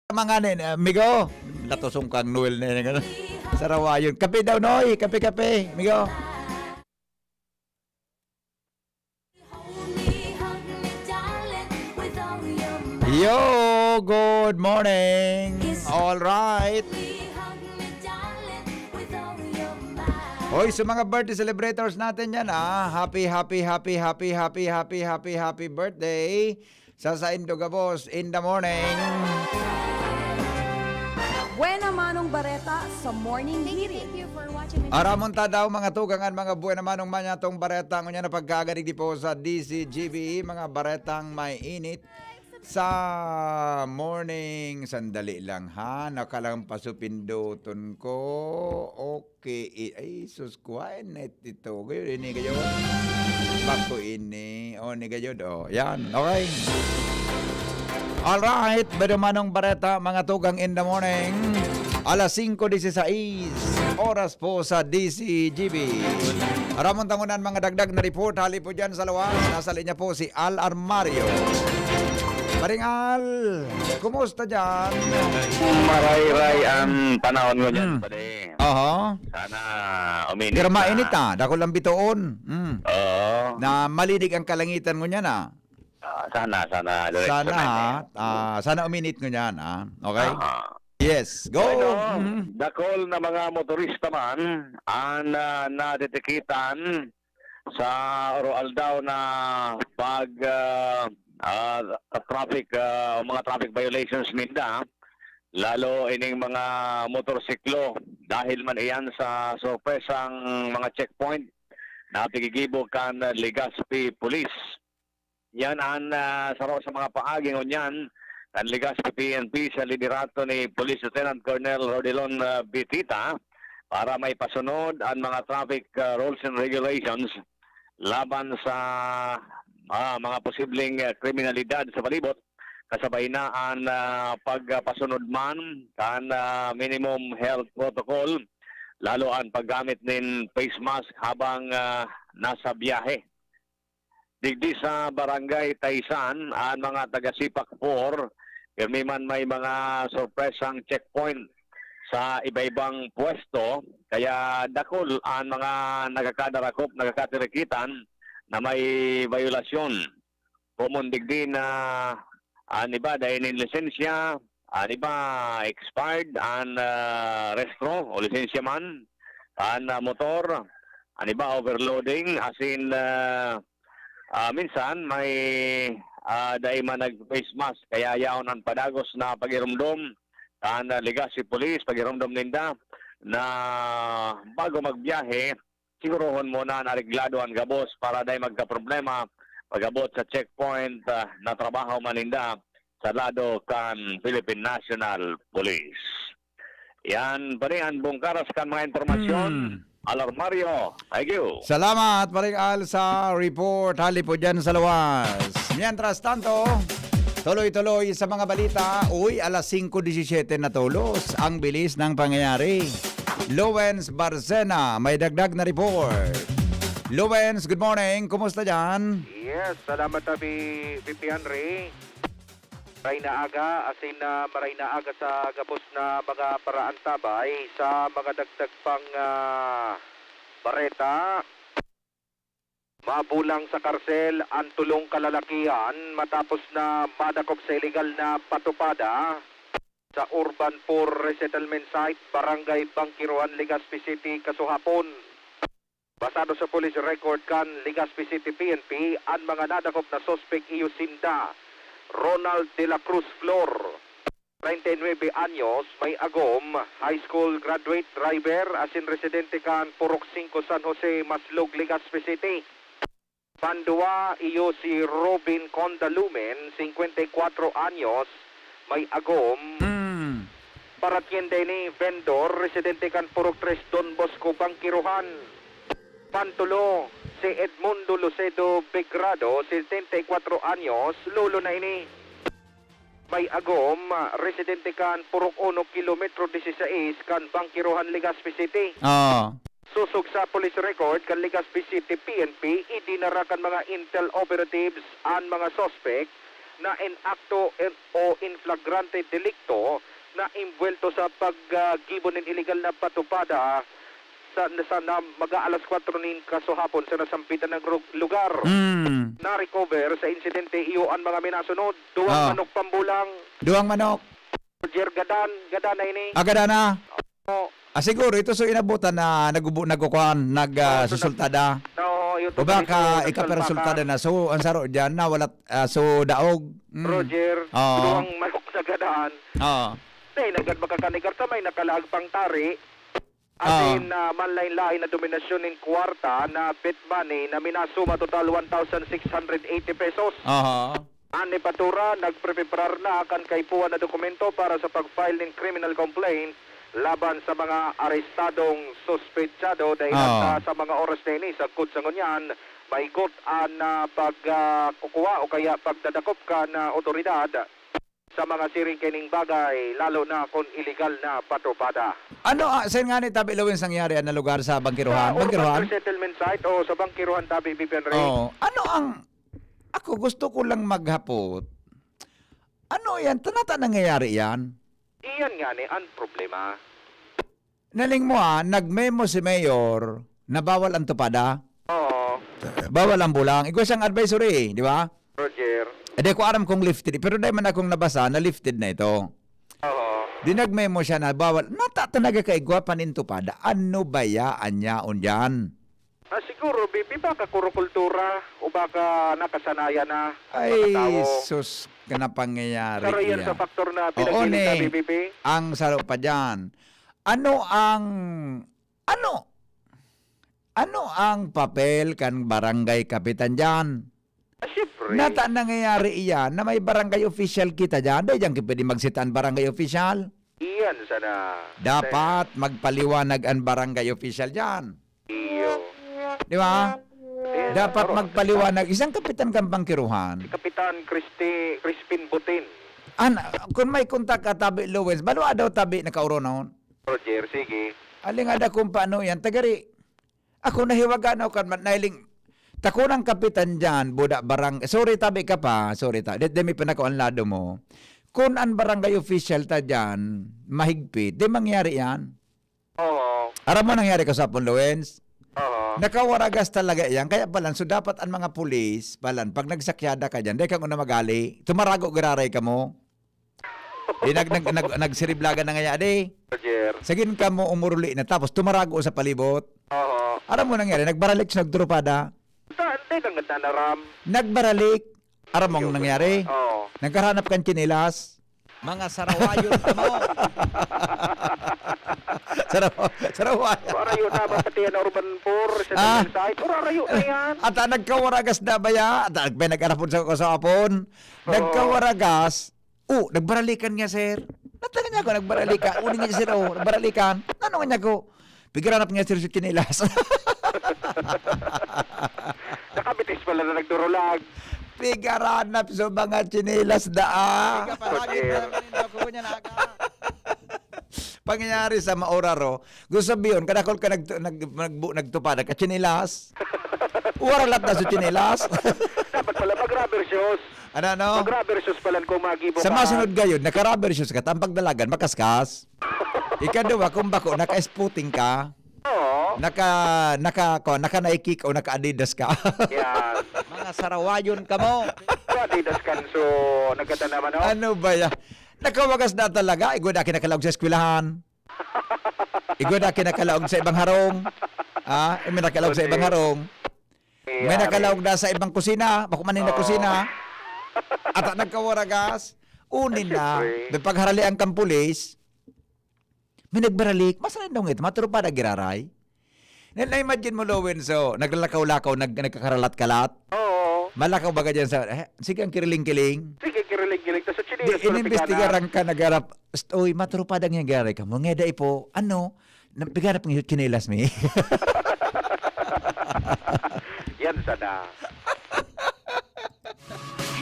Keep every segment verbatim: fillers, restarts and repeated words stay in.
Mga nin, amigo. Natusong kang Noel na yun, ano? Sarawayon. Kape daw, Noy. Kape, kape, amigo. Yo, good morning. All right. Hoy, sa mga birthday celebrators natin yan, ah. Happy, happy, happy, happy, happy, happy, happy, happy birthday. Sa saindo gabos in the morning. Buena Manong Bareta sa Morning Thank you, Hirit. Thank you for watching. Aramon ta daw, mga tugang, an mga buena manong manyatong bareta ngunyan na pagkagarig di po sa D C G B, mga baretang may init sa morning. Sandali lang, ha? Nakalampas o pinduton ko. Okay, i-, ay, sus, quiet ito. Gayon, ini gayon. Bako ini. O, ni gayon, o. Yan, okay. Alright, Buena Manong Bareta, mga tugang in the morning. Alas singko disisais, oras po sa D C G B. Ramon tangunan mga dagdag na report, hali po dyan sa luwas. Nasa linya po si Al Armario. Paring Al, kumusta dyan? Marayray ang panahon ngunyan, Hmm. pare. Oho. Sana uminit Pero na. mainit, ah. Dakul ang bitoon. Mm. Oo. Na malinig ang kalangitan ngunyan, ah. Ah, sana, sana, Lorex, Sana, sana, ha? eh. Ah, sana uminit ngunyan, ah. Okay? Aha. Yes, go. Bueno, Mm. dakul na mga motorista man ang, ah, natitikitan sa oro-aldaw na pag, ah, ah, traffic, ah, mga traffic violations ninda, lalo ining mga motorsiklo, dahil man iyan sa sorpresang mga checkpoint na pigigibo kan Legazpi Police. Yan an, ah, saro sa mga paagi ngunyan kan Legazpi P N P sa liderato ni Police Lieutenant Colonel Rodilon, ah, Bitita para maipasunod an mga traffic, ah, rules and regulations laban sa, ah, mga posibleng, ah, kriminalidad sa palibot, kasabay na an, ah, pagpasunod man kan, ah, minimum health protocol, lalo an paggamit nin face mask habang, ah, nasa biyahe. Digdi sa Barangay Taysan, an mga taga Sipak Four, pirmi man may mga sorpresang checkpoint sa iba-ibang pwesto, kaya dakul an mga nakakadarakop, nakakatirikitan na may bayolasyon. Komon digdi na an iba dai nin lisensya, an iba expired an, ah, rehistro o lisensya man, an, ah, motor, an iba overloading, asin, ah, ah, minsan may, ah, dai man nag-face mask, kaya yaon an padagos na pag-iromdom kan, ah, Legazpi Police, pag-iromdom ninda na bago magbiyahe, sigurohon muna na areglado an gabos para dai magkaproblema pag-abot sa checkpoint, ah, na trabaho man ninda sa lado kan Philippine National Police. Yan, pare, an bungkaras kan mga impormasyon. Hmm. Al Armario, thank you. Salamat, Paring Al, sa report. Hali po dyan sa luwas. Mientras tanto, tuloy-tuloy sa mga balita. Uy, alas singko disisiyete na tolos. Ang bilis ng pangyayari. Lowens Barcena, may dagdag na report. Lowens, good morning. Kumusta dyan? Yes, salamat, Abi, Pipi Henry. Maray na aga, asin na maray na aga sa gabos na mga paraantabay sa mga dagdag pang, ah, bareta. Mabulang sa karsel an tolong kalalakihan matapos na madakop sa ilegal na patupada sa Urban Poor Resettlement Site, Barangay Bangkirohan, Legazpi City, kasuhapon. Basado sa police record kan Legazpi City P N P, an mga nadakop na suspek iyo sinda, Ronald de la Cruz Flor, treinta y nueve anyos, may agom, high school graduate, driver, asin residente kan Purok singko, San Jose, Maslog, Legazpi City. Panduwa, iyo si Robin Condalumen, cincuenta y cuatro anyos, may agom. Mm. Paratienda ini, vendor, residente kan Purok tres, Don Bosco, Bangkirohan. Pantulo, si Edmundo Lucedo Begrado, setenta y cuatro anyos, lolo na ini. May agom, residente kan Purok uno, Kilometro disisais, kan Bangkirohan, Legazpi City. Oo. Sosog sa police record kan Legazpi City P N P, idinara kan mga intel operatives an mga suspek na in acto in, o in flagrante delikto na imbuwelto sa paggibo nin iligal na patupada sa, sa na mag-aalas kwatro nin kasuhapon sa nasampitan na gru-, lugar. Mm. Na-recover sa insidente iyo an mga minasunod, duwang Ah. manok pambulang, Duwang manok. Roger, gadan, gadan na ini. Ah, gadan na. Oo. Ah, siguro, ito so inabutan na nagbubu-, nagkukuhan, nag, ah, Oo, so nag-, susultada. Oo, ito O baka so ikaperesultada nagsalbaka. na. So, ang saro dyan, nawalat, ah, so daog. Mm. Roger, Oo. duwang manok sa gadan. Oo. Dahil nagad makakanigar sa may nakalaag pang tari. Oo. Asin, ah, manlain-lain na dominasyon nin kwarta na bet money na minasuma total one thousand six hundred eighty pesos. Aha. An Epatura nagpreparar na kan kaipuhan na dokumento para sa pag-file nin criminal complaint laban sa mga arestadong suspetsado dahil Ah. sa, sa mga oras na ini, sagkod sa ngunyan, maigot an, ah, pag, ah, kukua o kaya pagdadakop kan, ah, otoridad sa mga siring kaining bagay, lalo na kung iligal na patupada. Ano, ah, saan nga ni tabi, Lawins, nangyari an na lugar sa Bangkiruhan? Sa urban Bangkiruhan? resettlement site o sa Bangkiruhan tabi, Bibian Ray? Oo. Ano ang Ako, gusto ko lang maghapot. Ano yan? Tanata nangyayari yan? Iyan nga ni ang problema. Naling mo, ah, nagmemo si Mayor na bawal ang tupada. Oo. Bawal ang bulang. Igwa siyang advisory, di ba? Roger. E di ko aram kung lifted. Pero dahil man akong nabasa na lifted na ito. Oo. Di nagmemo siya na bawal. Nata talaga kaigwa panintupada. Ano ba ya, anya, unyan? Ah, siguro, bi-, bi-, baka kurokultura o baka nakasanayan na ang Ay, mga tao. Sus, ka na pangyayari Pero yan iya. sa faktor na Oo, pinaghiling sa ne. B B P. Ang saro pa dyan. Ano ang, ano? Ano ang papel kan barangay kapitan dyan? Ah, siyempre. Nata nangyayari iyan na may barangay official kita dyan. Dahil dyan, pwede magsita ang barangay official. Iyan sana. Dapat magpaliwanag ang barangay official dyan. Iyo. Di ba? Yes, Dapat tama. magpaliwanag. Isang kapitan kan Bangkiruhan. Si Kapitan Christi-, Crispin Butin. An, kung may kontak ka, tabi, Lawens, balwa daw tabi nakaoronon. Roger, sige. Aling ada kung paano yan. Tagari, ako nahiwaga na kan man-, nailing, takunang kapitan dyan, buda barang, sorry tabi ka pa, sorry ta, di, di may pinako ang lado mo. Kung ang barangay official ta dyan, mahigpit, di mangyari yan. Oo. Aram mo nangyari ka sa Lawens? Oo. Nakawaragas talaga yan. Kaya palan, so dapat ang mga pulis, palan, pag nagsakyada ka dyan, di ka muna magali, tumarago giraray ka mo. Di nag-, nag-, nag-, nagsiriblagan na ngaya, di? Roger. Sagin ka mo umuruli na, tapos tumarago sa palibot. Oo. Aram mo nangyari, nagbaralik sa nagtrupada. Sa, hindi, nang nanaram. Nagbaralik. Aram mo ang Yung nangyari? Oo. Nagkahanap kang tsinelas. Mga sarawayon ka mo. Sarawa-, sarawayon. Para yun, tama pati yan, Urban Four, sa Ah. Dalan Side. Pura rayo na yan. At, ah, nagkawaragas na ba ya? At, ah, may nag-arapon sa kasapon. Oo. Nagkawaragas. Oh, nagbaralikan nga, sir. Natangan niya ako, nagbaralika. Uli niya, sir, oh, nagbaralikan. Ano nga niya ko? Pigaranap nga, sir, sa tsinelas. Nakabitis pala na nagdurulag. Pigaranap sa mga tsinelas, daa. Piga palagi Roger. na naman yung loko niya, naka. Pangyayari sa maoraro. Gusto sabihin, kadakol ka nag-, nag-, nagbu-, nagtupada ka, tsinelas. Waralat na sa tsinelas. Dapat pala mag-rubber shoes. Ano, ano? Mag-rubber shoes pala kung magibo Sa ka. masunod gayon, naka-rubber shoes ka, ta ang pagdalagan, makaskas. Ikaduwa, kung bako, naka-spooting ka, Oo. naka, naka, ko, naka-Nike ka o naka-Adidas ka. Yan. Mga sarawayon ka mo. So, Adidas kan, so, nagkatanaman, no? Ano ba yan? Nakawagas na talaga. Igwa na kinakalaog sa eskwelahan. Igwa na kinakalaog sa ibang harong. Ah, may nakalaog sa ibang Okay. harong. May Yari. nakalaog na sa ibang kusina. Bako man yung Oo. kusina. At ang nagkawaragas, unin na, Siyempre. may pagharalian kang pulis, may nagbaralik, mas rin dong ito, maturupa na giraray. Na, na-imagine mo, Lowen, so, naglalakaw-lakaw, nag-, nagkakaralat-kalat. Oo. Malakaw baga dyan sa, eh, sige, ang kiriling-kiling. Sige, kiriling-kiling. Tas sa Di, tsinelas ko inimbestigaran napiganap. ka, nagarap, "St-, uy, maturupa na nga giraray ka mo. Ngeda ipo, ano, napiganap nga yung tsinelas, mi." Yan sana.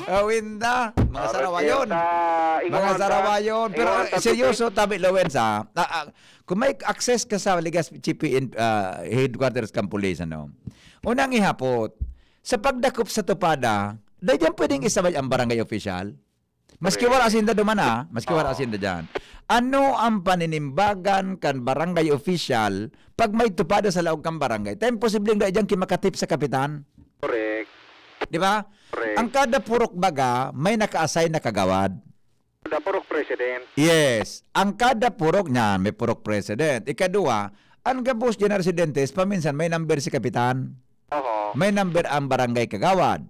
Awin na. Mga Ah, sarawayon. Roger, sa Mga ingon ka, sarawayon. Pero, ingon eh, ka, seryoso, Pipi. tabi, Lowen, sa, ah, ah, kung may access ka sa Ligas G P N, ah, headquarters kang pulis, ano, unang ihapot, sa pagdakop sa tupada, Dai diyan pwedeng isabay ang barangay official. Maski wala sinda duman, ah. Maski wala sinda diyan. Ano ang paninimbagan kan barangay official pag may tupada sa laog kan barangay? Ta imposibleng dai diyan ki makatip sa kapitan. Correct. Di ba? Correct. Ang kada purok baga, may naka-assign na kagawad. Kada purok president. Yes. Ang kada purok niyan, may purok president. Ikadua, ang gabos diyan na residentes, paminsan may number si kapitan. Oho. May number ang barangay kagawad.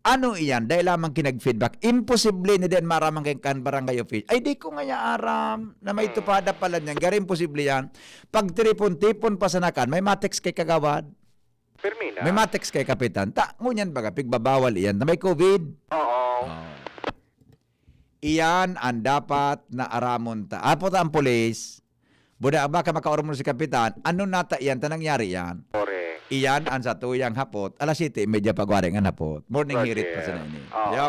Ano iyan? Dai lamang ki nag-feedback. Imposible na diyan maaraman kan barangay official. Ay, di ko ngaya aram na may tupada pala niyan. Garo imposible yan. Pag tipon-tipon pa sana kan, may matext kay kagawad. Permi na. May matext kay kapitan. Ta, ngunyan baga, pigbabawal iyan. Na may COVID. Oo. Oh. Iyan ang dapat na aramon ta. Apo ta ang pulis. Buda baka makaormon si kapitan, ano nata iyan ta nangyari iyan? Correct. Iyan ang satuyang hapot, alas siyete y media pagwari ngan hapot. Morning Roger. Hirit pa sana ini. Oo. Yo.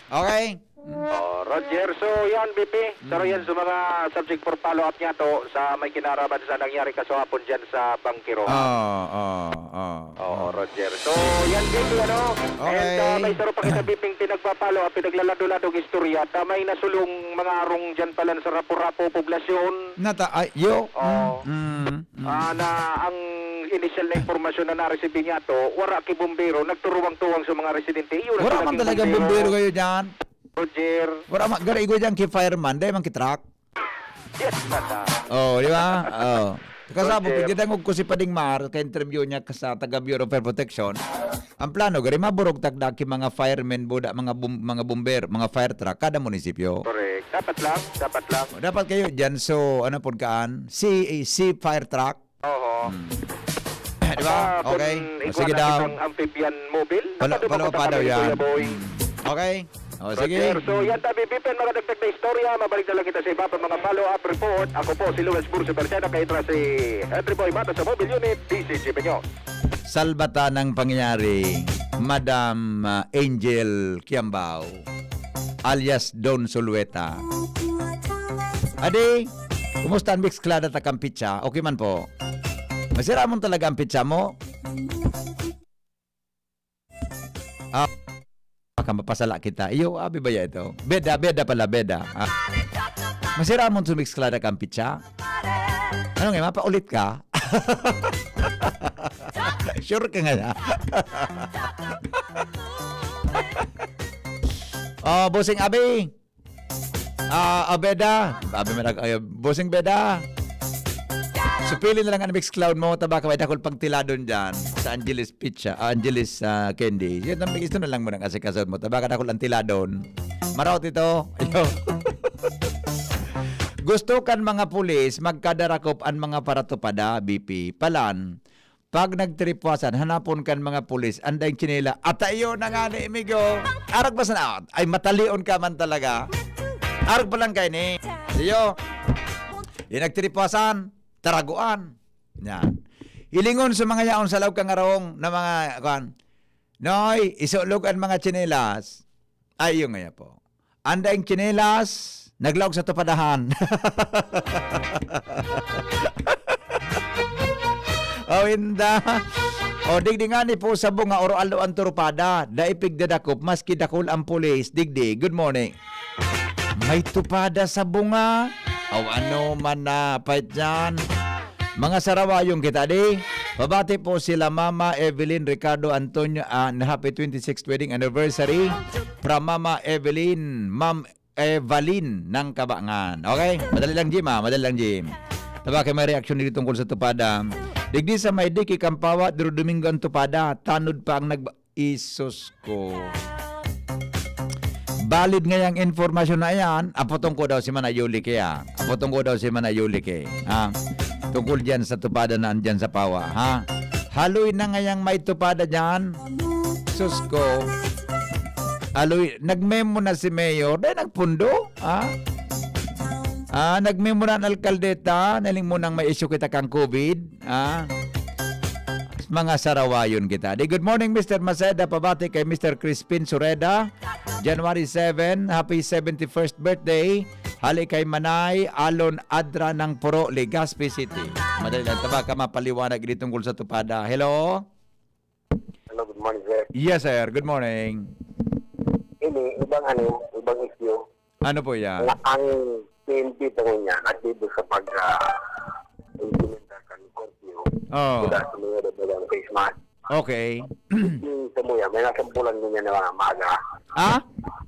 Okay? Oh, Roger, so yan, B P. Saro Mm. yan sa mga subject for follow-up niya to sa may kinaraman sa nangyari kaswapon dyan sa Bangkiro. Oo, oo, oo. Oo, Roger. So, yan, B P, ano? Okay. And, ah, may saro pa kita, B P, pinagpa-follow-up, pinaglalado-ladong istorya, ta may nasulong mga arong dyan pala sa Rapu-Rapu, poblasyon. Nata-, ay, yo. Oo. Mm, mm, mm. Ah, na ang initial na impormasyon na naresibi niya to, wara ki bombero, nagturuwang-tuwang sa mga residente. Iyo na Wala sila man talagang bombero. Bombero kayo dyan. Roger. Wala ma-, garo igwa dyan ki fireman, dai man ki truck. Yes, madam. Oh, di ba? Oh. Kasabot, Roger. Gidangog ko si Pading Mar, ka-interview niya ka sa taga Bureau of Fire Protection. Ang plano, gari maburog takda ki mga firemen, buda, mga bum-, mga bomber, mga fire truck, kada munisipyo. Correct. Dapat lang, dapat lang. Oh, dapat kayo dyan, so, ano pud kaan? Si, si fire truck. Oo. Hmm. Di ba? Ah, kung Okay. O, igwa sige na daw. Kitang amphibian mobile, Palo-, nakaduman palo ko pa sa daw kami ni yan. Kuya Boy. Hmm. Okay. O, sige. Roger. So, yan tabi, Pipen, mga dagdag na istorya. Mabalik na lang kita sa iba pa mga follow-up report. Ako po si Luis Bursi Bertena, kaitra si Henry Boy Mata sa Mobile Unit, D C G P News. Salbata ng pangyayari, Madam, ah, Angel Kiambao, alias Don Sulueta. Adi, kumusta ang Mixclada ta kan pitsa? Okay man po. Masiramon talaga ang pitsa mo? Ah, baka mapasala kita. Iyo, abi ba ya ito? Beda, beda pala, beda. Ah. Masiramon sa Mixclada kan pitsa? Ano nga, mapaulit ka? Sure ka nga na? Oh, Bossing Abi. Ah, Abeda. Abi man ako, ay, Bossing Beda. Supili na lang ang Mixcloud mo, tabaka may dakul pang tiladon dyan sa Angeles Pizza, ah, Angeles, ah, Candy. Yun, ang isto na lang mo nang asikasod mo. Tabaka dakul ang tiladon. Maraot ito. Ayo. Gusto kan mga pulis, magkadarakop an mga paratupada, B P, palan. Pag nagtripwasan, hanapon kan mga pulis, anday tsinela, at iyo na nga ni Migo. Arag ba sana? Ay, matalion ka man talaga. Arag pa lang kayo ni. Iyo. Yung nagtripwasan, taraguan. Yan. Hilingon sa mga yaon sa laog kan arong na mga, kuwan, Noy, isulog an mga tsinelas. Ay, iyo ngaya po. Anday tsinelas, naglaog sa tupadahan. Oh, inda. Oh, digdi nga ni po sa bunga, oro alo ang turupada. Dai pigdadakop, maski dakul ang pulis. Digdi, good morning. May tupada sa bunga. O ano man na, pait dyan. Mga sarawayong kita, di? Pabati po sila Mama Evelyn Ricardo Antonio, ah, na happy twenty-sixth wedding anniversary from Mama Evelyn, Ma'am Evelyn ng Kabangan. Okay? Madali lang, Jim, ah. Madali lang, Jim. Taba kay may reaksyon dito tungkol sa tupada. Digdi sa may diki Kampawa, Duro Domingo ang tupada. Tanod pa ang nag-, Isus ko. Valid ngayang informasyon na yan. Apotong ko daw si Mana Yulike, ah. Apotong ko daw si Mana Yulike, ha? Tungkol dyan sa tupada na andyan sa Pawa, ha? Haloy na ngayang may tupada dyan. Sus ko. Haloy, nagmemo na si Mayor. Dahil nagpundo, ha? Ah, nagmemo na ang alkaldeta. Naling mo nang may issue kita kang COVID. Ah, mga sarawayon kita. Di, good morning, Mister Maceda. Pabati kay Mister Crispin Sureda. January seven, happy seventy-first birthday. Hali kay Manay Alon Adra ng Puro, Legazpi City. Madali lang, taba ka mapaliwanag ini tungkol sa tupada. Hello? Hello, good morning, sir. Yes, sir. Good morning. Ni ibang ano, ibang issue. Ano po yan? Na ang P N P pa niya, aktibo sa pag, ah, implementar kan curfew. Oo. Wala sa mga dagang face mask. Okay. Yung sa muya, may nasampulan niya na mga maga. Ah?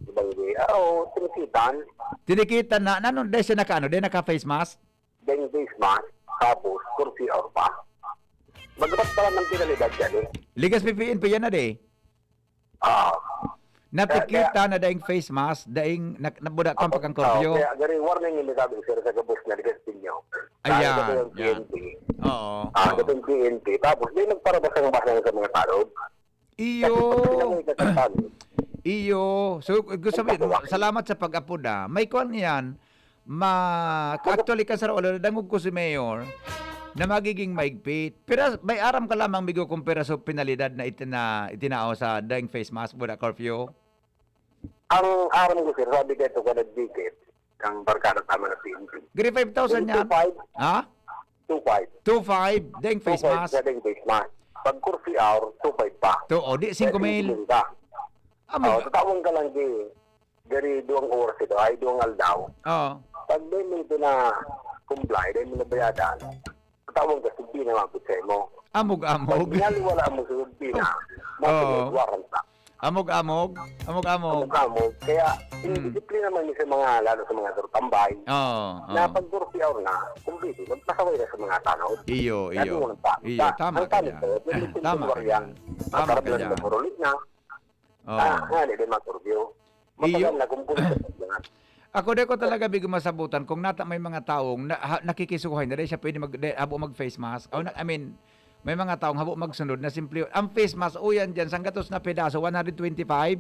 Ibang di, ah, oo, tinikitan. Tinikitan na, ano, dahil siya naka, ano, dahil naka face mask? Dahil face mask, tapos, curfew hour pa. Magkapat pala ng penalidad yan eh. Ligas P P N pa yan na di? Ah. Natikita na daing face mask, daing nak-, nabuda kan Apo, pagkang curfew. Kaya gari warning yung nagsabi, sir, sa gabos na ligas ninyo. Ayan, Kaya yan. P N P. Oo, Ah, oo. Gatong P N P. Tapos, di nagparabasang-basang sa mga tao. Iyo. Kasi pag pinamay ka sa tao, Iyo. So, gusto mo, Nagkatuwa. salamat sa pag-apod, ah. May kwan yan. Ma-, actually, kan sa Rawalo, nadangog ko si Mayor na magiging maigpit. Pero may aram ka lamang, migo, kung piraso penalidad na itina-, itinao sa daing face mask, buda curfew? Ang aram ko, sir, sabi ka ito ka nagdikit, ang barkada tama na P N P. Gari five thousand Yung yan? two five. Ha? Two five. Two five, daing face Two five mask? sa daing face mask. Pag curfew hour, two five pa. Two, o, di, Kaya singko mil. singko mil ka. Amo Oo, ka. Tatawan ka lang di, dari duwang oras ito, ay duwang aldaw. Oo. Pag may minto na comply, dahil mo nabayadan, tatawan ka, sige na mabot sa imo. Amog-amog. Pag naliwala mo sa sige na, Oo. mabot warrant na. Amog-amog? Amog-amog. Amog-amog. Kaya, Hmm. disiplina man sa mga, lalo sa mga turtambay, Oo, na oo. pag curfew hour na, kumpleto, magpasaway na sa mga tanaw. Iyo, Sabi iyo. mo ng tama. Iyo, Sa-, tama ang ka tama ka dyan. ito, may Tama ka tinutulungan yan. dyan. Tama Matarap ka lang dyan. na purulit na. Oo. Ah, nga, di, di makurbiyo. Iyo. Matagal na, kung pulis ka dyan. Ako, di ko talaga bigo masabutan kung nata may mga taong na, ha, nakikisuhay na, di siya pwede mag, di, abo mag face mask. O, na, I mean, may mga taong habo magsunod na simple. Ang face mask, uyan dyan, sanggatos na pedaso, one hundred twenty-five?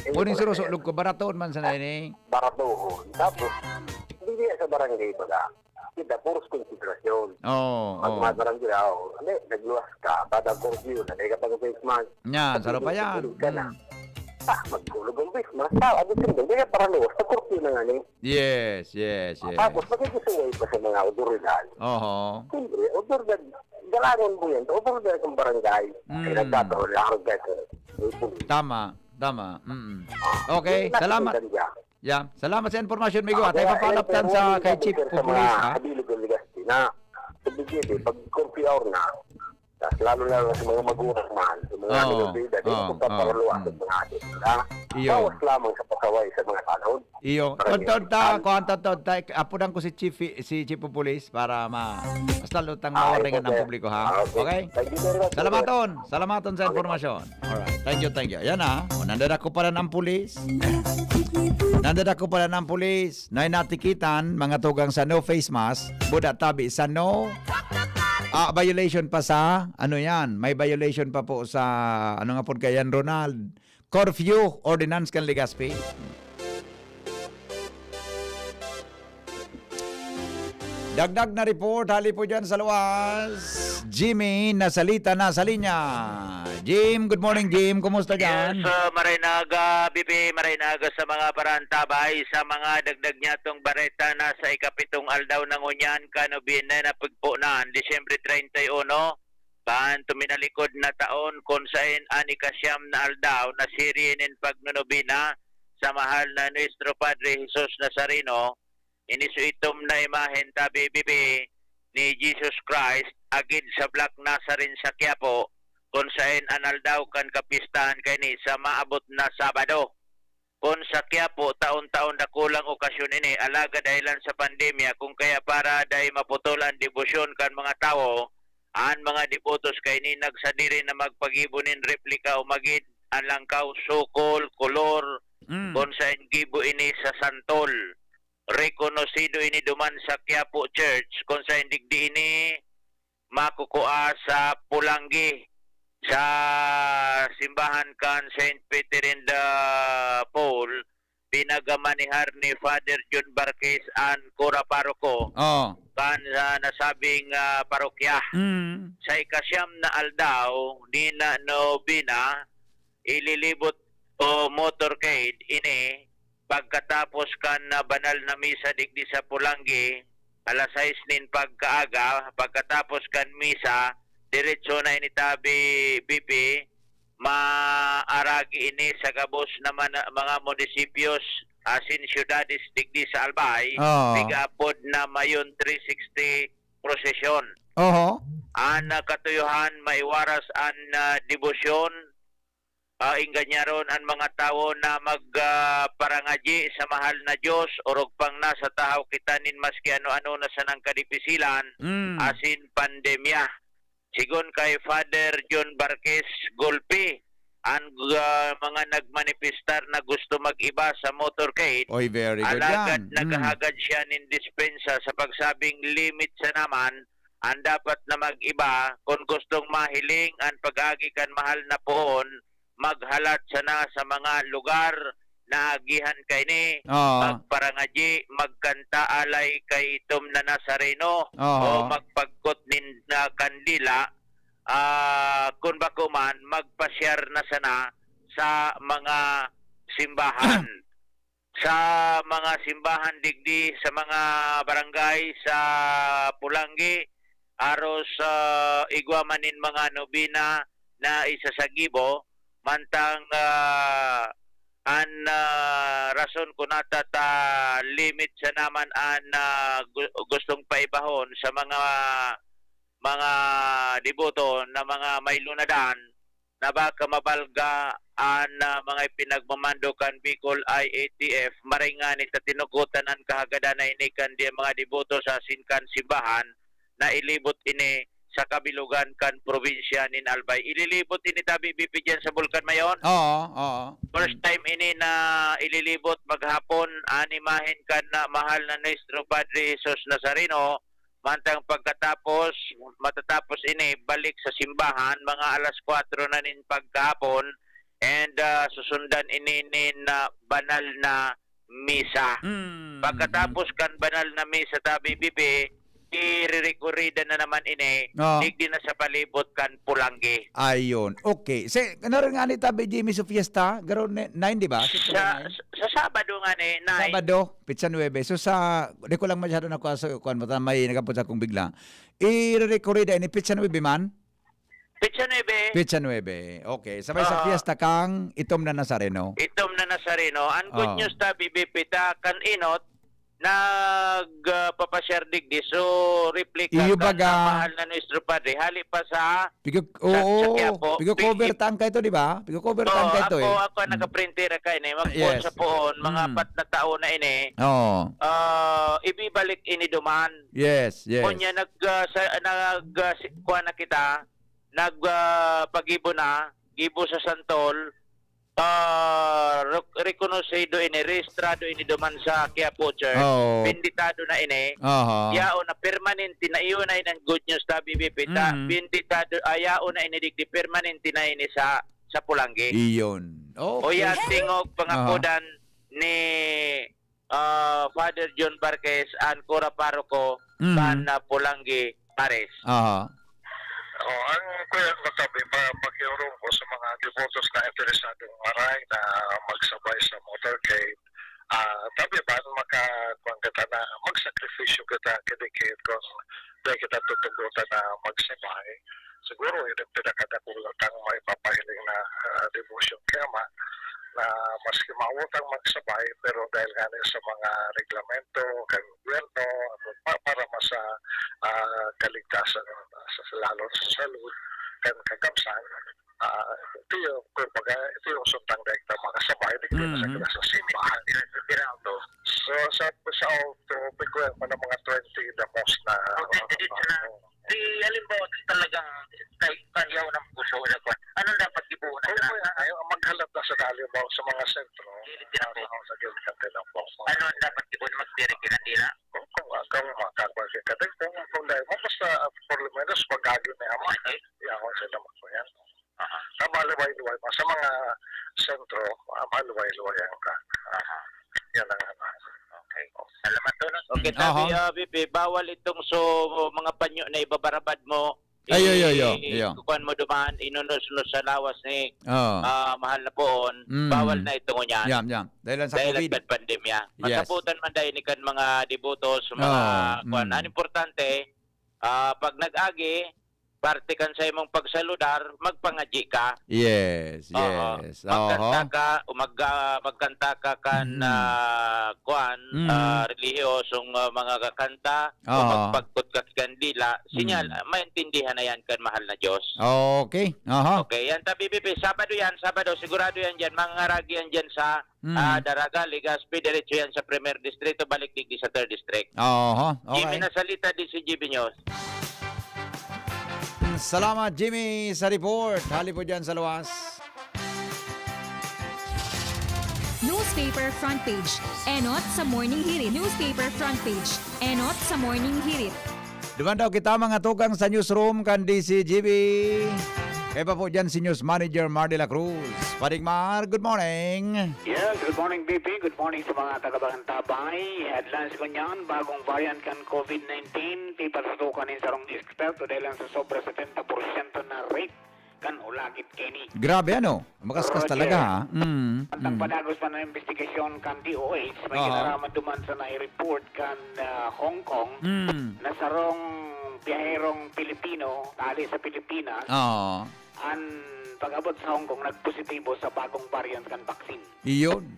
Eh, Uning wala surusulog yan. ko, baratoon man sana ini. Baratoon. Tapos, hindi niya sa barangay baga. Kita, puros konsentrasyon. Oo, Pag oo. mga barangay, oh, hindi, nagluwas ka, kada curfew na, hindi ka pag face mask. Yan, Pag saro pa hindi, yan. hindi ka na. Mm. Ah, magkulog ang face mask. Tao, abot ka na, hindi ka para luwas. Sa curfew na nga, eh. Yes, yes, yes. Tapos, makikisuway pa sa mga otoridad. Oho. Siyempre, otoridad, galangan mo yan. Otoridad ng barangay. Mm. Ay, nagkataon, lahat ka sa, may pulis. Tama, tama. Mm. Ah, Okay, yun, salamat. nakikita niya. Yeah, salamat sa impormasyon, migo. Ah, At ay kaya, pa-follow up alam ko, tan sa kay Chief sir, of sa Police, mga ha? Kabilog ng Legazpi na, sa Bigil, eh, pag curfew hour na, tas lalo na sa mga magulang man, sa mga Oo, ano, sa edad, oo, hindi ko oo, paparaluwas mm. sa mga adik, ha? Iyo. Bawas lamang sa pasaway sa mga tanod. Iyo. Para Tod, tod, ta, hindi kuwan, tod, tod, ta, apudan ko si Chief, si Chief of Police para ma-, mas lalo tang Ah, mawaringan okay, ang sir. publiko, ha? Ah, okay. Okay? Thank you very much, sir. Salamaton. Salamaton sa Okay, impormasyon. Alright. Thank you, thank you. Ayan, ah. O, nandadako pala ng pulis. Nandadako pala ng pulis. Na natikitan, mga tugang sa no face mask. Buda tabi sa no, ah, violation pa sa, ano yan? May violation pa po sa, ano nga po kaya yan, Ronald? Curfew ordinance kan Legazpi. Dagdag na report, hali po dyan sa luwas. Jimmy, nasalita na sa linya. Jim, good morning, Jim. Kumusta dyan? Yes, ah, maray na aga, B P, maray na aga sa mga parantabay. Sa mga dagdag niya tong bareta na sa ikapitong aldaw na ngunyan, kanubin na napagpo na, Disyembre treinta y uno, kan tuminalikod na taon, kun saen an ikasyam na aldaw na serye nin pagnunubina sa mahal na Nuestro Padre Jesus Nazareno, ini suitom na imahen tabi bibi ni Jesus Christ agid sa Black Nazarene sa Quiapo, kun saen an aldaw kan kapistahan kaini sa maabot na Sabado. Kun sa Quiapo, taon-taon dakulang okasyon ini, alagad dahelan sa pandemya, kun kaya para dai maputol an debosyon kan mga tawo, an mga debotos kaini nagsadiri na magpagibo nin replika o magid an langkaw, sukol, kolor, Mm. kun saen gibo ini sa santol. Rekonosido ini duman sa Quiapo Church, kun saen digdi ini makukua sa Polangui, sa simbahan kan Saint Peter and the Paul, pinagamanihan ni Father John Barquez an kura paroko Oh. kan, ah, nasabing, ah, parokya. Mm. Sa ikasyam na aldaw, ni na nobena, ililibot o motorcade ini pagkatapos kan, ah, banal na misa digdi sa Polangui, alas sais nin pagkaaga, pagkatapos kan misa, diretso na ini tabi, B P, maaragi ini sa gabos na man-, mga munisipyos asin syudades digdi sa Albay, Oo. Pigaapod na Mayon three sixty Procession. Oho. An, ah, katuyohan, maiwaras an, ah, debosyon, ah, engganyaron an mga tawo na mag, ah, parangadyi sa mahal na Dios, orog pang nasa tahaw kita nin maski ano-ano na sanang kadipisilan, Mm. asin pandemya. Sigon kay Father John Barquez Gulpi, an, ah, mga nagmanifestar na gusto mag-iba sa motorcade, Oy, very good alagad yan. Mm. naghahagad siya nin dispensa sa pagsabing limit sana man an dapat na mag-iba kun gustong mahiling an pag-agi kan mahal na poon, maghalat sana sa mga lugar na agihan kaini, Oo. magparangadyi, magkanta alay kay itom na Nazareno, Oo. o magpagkot nin, na kandila, ah, kun bako man, magpasyar na sana sa mga simbahan. Sa mga simbahan digdi sa mga barangay sa Pulangi, aros, ah, igwa man nin mga nobena na isasagibo, mantang, ah, an, ah, rason kunata ta limit sana man an, ah, gu-, gustong paibahon sa mga, mga deboto na mga may lunadan, na baka mabalga an, ah, mga ipinagmamando kan Bicol I A T F, maray ngani ta tinugotan an kahagadan na ini kan di mga deboto sa asin kan simbahan na ilibot ini sa kabilugan kan probinsya nin Albay. Ililibot ini, Tabi B P, diyan sa Bulkan Mayon. Oo, oo. First Mm. time ini na ililibot maghapon an imahen kan, ah, mahal na Nuestro Padre Jesus Nazareno. Mantang pagkatapos, matatapos ini, balik sa simbahan, mga alas kwatro na nin pagkahapon, and, ah, susundan ini nin, ah, banal na misa. Mm. Pagkatapos kan banal na misa, Tabi B P, irerekorida na naman ini, Oo. digdi na sa palibot kan Pulangi. Ayun. Okay. Si, ano rin nga ni Tabi Jimmy sa fiesta? Garo ni-, nine, di ba? Sa, September nine? sa, sa Sabado nga ni, nine. Sabado, petsa nuebe. So sa, di ko lang masyado nakuha sa kuwan mo, ta-, may nagkapot sa akong bigla. Irerekorida ini petsa nuebe man? Petsa nuebe. Petsa nuebe. Okay. Sabay sa Ah. fiesta kang Itom na Nazareno. Itom na Nazareno. Ang good Ah. news ta, B B P, ta kan inot, nag, ah, papasyar digdi. So, replica Iyo kan baga. mahal na Nuestro Padre. Hali pa sa Pigo-, sa, sa oo. Quiapo. Pigo-cover Pi-, tan kaito, di ba? Pigo-cover tan Oo, kaito, ako, eh. ako ang Mm. nakaprintera kaini. Magpoon Yes. sa poon, mga Mm. apat na taon na ini. Oo. Ah, ibibalik ini duman. Yes, yes. Unya, nag, ah, sa, nag, ah, si, kuha na kita, nag, ah, pagibo na, gibo sa santol, ah, rek-, rekonosido ini, rehistrado ini duman sa Quiapo Church, Oo. benditado na ini, Aha. yaon na, permanente na, iyo na ini ang good news ta, B B P, ta, Mm. benditado, ah, yaon na ini digdi, permanente na ini sa, sa Pulangi. Iyon. Okay. O yan, tingog, Aha. pangapodan ni ah, Father John Barquez, an kura paroko Mm. kan, ah, Pulangi Paris. Aha. Oh, ang kuya ko tabi, pa-, pakiurong ko sa mga devotos na interesadong maray na magsabay sa motorcade. Ah, tabi ba, maka-, kuwan kita na, magsakripisyo kita, kidikit kung di kita tutugutan na magsabay. Siguro, yun ang pinakadakula tang maipapahiling na, ah, debosyon kay Ama, na maski maawot ang magsabay, pero dahil nga rin sa mga reglamento kan gobyerno, pa-, para mas, ah, ah, kaligtasan sa, sa lalo sa salud kan kagamsan, ah, ito yung, kumbaga, ito yung suntang direkta makasabay, di ko na sa Mm-hmm. sa simbahan. Tirado. So, sa, sa auto, pigkuha mo ng mga twenty the most na, Oh, twenty dito na. oh, Di, halimbawa, talagang kay kanyaw ng puso na kwan. Anong dapat ibuo na Kung na? may, ay, maghalap na sa halimbawa sa mga sentro, Gilid din ako. ah, sa gilid ng tinapos. Ano ang dapat ibuo na magdiri kinandila? Kung, kung, kung makakwa ka, kung, kung dahil mo, basta, ah, for the minutes, pag-agi na yung mga, Okay. yaon sila magkuyan. Aha. Sa maluway-luway, sa mga sentro, ah, maluway-luway ang ka. Aha. Yan ang ano. Okay. Salamat, Tol. Okay, Mm, sabi, aha. ah, B P, bawal itong so, mga panyo na ibabarabad mo, Ay, ay, ay, ay, i-, ay. kukuan mo duman, inunus-nus sa lawas ni, Oo. ah, mahal na poon, Mm. bawal na ito ngunyan. Yan, yan. Dahil lang sa Dahil COVID. Ang pandemya. Yes. Masabutan man dahil ni kan mga deboto sa mga Oo, kuan. mm. Ang importante, ah, pag nag-agi, parte kan sa imong pagsaludar, magpangadyi ka. Yes, Oo. yes. Magkanta Oho. ka, o mag, ah, magkanta ka kan, Mm. ah, kuan, Mm. ah, relihiyosong, ah, mga kakanta, o Oho. magpagkot ka kan dila, sinyal, Mm. ah, maintindihan na yan kan mahal na Diyos. Okay. Aha. Okay, yan ta, B B P. Sabado yan, Sabado. Sigurado yan dyan. Mangaragi yan dyan sa, Mm. ah, Daraga, Legazpi. Diretso yan sa Premier Distrito. Balik digdi sa Third District. Aha. Jimmy Okay. Nasalita, D C G B News. Salamat, Jimmy, sa report. Hali po dyan sa luwas. Newspaper front page. Enot sa Morning Hirit. Newspaper front page. Enot sa Morning Hirit. Duman daw kita, mga tukang, sa newsroom kan D C G B. Kaya pa po dyan si News Manager Mar de la Cruz. Padigmar, good morning. Yes, good morning, B P. Good morning sa mga taga-Bagantabay. Headlines ko niyan, bagong variant kan COVID nineteen, pipatutukan nin sarong eksperto dahil lang sa sobra setenta porsyento na rate kan ulagit kaini. Grabe, ano? Makaskas Roger. talaga, ha? Mm, Ang mm. padagos pa na investigasyon kan D O H, may Aha. kinaraman duman sa nai-report kan, ah, Hong Kong Mm. na sarong biyaherong Pilipino, hali sa Pilipinas, Oo. an pag-abot sa Hong Kong, nagpositibo sa bagong variant kan vaccine. Iyon.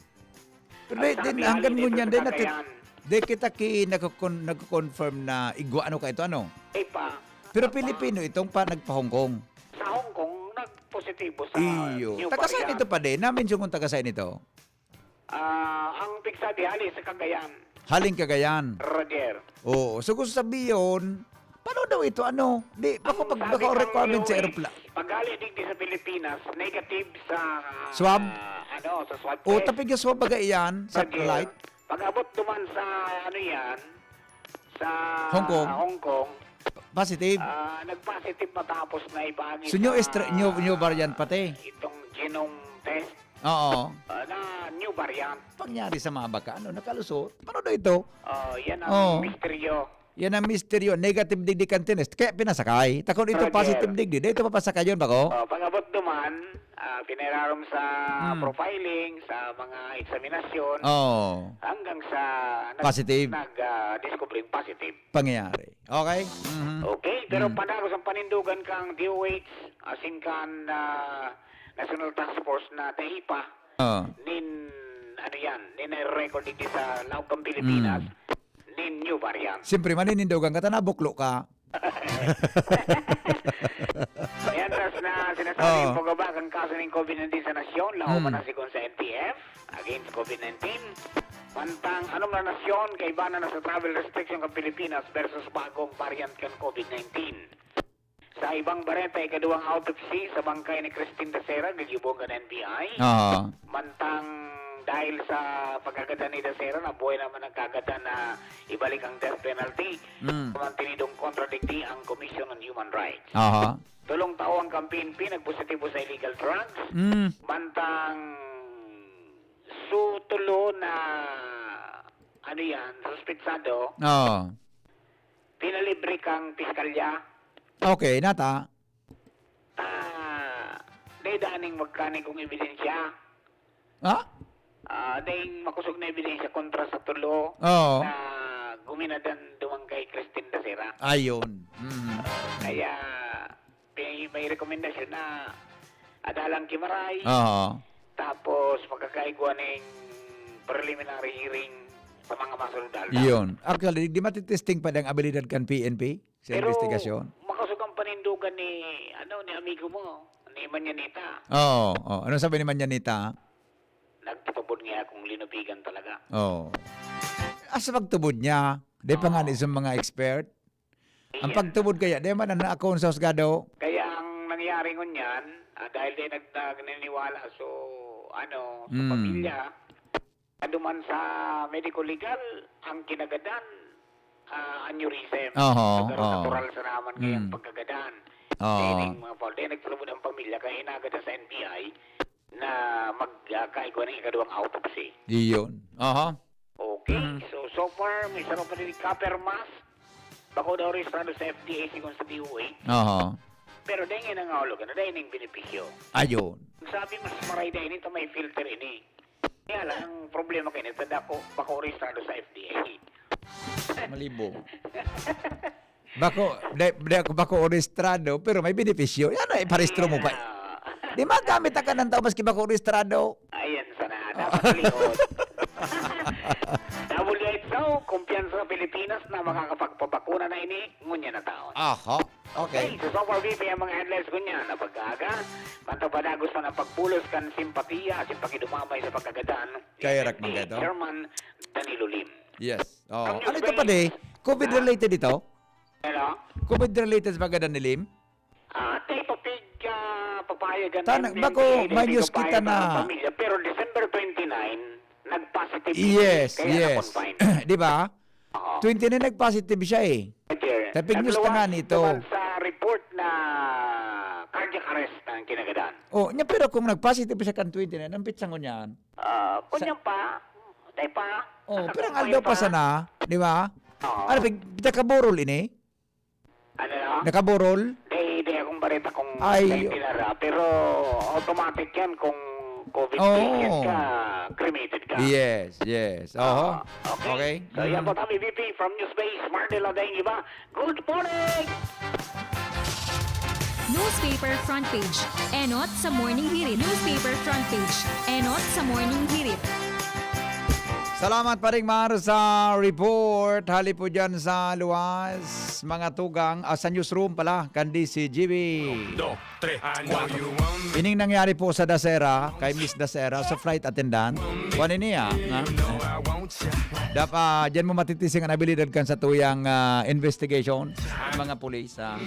Pero Ang di, sabi din, hanggang hali ngunyan, dito sa din, nati-, Cagayan. di kita ki-, nagkukon-, nagko-confirm na igwa, ano ka ito, ano? Eh, pa, Pero pa, pa. Pilipino itong pa, nagpa-Hong Kong. Sa Hong Kong, nagpositibo sa Iyo. new Taga saan variant. ito, padi? Na-mention kong taga saan ito? Ah, ang pigsabi, hali sa Cagayan. Haling Cagayan. Roger. Oo. So, kung sabiyon, paano daw ito, ano? Di, baka Ang pag, sabi baka ng requirement sa D O H, aeropla-, pag hali digdi sa Pilipinas, negative sa, Swab? ah, ano, sa swab O, test. tapig yung swab baga iyan, sa Roger. flight? Pag-abot duman sa, ano yan, sa Hong Kong? Hong Kong, Positive? ah, nag-positive matapos na ibagi So, new sa estra-, new, new variant pati? itong genome test. Oo. Ah, na new variant. Pangyari sa mga baka, ano, nakalusot? Paano daw ito? Oh, yan ang Oo. misteryo. Yan ang misteryo. Negative digdi kan tinest, kaya pinasakay. Takon ito Roger. positive digdi, dito papasakay yun, bako? Oh, pag-abot duman, ah, pinirarom sa Hmm. profiling, sa mga eksaminasyon, Oo. hanggang sa nag-, Positive. nag, ah, discovering positive. Pangyayari. Okay? Mhm. Okay, pero Mm. padagos ang panindugan kang D O H, asin kan, ah, National Task Force na dai pa Oo. nin, ano yan, nin record digdi sa laog kan Pilipinas, Mm. nin new variant. Siyempre, maninindogan ka, ta nabuklo ka. Yan, tas na sinasabi Oo. yung pagbaba kan kaso nin COVID nineteen sa nasyon, laog Mm. man na sigon sa N T F against COVID nineteen. Mantang anom na nasyon, kaiba na sa travel restriction kan Pilipinas versus bagong variant kan COVID nineteen. Sa ibang bareta, ikaduwang autopsy sa bangkay ni Christine Dacera, gigibong kan N B I. Oo. Mantang dahil sa pagkagadan ni Dacera, nabuhay naman ang kagadan na ibalik ang death penalty. Mm. Mantinidong kontra digdi ang Commission on Human Rights. Aha. Tolong tao ang kan P N P nagpositibo sa illegal drugs. Mm. Mantang su-, tulo na, ano yan, suspetsado, Oo. pinalibre kang piskalya. Okay, nata. Ah, dai daning magkaning kong ebidensya. Ha? Ah, daing makosog na ebidensya kontra sa tulo Oo. na guminadan duman kay Christine Dacera. Ayun. Mm. Kaya, may, may rekomendasyon na adalang kimaray. Oo. Tapos, magkakaigwa ning preliminary hearing sa mga masunod na aldaw. Yun. Actually, di matitesting pa ang abilidad kan P N P sa Pero, investigasyon? makosog ang panindugan ni, ano, ni amigo mo, ni Manyanita. Oo, oo. Ano sabi ni Manyanita? Nagtutubod nga akong linubigan talaga. Oo. Asa pagtubod niya? Di pa nga Oo. ni sa mga expert? Ang Ayan. pagtubod kaya, di man na ako sa husgado. Kaya ang nangyari ngunyan, ah, dahil di nag-, naniniwala, so, ano, sa Mm. pamilya, duman sa medico-legal, ang kinagadan, ah, aneurysm. Oho, Pero oo. natural sa naman kaya ang Mm. pagkagadan. Oo. Kaya yung mga paul, dahil nagtulubod ang pamilya, kaya inagad na sa N B I na mag, ah, kaigwa ng ikaduwang autopsy. Iyon. Aha. Okay, Mm. so, so far, may sarong pa din copper mask. Bako daw rehistrado sa F D A, sigon sa D O H. Aha. Pero dahil nga nangahulugan na, dahil ning benepisyo. Ayun. Ang sabi, mas maray dahil nito may filter ini. Kaya lang, ang problema kayo nito, dako, bako rehistrado sa F D A. Malibo. Bako, di, di ako bako rehistrado, pero may benepisyo. Yan, iparehistro mo pa. Di magamit ang kanang tao maski bako rehistrado. Ayan, sana. Dapat liot. W H O, kumpiyansa sa Pilipinas na makakapagpabakuna na ini, ngunyan na taon. Aha. Okay. Okay, so, so far, V P, ang mga headlines ngunyan na pag-aaga. Mantang padagos na ng pagbulos kan simpatiya asin pakidumamay sa pagkagadan ni Kaya rak man F N P kayo? Chairman Danilo Lim. Yes. Oh. Ang Ano ito news pa, di? Covid Ah? related ito? Ano? Covid related sa pagkagadan ni Lim? Ah, tayo pa pig, ah, papayagan Tan-, ng bako, M P A, may news papayagan kita ng na. pamilya. Pero December twenty-nine, nag-positive siya, Yes, kaya yes. na-confine. Di ba? Oo. Twenty-nine nag-positive siya eh. Roger, Tapig news na nagluwas nga nito. naman sa report na cardiac arrest ang kinagadan. Oh, nya, pero kung nag-positive siya kan twenty-nine, ang pitsang ko niyan. Ah, Sa kunyan pa, tayo pa, Oh, nasa pero ang kumpay aldaw pa pa. sana, di ba? Oo. Ano, pig-, pigkakaburol ini? Ano na? Nakaburol? Di, di akong bareta kung Ay. may pinara, pero automatic yan kung COVID Oo. patient ka, cremated ka. Yes, yes. Oho. Ah, okay. Okay. So, yan Mhm. po kami, V P, from Newspace, Marnel Adaing Iba. Good morning! Newspaper front page. Enot sa Morning Hirit. Newspaper front page. Enot sa Morning Hirit. Salamat, Paring Mar, sa report. Hali po dyan sa luwas, mga tugang, ah, sa newsroom pala, kan D C G B. Dos, tres, Ining nangyari po sa Dasera, kay Miss Dasera, sa flight attendant. Kuha niya, nga. Dapat, dyan mo matitising ang abilidad kan sa tuyang, ah, investigation, mga pulis, ah.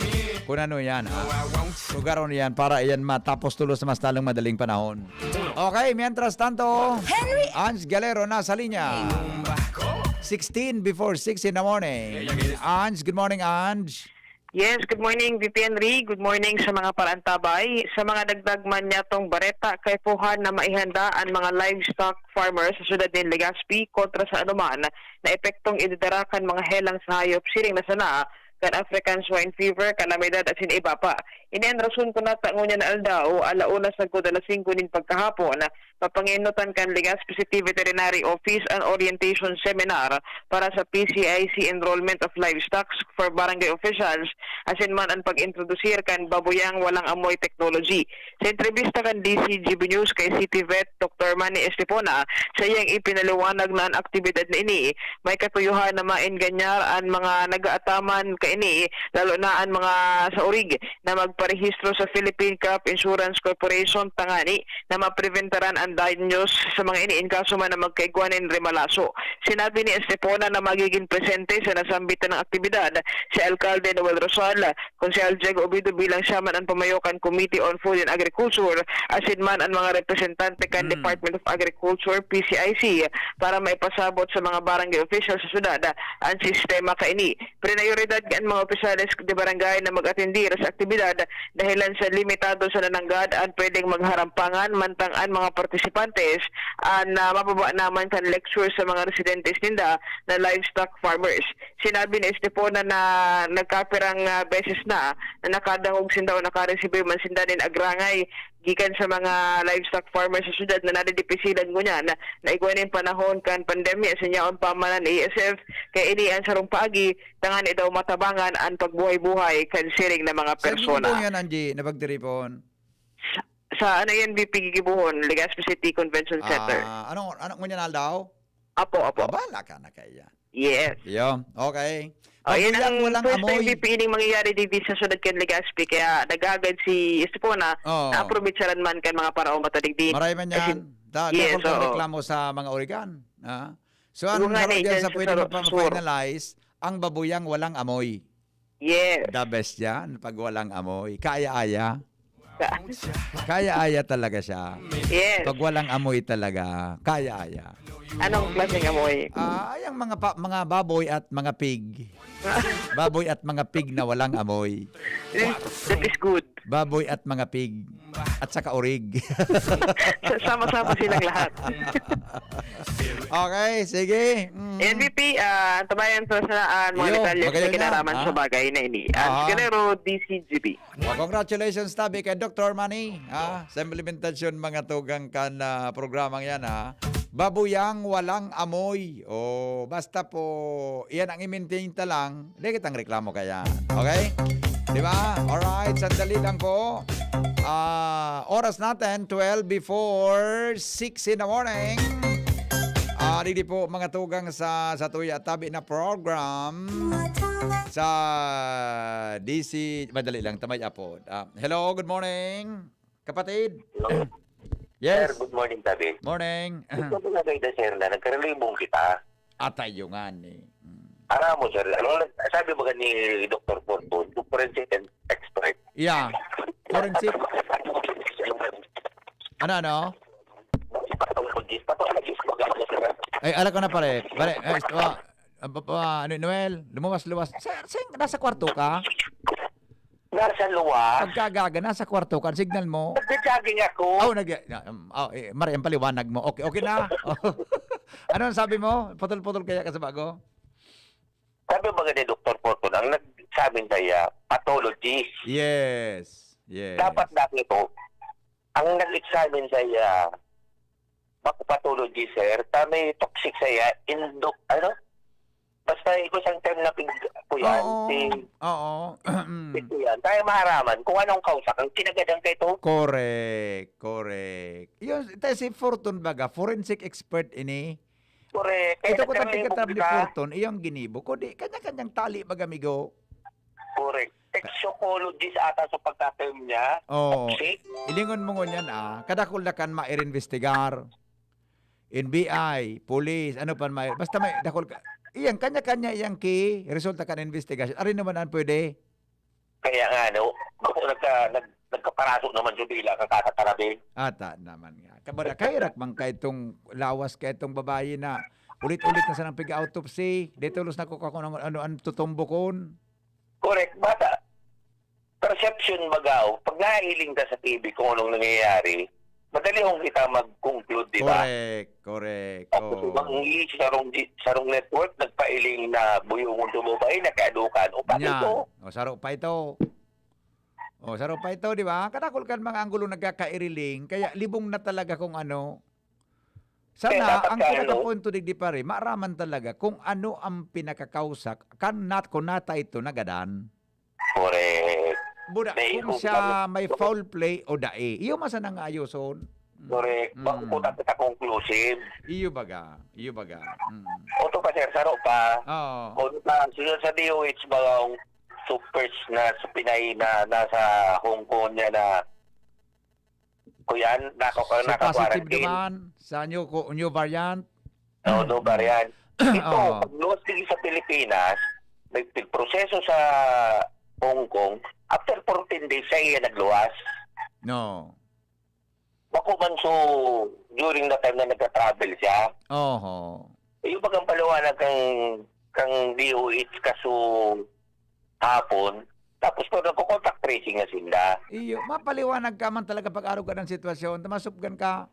Kung ano yan, ah. Lugar ano yan, para yan matapos tulos sa mas talong madaling panahon. Okay, mientras tanto, Henry Ange Galero nasa linya. Sixteen before six in the morning. Ange, good morning, Ange. Yes, good morning, V P Henry. Good morning sa mga parantabay. Sa mga dagdag man niyatong bareta, kaipuhan na maihanda an mga livestock farmers sa syudad nin Legazpi kontra sa anuman na epektong idadara kan mga helang sa hayop siring na sana kan African swine fever, kalamidad asin iba pa. Ini an rason kun nata ngunyan na aldaw, ala una sagkod alas singko nin pagkahapon, papanginutan kan Legazpi City Veterinary Office an orientation seminar para sa P C I C enrollment of livestock for barangay officials, asin man an pag-introdusir kan babuyang walang amoy technology. Sa entrebista kan D C G B News kay City Vet Doktor Manny Estepona, saiyang ipinaliwanag na an aktibidad na ini may katuyohan na maenganyar an mga nag-aataman kaini, lalo na an mga sa orig na magparehistro sa Philippine Crop Insurance Corporation tangani na mapreventaran an danyos sa mga ini in kaso man na magkaigwa nin remalaso. Sinabi ni Estepona na magigin presente sa nasambitan na aktibidad si Alkalde Noel Rosal, Konsehal Diego Obido bilang siya man an pamayo kan Committee on Food and Agriculture, asin man an mga representante kan Mm. Department of Agriculture, P C I C, para maipasabot sa mga barangay official sa syudad an sistema kaini. Prioridad kan mga opisyales de barangay na mag-atendir sa aktibidad dahilan sa limitado sa nananggad an pwedeng magharampangan, mantang an mga partisipantes an, ah, mababa naman kan lecture sa mga residentes ninda na livestock farmers. Sinabi ni Estepona na nagkapirang, ah, beses na na nakadangog sinda o nakaresibi man sinda nin agrangay gikan sa mga livestock farmers sa syudad na nadidipisilan ngunyan na igwa nin panahon kan pandemya sa yaon pa man an A S F, kaya ini an sarong paagi tangani daw matabangan an pagbuhay-buhay kan siring na mga Sa persona. Ginoo yan, Angie, na pagtiripon? Sa, sa ano yan, V P, gigibohon, Legazpi City Convention Center. Ah, anong, anong ngunyan aldaw? Apo, apo. Ah, bahala ka na kaya. Yes. Yo, okay. Oh, yan Pabuyang ang walang first time amoy. V P ining mangyayari digdi sa syudad kan Legazpi, kaya naghahagad si Estepona Oo. na aprobetsaran man kan mga paraoma ta digdi. Maray man Kasi yan. Da-, Yes, dakol kang oo. reklamo sa mga Origan, ha? So, ang Bunga laro ni dyan sa Ignacio pwede Soro-, Soro. magpa-finalize, ang babuyang walang amoy. Yes. The best yan, pag walang amoy. Kaya-aya. Ka- Kaya-aya talaga siya. Yes. Pag walang amoy talaga, kaya-aya. Anong klaseng amoy? Ah, yung mga pa-, mga baboy at mga pig. Baboy at mga pig na walang amoy. That is good. Baboy at mga pig. At saka orig. Sama-sama silang lahat. Okay, sige. Mm. N V P, ah, antabayan sa sanaan, mga Iyo, detalye sa magayon yan, kinaraman ha? sa bagay na ini. Ang Aha. Galero, D C G B. Oh, congratulations, tabi kay Doktor Manny, ha, sa implementasyon, mga tugang kan, ah, programang yan, ha. Babuyang walang amoy. Oh, basta po, iyan ang i-maintain ta lang, di kitang reklamo kaya. Okay? Di ba? Alright, sandali lang po. Ah, oras natin, twelve before six in the morning. Ah, digdi po, mga tugang sa, sa Tuya Tabi na program. Sa D C, madali lang, tamay apod. Ah, hello, good morning, kapatid. Hello. Yes. Sir, good morning, Tabi. Morning. Gusto ko na kayo, sir, na nagkarelibong kita. Atay yung ani. Mm. Alam mo, sir, ano, sabi ba ni Doktor Fortun, forensic expert? Yeah. Forensic. Ano, ano? Pathologist, pathologist, baga, sir. Ay, ala ko na, pare. Pare, ay, ito, ah, ah, pa, pa, ano, Noel, lumuwas-luwas. Sa, sa, nasa kwarto ka? Nasa luwas. Pagkagaga, nasa kwarto ka, ang signal mo. Nagja-jogging ako. Oh, nag-, na, um, oh, eh, Mare, ang paliwanag mo. Okay, okay na. Oh. Ano ang sabi mo? Putol-putol kaya ka sa bago? Sabi ba ni Doktor Fortun, ang nagsabi saiya, pathologist. Yes, yes. Dapat dati ito, ang nag-examine saiya, bako pathologist, sir, ta may toxic saiya, indo, ano? Basta iko siyang term na pig-, kuyan, Oo. si Oo. Ito yan. Tayo maharaman kung anong kausa kang kinagadan ka ito. Correct, correct. Yun, tayo si Fortun baga, forensic expert ini. Correct. Kaya Ito ko nagkaroon tabi yung ka ni bugka. Fortun, iyang ginibo. Kundi, kanya-kanyang tali baga, amigo. Correct. Toxicologist ata sa pagka-term niya. Oo. Toxic. Ilingon mo ngunyan, ah, kadakul na kan mairinvestigar. N B I, police, ano pa may, basta may dakul ka. Iyan, kanya-kanya iyang ki, resulta kan investigation. Ari naman ang pwede. Kaya nga, no? Bako nagka-, nag-, nagkaparaso naman yung dila, kakakatarabi. Ata naman nga. Kabada, kairak man kay itong lawas kay itong babayi na ulit-ulit na sanang pig-autopsy. Dito, los na ko kung ano, ano ang tutumbokon. Correct. Bata, perception baga, o pag nailing ka sa T V kung anong nangyayari, madali hong kita mag-conclude, di ba? Correct, correct. Tapos Oo. ibang sarong di-, sarong network, nagpailing na buyungon sa babae, nakiadukan. O, paano Yan. ito? O, saro pa ito. O, saro pa ito, di ba? Kadakul kan mga anggulo nagkakairiling, kaya libong na talaga kung ano. Sana, Kaya dapat ang ka, ano? pinakapunto digdi, pare, maaraman talaga kung ano ang pinakakausa, kan nat-, kung nata ito nagadan. Correct. Buda, May kung hugot siya kami. may foul play o dai, iyo man sana nga ayoson. Mm. Correct. Ba, Mm. kung dapat ka conclusive. Iyo baga, iyo baga. Mm. O to pa, sir, saro pa. Oo. Kung sa, sa, sa D O H ba ang supers na sa Pinay na nasa Hong Kong niya na kuyan, nako-, So, positive naka-quarantine. naman sa new co-, new variant. Oo, new variant. Ito, Oo. pagluwas din sa Pilipinas, may proseso sa Hong Kong, after fourteen days, siya iya nagluwas. No. Bako man so, during the time na nagka-travel siya. Oho. Eh, yung bagang paliwanag kang, kang D O H kaso hapon, tapos pag nagko-contact tracing na sinda. Iyo, mapaliwanag ka man talaga pag-arog ka ng sitwasyon, tamasupgan ka.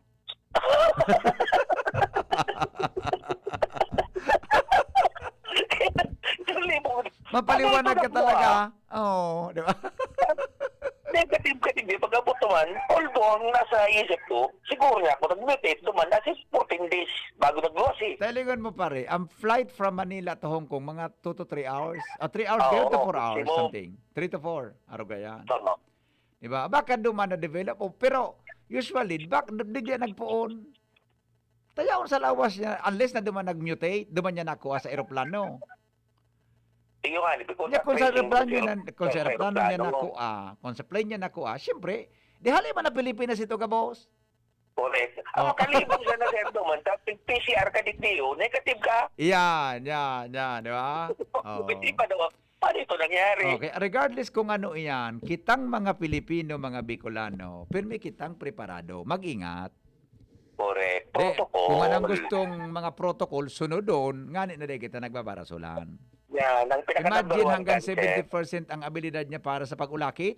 Yung libog. Mapaliwanag Ano ka ito na talaga. po, ah? Oo, di ba? Negative ka din, di ba? Pag-abot naman, although ang nasa isip ko, siguro niya ako nag-mutate, duman, as in fourteen days bago nagluwas eh. Talingon mo, pare, ang flight from Manila to Hong Kong, mga two to three hours. Ah, three hours, Ah, three to oo, four hours, simo. something. Three to four, arog kaya. Tama. Di ba? Baka duman na-develop. Oh, pero, usually, bak-, di, di nagpoon. Tayaon sa lawas niya, unless na duman nag-mutate, duman niya nakuha sa eroplano. Iyo nga, di ba, Niya, kung sa tracing eroplano ko niya siya, na, kung sa sa eroplano niya eroplano. nakuha, kung sa plane niya nakuha, siyempre, di hali man na Pilipinas ito, ka boss. Correct. Ang Oh. makalibog siya na, sir, duman, tapos P C R ka, di, di, oh, negative ka. Yan, yan, yan, di ba? Oo. Hindi pa daw, paano ito nangyari? Okay, regardless kung ano iyan, kitang mga Pilipino, mga Bicolano, pirmi kitang preparado. Mag-ingat. Correct. De, Protocol. kung anong gustong mga protocol, sunodon, ngani na di kita nagbabarasolan. Yan, ang pinaka-number Imagine one hanggang kan, sir. seventy percent ang abilidad niya para sa pag-ulakit.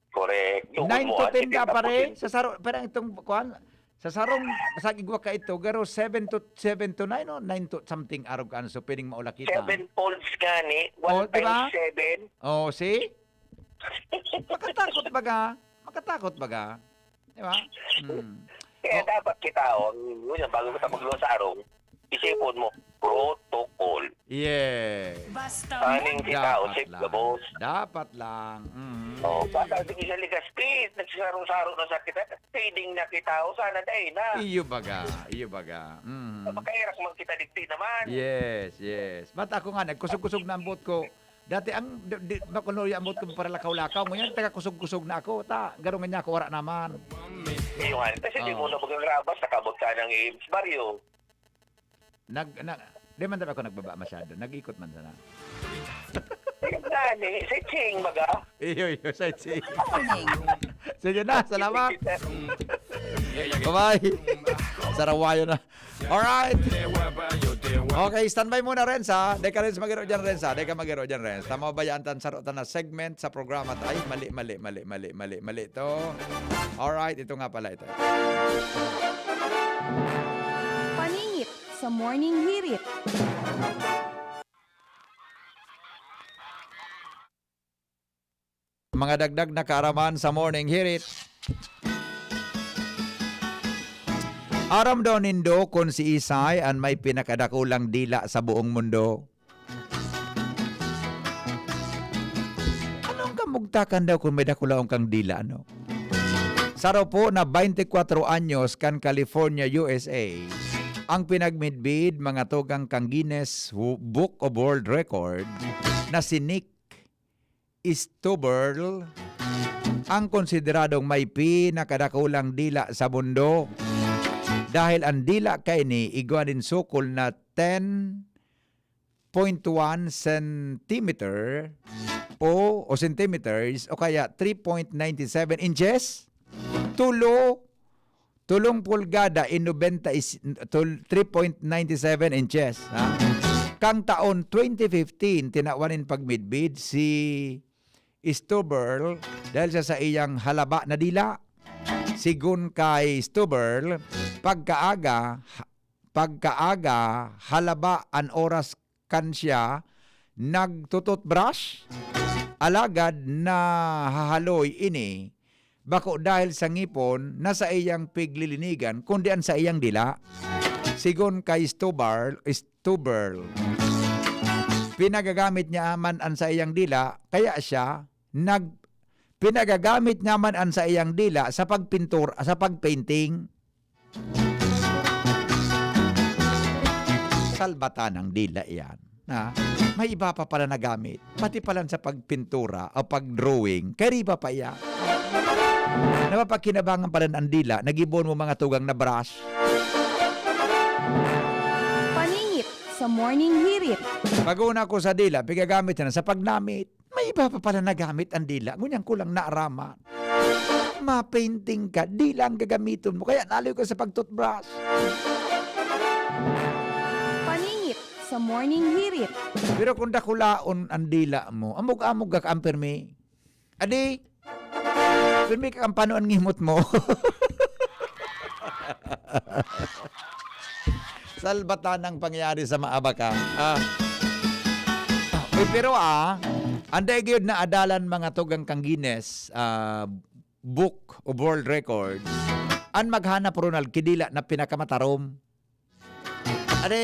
Correct. Yung Nine to mo, ten sige, ka, pare. tapos Sa saro-, parang itong, kuwan, sa sarong, sa igwa ka ito, garo seven to, seven to nine o nine to something arog ka, so pwedeng maulakit, ah. Seven folds gani, Oh, one di ba? times seven. Oh, see? Makatakot baga. Makatakot baga. Di ba? Hmm. Kaya Oh. dapat kita, oh, yun, bago kita magluwas sa arong, isipon mo, protocol. Yeah. Basta Aning kita, oh, Dapat safe lang. Gabos. Dapat lang. Mm. Oh, basta sige sa ligas, please, nagsaro-saro na sa kita, feeding na kita, oh, sana dahil na. Iyo baga, iyo baga. Mm. Makairak man kita digdi naman. Yes, yes. But ako nga, nagkusog-kusog na ang buot ko. Dati ang, di, di, makuno yung ambot ko para lakaw-lakaw. Ngunyan, taga kusog-kusog na ako. Ta, garo nga niya ako, wala naman. Iyo nga, kasi di mo Oo. na magagrabas, nakabot ka ng Ibs Barrio. Nag, na, di man talaga ako nagbaba masyado. Nag-ikot man sana. Ayun nga, ni, si Ching, baga. Iyo, iyo, sa Ching. Morning. Sige na, salamat. Bye-bye. Sarawayo na. Alright. Okay, standby muna, Renz, ha? Deka, Renz, magiro dyan, Renz, ha? Deka, magiro dyan, Renz. Tama ba yan? Tan saro ta na segment sa programa. Ay, mali, mali, mali, mali, mali, mali to. Alright, ito nga pala ito. Paningit sa Morning Hirit. Mga dagdag na kaaraman sa Morning Hirit. Aram daw nindo kun siisay an may pinakadakulang dila sa buong mundo? Anong kamugtakan daw kun may dakulaon kang dila, ano? Saro po na twenty-four anyos kan California, U S A, ang pinagmidbid mga tugang kan Guinness Wo-, Book of World Record na si Nick Stuberl ang konsideradong may pinakadakulang dila sa mundo, dahil ang dila kaini igwa nin sukol na ten point one centimeter o, o centimeters, o kaya three point nine seven inches. Tulo Tolong pulgada in nobenta is, tol-, three point nine seven inches, ha? Kan taon twenty fifteen, tinawan nin pagmidbid si Stuberl dahil sa saiyang halaba na dila. Sigon kay Stuberl, pagkaaga, ha-, pagkaaga, halaba an oras kan siya nagtututbrush, alagad nahahaloy ini bako dahil sa ngipon na saiyang piglilinigan, kundi an saiyang dila. Sigon kay Stubar-, Stuberl, pinagagamit niya man an saiyang dila, kaya siya nag-, pinagagamit niya man an saiyang dila sa pagpintur-, sa pagpainting. Salbatan ang dila iyan, ha? May iba pa pala na gamit. Pati pala sa pagpintura o pag-drawing, kay iba pa iyan. Napapakinabangan pala ang dila, nag-ibon mo mga tugang na brush. Paningit sa Morning Hirit. Pag-una ko sa dila, pigagamit na sa pagnamit. May iba pa pala na gamit ang dila. Ngunyan ko lang naaraman. Mapainting ka, dila ang gagamiton mo. Kaya naloy ka sa pag-toothbrush. Paningit sa Morning Hirit. Pero kung dakulaon ang dila mo, amog-amog ka, ang pirmi. Adi, pirmi ka ang panuan ngimot mo. Salbatan ang pangyayari sa maabaka. Ah. Uy, pero ah, anday gyud na adalan mga tugang kang Guinness, ah, Book of World Records, an maghanap, Ronald, ki dila na pinakamatarom. Are,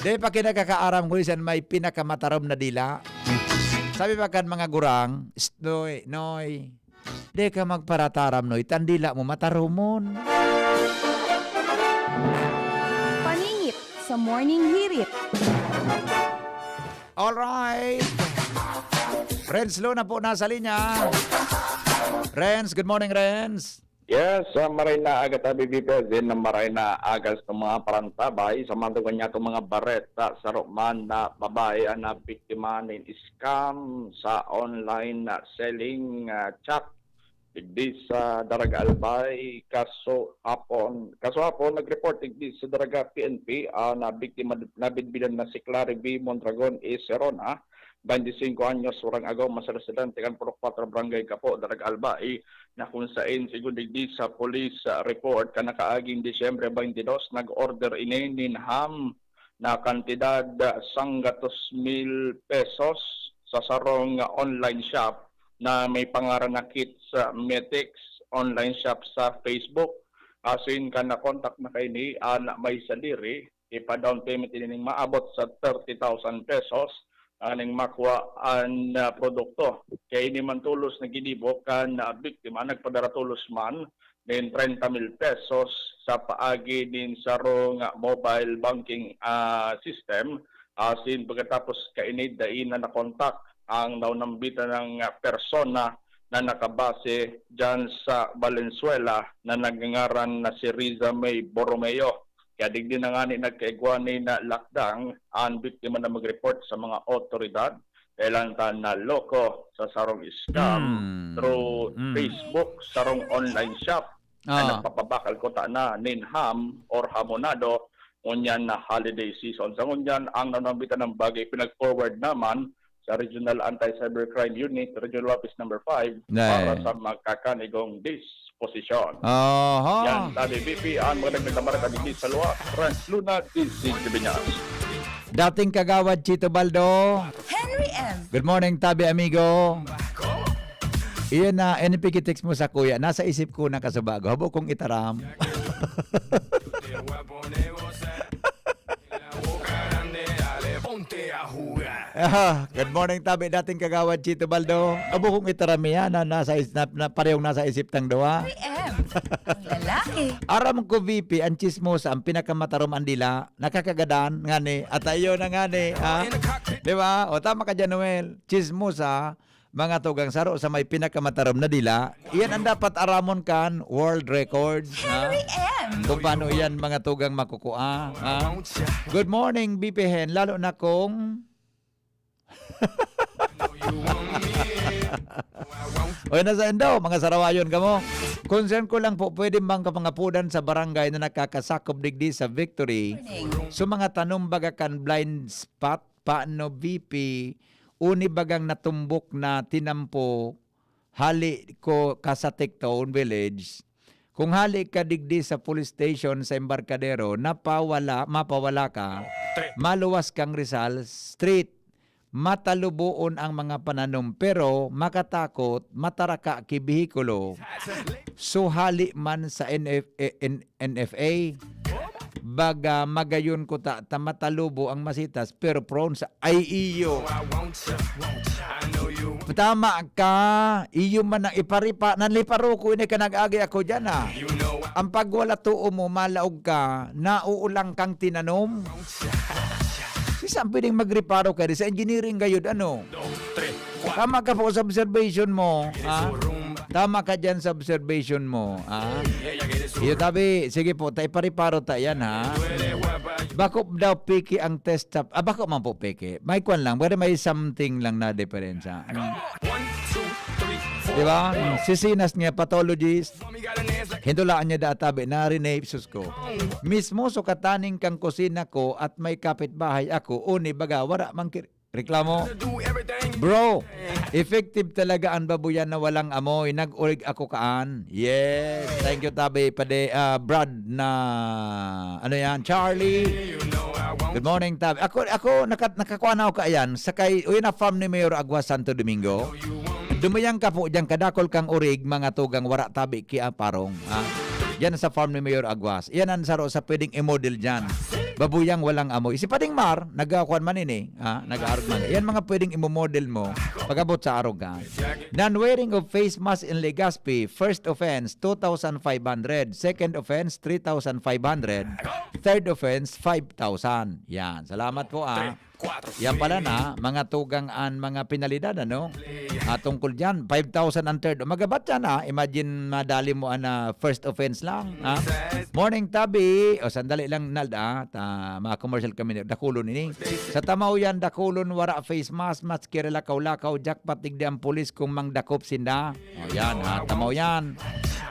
di pa kinakakaaram ko isan may pinakamatarom na dila. Sabi pa kan mga gurang, "Shh, Noy, Noy, di ka magparataram, Noy, tan dila mo mataromon." Paningit sa Morning Hirit. Alright. Renz Luna po nasa linya. Renz, good morning, Renz. Yes, uh, maray na aga ta, B B P, din na maray na aga sa mga parantabay. Sa mga niya itong mga bareta, saro man na babae ang nabiktima nin scam sa online na selling, ah, chat. Digdi sa Daraga Albay, kaso hapon, kaso hapon, nag-report digdi sa Daraga P N P, ah, na biktima, nabidbidan na si Clary V Mondragon y Serona, twenty-cinco anyos, Surang Agoma, sa residente kan Purok Cuatro, Barangay Gapo, Daraga Albay, na kung sain, sigon digdi sa police, ah, report, kan nakaaging Disyembre twenty-dos, nag-order ini nin ham na kantidad, ah, sanggatos mil pesos sa sarong, ah, online shop na may pangaran na Kids, ah, Metex online shop sa Facebook. Asin kan na-contact na kaini, an may sadiri, ipa-down payment ini ning maabot sa thirty thousand pesos, ah, ning makua an, ah, produkto. Kaya ini man tolos na ginibo kan, ah, biktima, nagpadara tolos man nin treinta mil pesos sa paagi nin sarong mobile banking, ah, system. Asin pagkatapos kaini, dai na nakontak ang naunambitan ng, ah, persona na nakabase diyan sa Valenzuela na nagngangaran na si Riza May Borromeo. Kaya digdi na ngani nagkaigwa ni na lakdang an biktima na mag-report sa mga otoridad, kailan ta naloko sa sarong scam Hmm. through Hmm. Facebook, sarong online shop na Ah. nagpapabakal ko ta na nin ham or hamonado, ngunyan na holiday season. Sa ngunyan, ang nanambitan ng bagay, pinag-forward naman sa Regional Anti-Cybercrime Unit, Regional Office Number five, Nay. para sa makakanigong disposisyon. Aha. Yan, Tabi B P, ang mga nagmamarat at hindi sa luwa, Franz Luna, D C Cabinas. Dating kagawad Chito Baldo. Henry M. Good morning, Tabi Amigo. Iyan na, N P K text mo sa kuya, nasa isip ko na kasubago, habo kong itaram. Aha, good morning, Tabi, dating kagawad Chito Baldo. Abo kong itaram iyan na nasa is-, na, na parehong nasa isip tang duwa. Henry M. Ang lalaki. Aram ko, V P, ang chismosa, ang pinakamatarom ang dila, nakakagadan, ngani, at iyo na ngani, ha? Di ba? O, tama ka dyan, Noel. Chismosa, mga tugang saro sa may pinakamatarom na dila. Iyan ang dapat aramon kan world records, ha? Henry M. Kung paano iyan, mga tugang, makukua, ha? Good morning, B P Hen. Lalo na kung Oy, nasa indo, mga sarawayon kamo. Concern ko lang po, pwede bang kapangapudan sa barangay na nakakasakop digdi sa Victory? Morning. So, mga tanom baga kan blind spot, paano V P, uni bagang natumbok na tinampo, hali ko ka sa Tectone Village, kung hali ka digdi sa police station sa Embarcadero, napawala, mapawala ka, maluwas kang Rizal Street. Mataluboon ang mga pananom, pero makatakot, mataraka ki behikulo. So, hali man sa N F, eh, N-, N F A, baga magayon ko ta, ta matalubo ang masitas, pero prone sa, ay iyo. Tama ka, iyo man ang iparipa, nanliparo ko, ini ka nag-agi ako dyan, ah. Ang pagwala too mo, malaog ka, nauulang kang tinanom. Sisaan pwedeng magreparo ka di sa engineering gayud, ano? Tama ka po sa observation mo, ha? Tama ka dyan sa observation mo, ha? Iyo, tabi, sige po, ta ipareparo ta yan, ha? Bako daw peke ang test tap. Ah, bako man po peke. May kwan lang, pero may something lang na diferensya. Mm. Di ba? Mm, si Sinas niya, pathologist. Hindulaan niya da tabi na rin eh, sus ko. Mismo sukataning kang kusina ko at may kapitbahay ako, uni baga, wala mang kir-, reklamo. Bro, effective talaga ang babuyan na walang amoy. Nag-urig ako kaan. Yes. Thank you, Tabi. Pade, ah, Brad na, ano yan, Charlie. Good morning, Tabi. Ako, ako, nakat-, nakakuha na ako kaayan. Sa kay, uy, na farm ni Mayor Agua Santo Domingo. Dumayang ka po diyan, kadakol kang urig, mga tugang wara tabi ki aparong, ha? Diyan sa farm ni Mayor Aguas. Iyan ang saro sa pwedeng i-model diyan. Babuyang walang amoy. Si Pading Mar, nagkakuan man ini, ha? Nag-aarog man. Iyan mga pwedeng imo-model mo pag-abot sa arog ka. Non-wearing of face mask in Legazpi, first offense, two thousand five hundred. Second offense, three thousand five hundred. Third offense, five thousand. Yan. Salamat po, ah. Yan pala na, mga tugang an mga penalidad, ano? Ah, tungkol dyan, five thousand ang third. Magabat yan, ah. Imagine, madali mo an, ah, first offense lang, ah. Morning, Tabi. O, sandali lang, Nald, ah. Ta, mga commercial kami, dakulon ini. Sa tamaw yan, dakulon, wara face mask, maski lakaw-lakaw, jackpot, digdi ang pulis kung mangdakop sinda. O, yan, ha? Tamaw yan.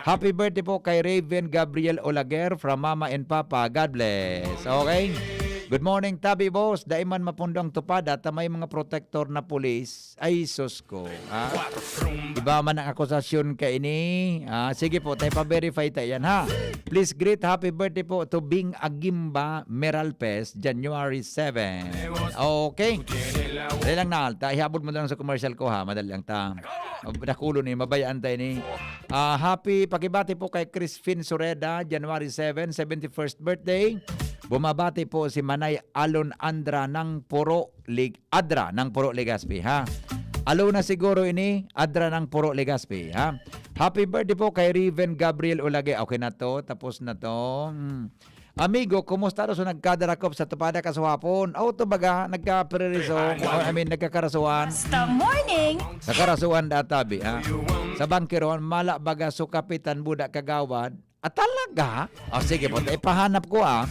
Happy birthday po kay Raven Gabriel Olaguer from Mama and Papa. God bless. Okay? Good morning, Tabi Boss. Dai man mapundo ang tupada ta may mga protektor na pulis. Ay, sus ko. Ha? Iba man ang akusasyon kaini. Ah, sige po, tayo pa-verify tayo yan, ha? Please greet happy birthday po to Bing Agimba Meralpes, January seven. Okay. Dali lang na, ta, ihabol mo na lang sa commercial ko, ha? Madali lang ta. Dakulo ni, mabayaan tayo ni. Ah, happy pakibati po kay Crispin Sureda, January seven, seventy-first birthday. Bumabati po si Manay Alon Andra ng Puro Lig Adra ng Puro Legazpi, ha. Alona siguro ini, Adra ng Puro Legazpi, ha. Happy birthday po kay Riven Gabriel Ulage. Okay na to, tapos na to. Hmm. Amigo, kumusta daw sa nagkadarakop sa Tupada kasuhapon? Auto baga, nagkapririso, I mean, nagkakarasuhan. Basta morning. Nakarasuhan da tabi, ha? Sa bangkeron, mala baga su kapitan buda kagawad. Ah, talaga? O, sige po, ipahanap ko, ah.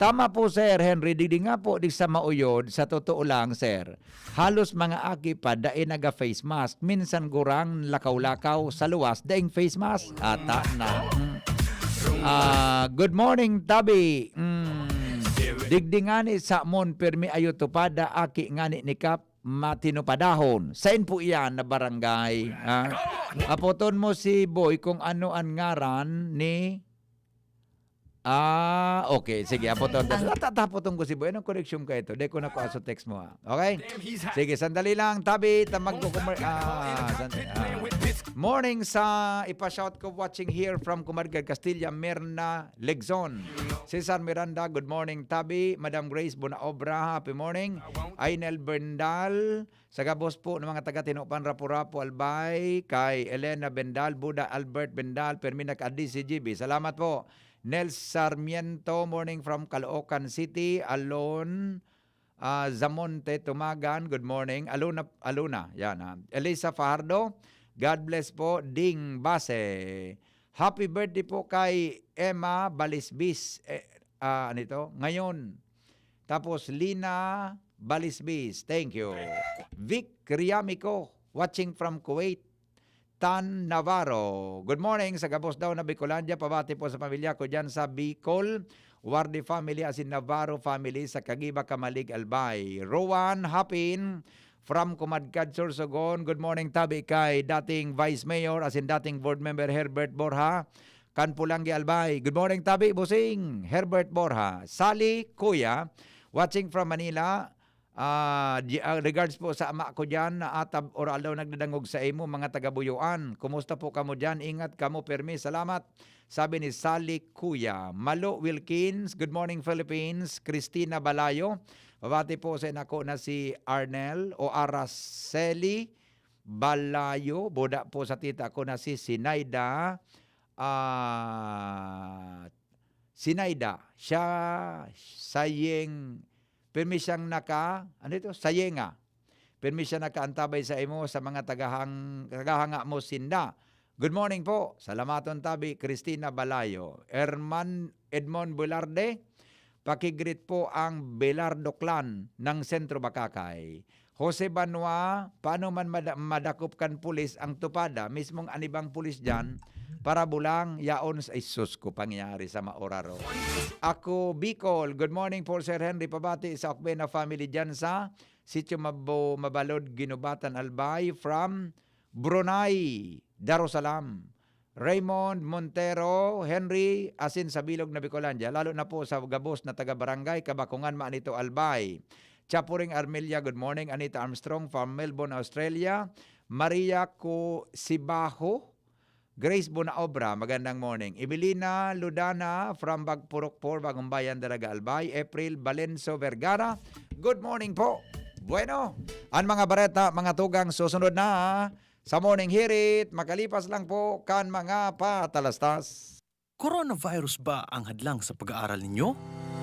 Tama po, Sir Henry, digdi nga po, di sa mauyod, sa totoo lang, sir. Halos mga aki pa, dai naga-face mask. Minsan gurang lakaw-lakaw sa luwas, daing face mask. Ata na. Mm. Ah, good morning, Tabi. Mm. Digdi ngani sa mon, pirmi ayo tupada, aki ngani ni Kap, matinupadahon. Sain po iyan na barangay? Ha? Apoton mo si Boy kung ano an ngaran ni... Ah, okay. Sige, apoton. Ang tatapotong ko si Boy. Anong koreksyon ka ito? Di ko na ko aso text mo, ha? Okay? Sige, sandali lang. Tabi, tamag ko kumar... Ah, sandali. Ah. Morning sa ipa-shout ko, watching here from Kumargal, Castilla, Merna Legzon. Cesar Miranda, good morning. Tabi, Madam Grace Bunaobra, happy morning. Ainel Bernal, sa gabos po ng mga taga Tinopan, Rapu-Rapu, Albay, kay Elena Bendal, Buda Albert Bendal, Permina Cadiz, C G B. Salamat po. Nels Sarmiento, morning from Caloocan City. Alon, ah, Zamonte Tumagan, good morning. Aluna, Aluna, yan, ha. Elisa Fajardo, God bless po. Ding Base, happy birthday po kay Emma Balisbis. Eh, ah, ano ito? Ngayon. Tapos Lina Balisbis, thank you. Vic Riamico, watching from Kuwait. Tan Navarro, good morning. Sa gabos daw na Bicolandia, pabati po sa pamilya ko dyan sa Bicol. Wardi family asin Navarro family sa Kagiba, Camalig, Albay. Rowan Hapin from Kumadkad, Sorsogon. Good morning, tabi kay dating Vice Mayor asin dating Board Member Herbert Borja, kan Pulanggi, Albay. Good morning, tabi, Busing Herbert Borja. Sally Kuya, watching from Manila. Ah, di, ah, regards po sa ama ko diyan, na atab or aldaw nagdadangog sa imo, mga taga-Buyoan. Kumusta po kamo diyan? Ingat kamo, permi. Salamat. Sabi ni Sally Kuya. Malo Wilkins, good morning, Philippines. Christina Balayo, pabati po sa inako na si Arnel o Araceli Balayo. Buda po sa tita ko na si Sinaida. Ah, Sinaida. Siya, sayeng, pirmi siyang naka, ano ito? Sayenga. Pirmi siya nakaantabay sa imo sa mga tagahang, tagahanga mo sinda. Good morning po. Salamaton tabi, Christina Balayo. Herman Edmond Velarde, pakigreet po ang Velardo Clan ng Centro Bacacay. Jose Banwa, paano man mada-, madakop kan pulis ang Tupada, mismong an ibang pulis diyan, para bulang yaon sa isus ko pangyari sa maoraro. Ako, Bicol. Good morning po, Sir Henry. Pabati sa Okbena family diyan sa Sitio Mabo-, Mabalod, Ginubatan, Albay, from Brunei, Darussalam. Raymond Montero, Henry, asin sa bilog na Bicolandia, lalo na po sa gabos na taga-barangay Kabakungan, Manito, Albay. Chapuring Armelia, good morning. Anita Armstrong from Melbourne, Australia. Maria Ku-, Sibaho, Grace Bonaobra, magandang morning. Emelina Ludana from Bagpurukpor, Bagong Bayan, Daraga, Albay. April Balenso Vergara, good morning po. Bueno, ang mga bareta, mga tugang, susunod na sa Morning Hirit, makalipas lang po kan mga patalastas. Coronavirus ba ang hadlang sa pag-aaral ninyo?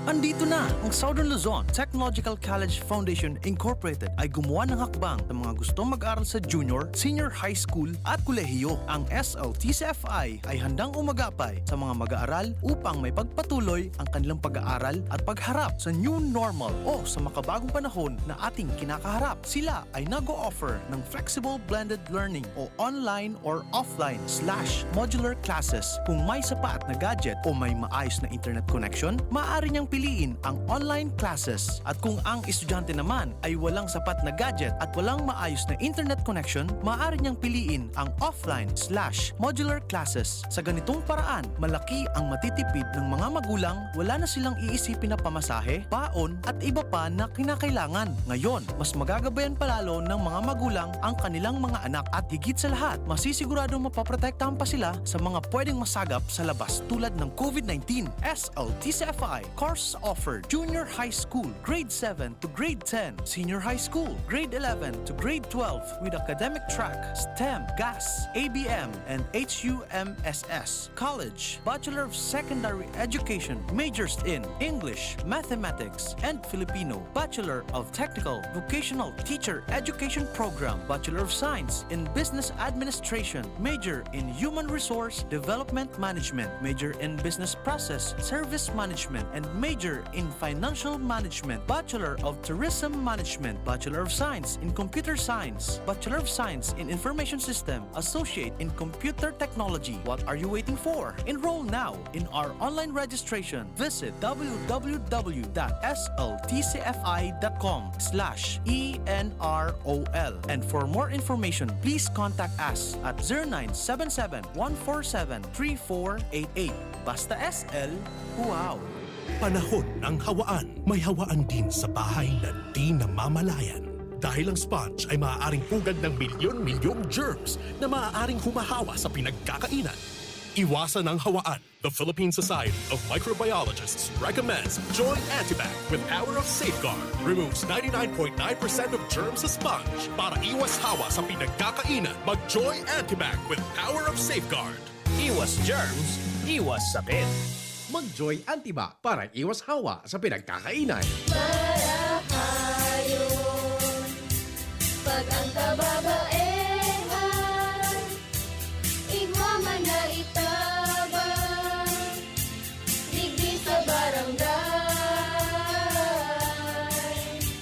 Andito na! Ang Southern Luzon Technological College Foundation Incorporated ay gumawa ng hakbang sa mga gustong mag-aral sa junior, senior high school at kolehiyo. Ang S L T C F I ay handang umagapay sa mga mag-aaral upang may pagpatuloy ang kanilang pag-aaral at pagharap sa new normal o sa makabagong panahon na ating kinakaharap. Sila ay nag-o-offer ng flexible blended learning o online or offline slash modular classes. Kung may sapat na gadget o may maayos na internet connection, maaari niyang piliin ang online classes. At kung ang estudyante naman ay walang sapat na gadget at walang maayos na internet connection, maaari niyang piliin ang offline slash modular classes. Sa ganitong paraan, malaki ang matitipid ng mga magulang, wala na silang iisipin na pamasahe, baon, at iba pa na kinakailangan. Ngayon, mas magagabayan pa lalo ng mga magulang ang kanilang mga anak at higit sa lahat, masisiguradong mapoprotektahan pa sila sa mga pwedeng masagap sa labas tulad ng COVID nineteen. S L T C F I course offered: Junior High School, Grade seven to Grade ten, Senior High School, Grade eleven to Grade twelve, with academic track, STEM, GAS, A B M, and H U M S S. College, Bachelor of Secondary Education, majors in English, Mathematics, and Filipino, Bachelor of Technical Vocational Teacher Education Program, Bachelor of Science in Business Administration, major in Human Resource Development Management, major in Business Process Service Management, and major in Financial Management, Bachelor of Tourism Management, Bachelor of Science in Computer Science, Bachelor of Science in Information System, Associate in Computer Technology. What are you waiting for? Enroll now in our online registration. Visit w w w dot s l t c f i dot com slash e n r o l. And for more information, please contact us at zero nine seven seven, one four seven, three four eight eight. Basta S L, wow! Panahon ng hawaan. May hawaan din sa bahay na di namamalayan. Dahil ang sponge ay maaaring pugad ng milyon-milyong germs na maaaring humahawa sa pinagkakainan. Iwasan ang hawaan. The Philippine Society of Microbiologists recommends Joy Antibac with Power of Safeguard. Removes ninety-nine point nine percent of germs sa sponge. Para iwas hawa sa pinagkakainan, mag Joy Antibac with Power of Safeguard. Iwas germs, iwas sakit. Mag-Joy Antibac para iwas hawa sa pinagkakainan. Marahayon, pag ang kababaehan, igwa man na itabang, digdi sa barangay.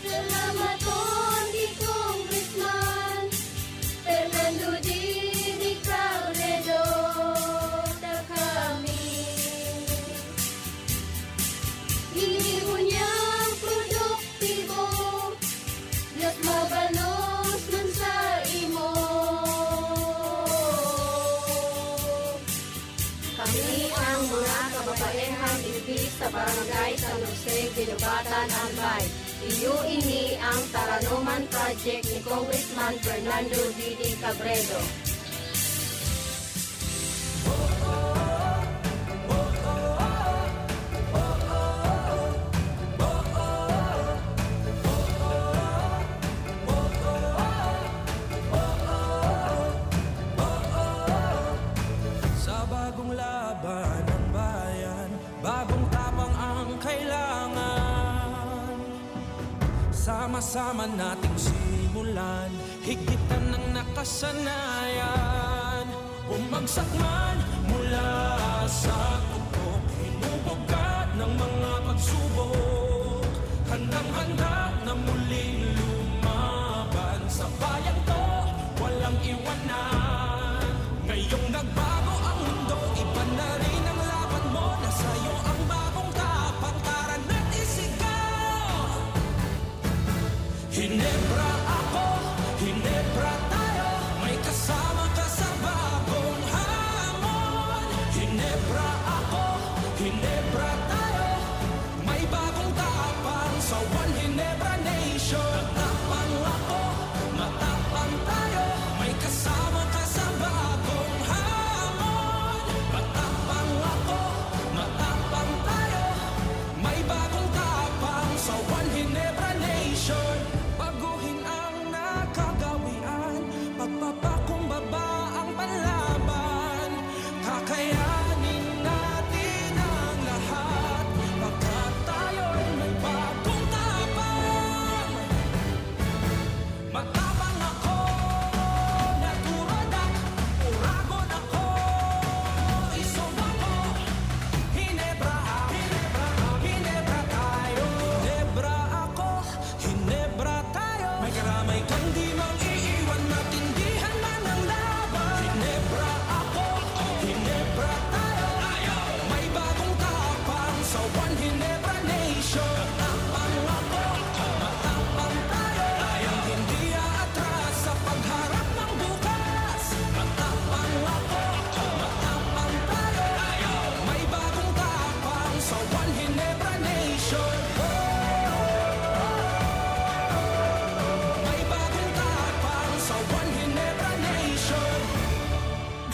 Salamaton ki Congressman Fernando Didi Cabredo, ta kami ginibo niyang produktibo, mas mabalos man sa imo. Kami ang mga kababaehan digdi sa Barangay San Jose, Guinobatan, Albay. Iyo ini ang Taranoman Project ni Congressman Fernando Didi Cabredo. Sa bagong laban ng bayan, bagong tapang ang kailangan. Sama-sama nating simulan, higitan ng nakasanayan. Bumagsak man mula sa tuktok, hinubog ka ng mga pagsubok. Handang-handa na muling lumaban, sa bayan to walang iwanan. Ngayong nagbago ang mundo, iba na rin ang laban mo. Nasa iyo ang bagong tapang, tara na't isigaw! Hinebra ako, Hinebra tayo, may kasama ka sa bagong hamon. Hinebra ako,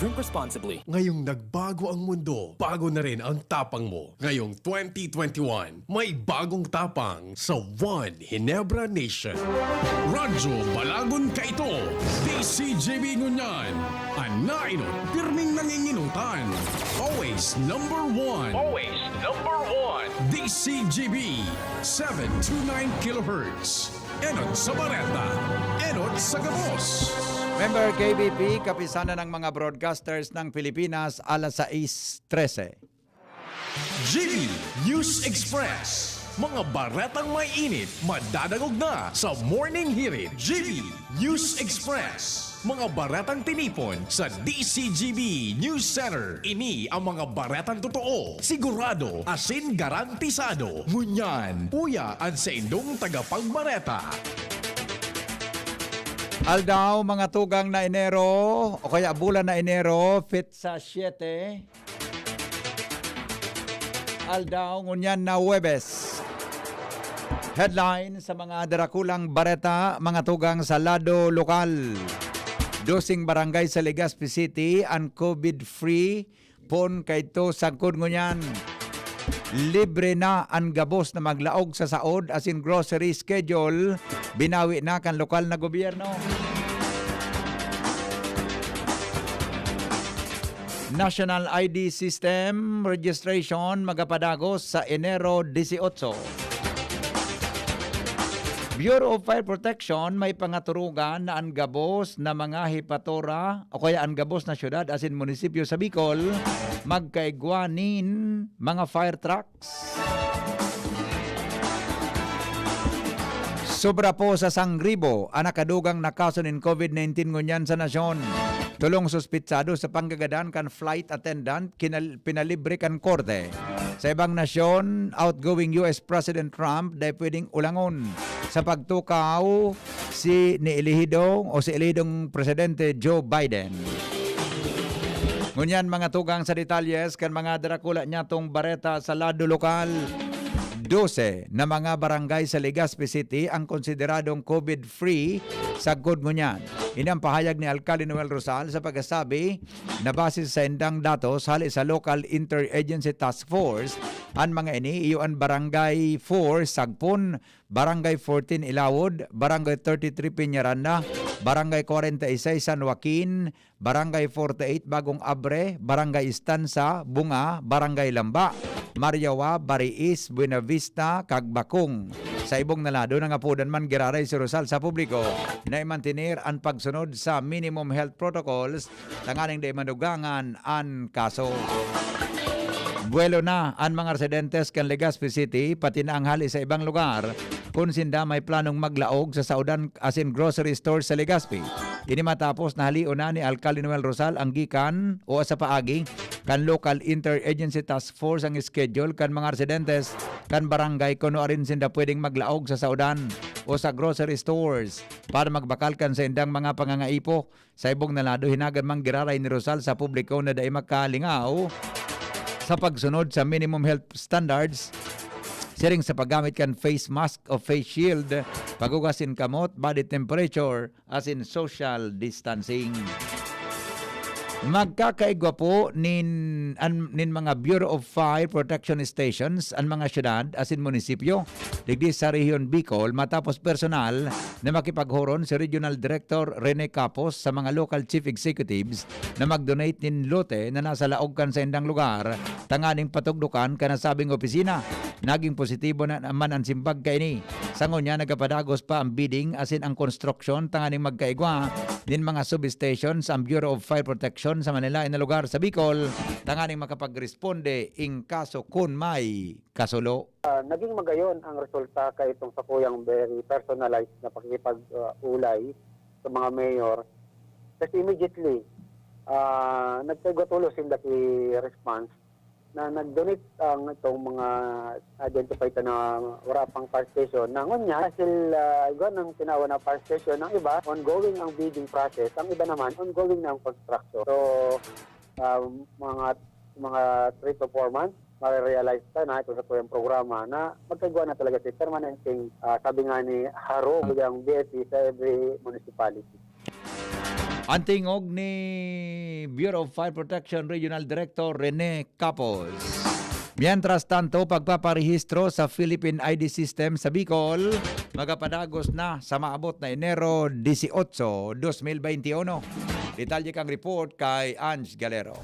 Drink responsibly. Ngayong nagbago ang mundo, bago na rin ang tapang mo. Ngayong twenty twenty-one, may bagong tapang sa One Ginebra Nation. Radyo Balagon kaito, D C G B ngunyan. An nainot, pirming nanginginutan. Always number one. Always number one. D C G B, seven two nine kilohertz. Enot sa bareta, enot sa gabos. Member K B P, Kapisanan ng mga Broadcasters ng Pilipinas, alas sais trese. G B News Express. Mga baretang may init, madadangog na sa Morning Hirit. G B News Express. Mga baretang tinipon sa D C G B News Center. Ini ang mga baretang totoo, sigurado, asin garantisado. Ngunyan, uya an saindong tagapagbareta. Aldaw, mga tugang na Enero, o kaya bulan na Enero, petsa siyete. Aldaw, ngunyan na Huwebes. Headline sa mga darakulang bareta, mga tugang sa lado lokal. Doseng barangay sa Legazpi City an COVID-free pon kaidto sagkod ngunyan. Libre na an gabos na maglaog sa saod asin grocery schedule, binawi na kan lokal na gobyerno. National I D System registration magapadagos sa Enero dieciocho. Bureau of Fire Protection may pangaturugan na an gabos na mga hepatura o kaya an gabos na syudad asin munisipyo sa Bicol magkaigwa nin mga fire trucks. Sobra po sa sangribo an nakadugang na kaso nin COVID nineteen ngunyan sa nasyon. Tolong suspitsado sa panggagadan kan flight attendant kinal-, pinalibre kan korte. Sa ibang nasyon, outgoing U S President Trump dai pwedeng ulangon sa pagtukaw si ni elehido o si elehidong Presidente Joe Biden. Ngunyan, mga tugang sa detalyes kan mga darakula niyatong bareta sa lado lokal. Dose na mga barangay sa Legazpi City ang konsideradong COVID-free sagkod ngunyan. Ini ang pahayag ni Alkalde Noel Rosal sa pagkasabi na base sa indang datos hali sa Local Interagency Task Force, an mga ini iyo an Barangay four Sagpon, Barangay fourteen Ilawod, Barangay thirty-three Peñaranda, Barangay forty-six San Joaquin, Barangay forty-eight Bagong Abre, Barangay Estansa, Bunga, Barangay Lamba, Mariawa, Bariis, Buenavista, kag Bakong. Sa ibong na lado, nangapodan man giraray si Rosal sa publiko na imantener an pagsunod sa minimum health protocols tanganing dai madugangan an kaso. Buwelo na an mga residentes kan Legazpi City, pati na ang hali sa ibang lugar, kun sinda may planong maglaog sa saodan asin grocery store sa Legazpi. Ini matapos na halion na ni Alkalde Noel Rosal ang gikan o sa paagi kan Local Interagency Task Force ang schedule kan mga residentes kan barangay kun nuarin sinda pwedeng maglaog sa saodan o sa grocery stores para magbakal kan saindang mga pangangaipo. Sa ibong na lado, hinagad man giraray ni Rosal sa publiko na dai makalingaw sa pagsunod sa minimum health standards, siring sa paggamit kan face mask o face shield, paghugas nin kamot, body temperature, asin social distancing. Magkakaigwa po nin, an, nin mga Bureau of Fire Protection Stations an mga syudad asin munisipyo digdi sa Rehiyon Bicol matapos personal na makipaghuron si Regional Director Rene Capos sa mga local chief executives na mag-donate nin lote na nasa laog kan saindang lugar tanganing patugdokan kan nasabing opisina. Naging positibo na naman an simbag kaini. Sa ngunyan, nagapadagos pa ang bidding asin ang konstruksyon tanganing magkaigwa nin mga substation sa Bureau of Fire Protection sa Manila na lugar sa Bicol tanganing makapagresponde in kaso kun may kasulo. Ah, naging magayon ang resulta kaitong sakuyang very personalized na pakikipag-ulay sa mga mayor. Kasi immediately, ah, nagkaigwa tulos sinda ki response na nag-donate ang itong mga identified na wala pang fire station. Na ngunyan, dahil, ah, igwa ng tinawa na fire station, ang iba, ongoing ang bidding process, ang iba naman, ongoing na ang construction. So, ah, mga, mga three to four months, marirealize ka na ito sa tuyang programa na magkagawa na talaga si permanenteng, ah, sabi nga ni Haro, ang B F P sa every municipality. An tingog ni Bureau of Fire Protection Regional Director Rene Capos. Mientras tanto, pagpaparehistro sa Philippine I D System sa Bicol magapadagos na sa maabot na Enero dieciocho, dos mil veintiuno. Detalye kang report kay Ange Galero.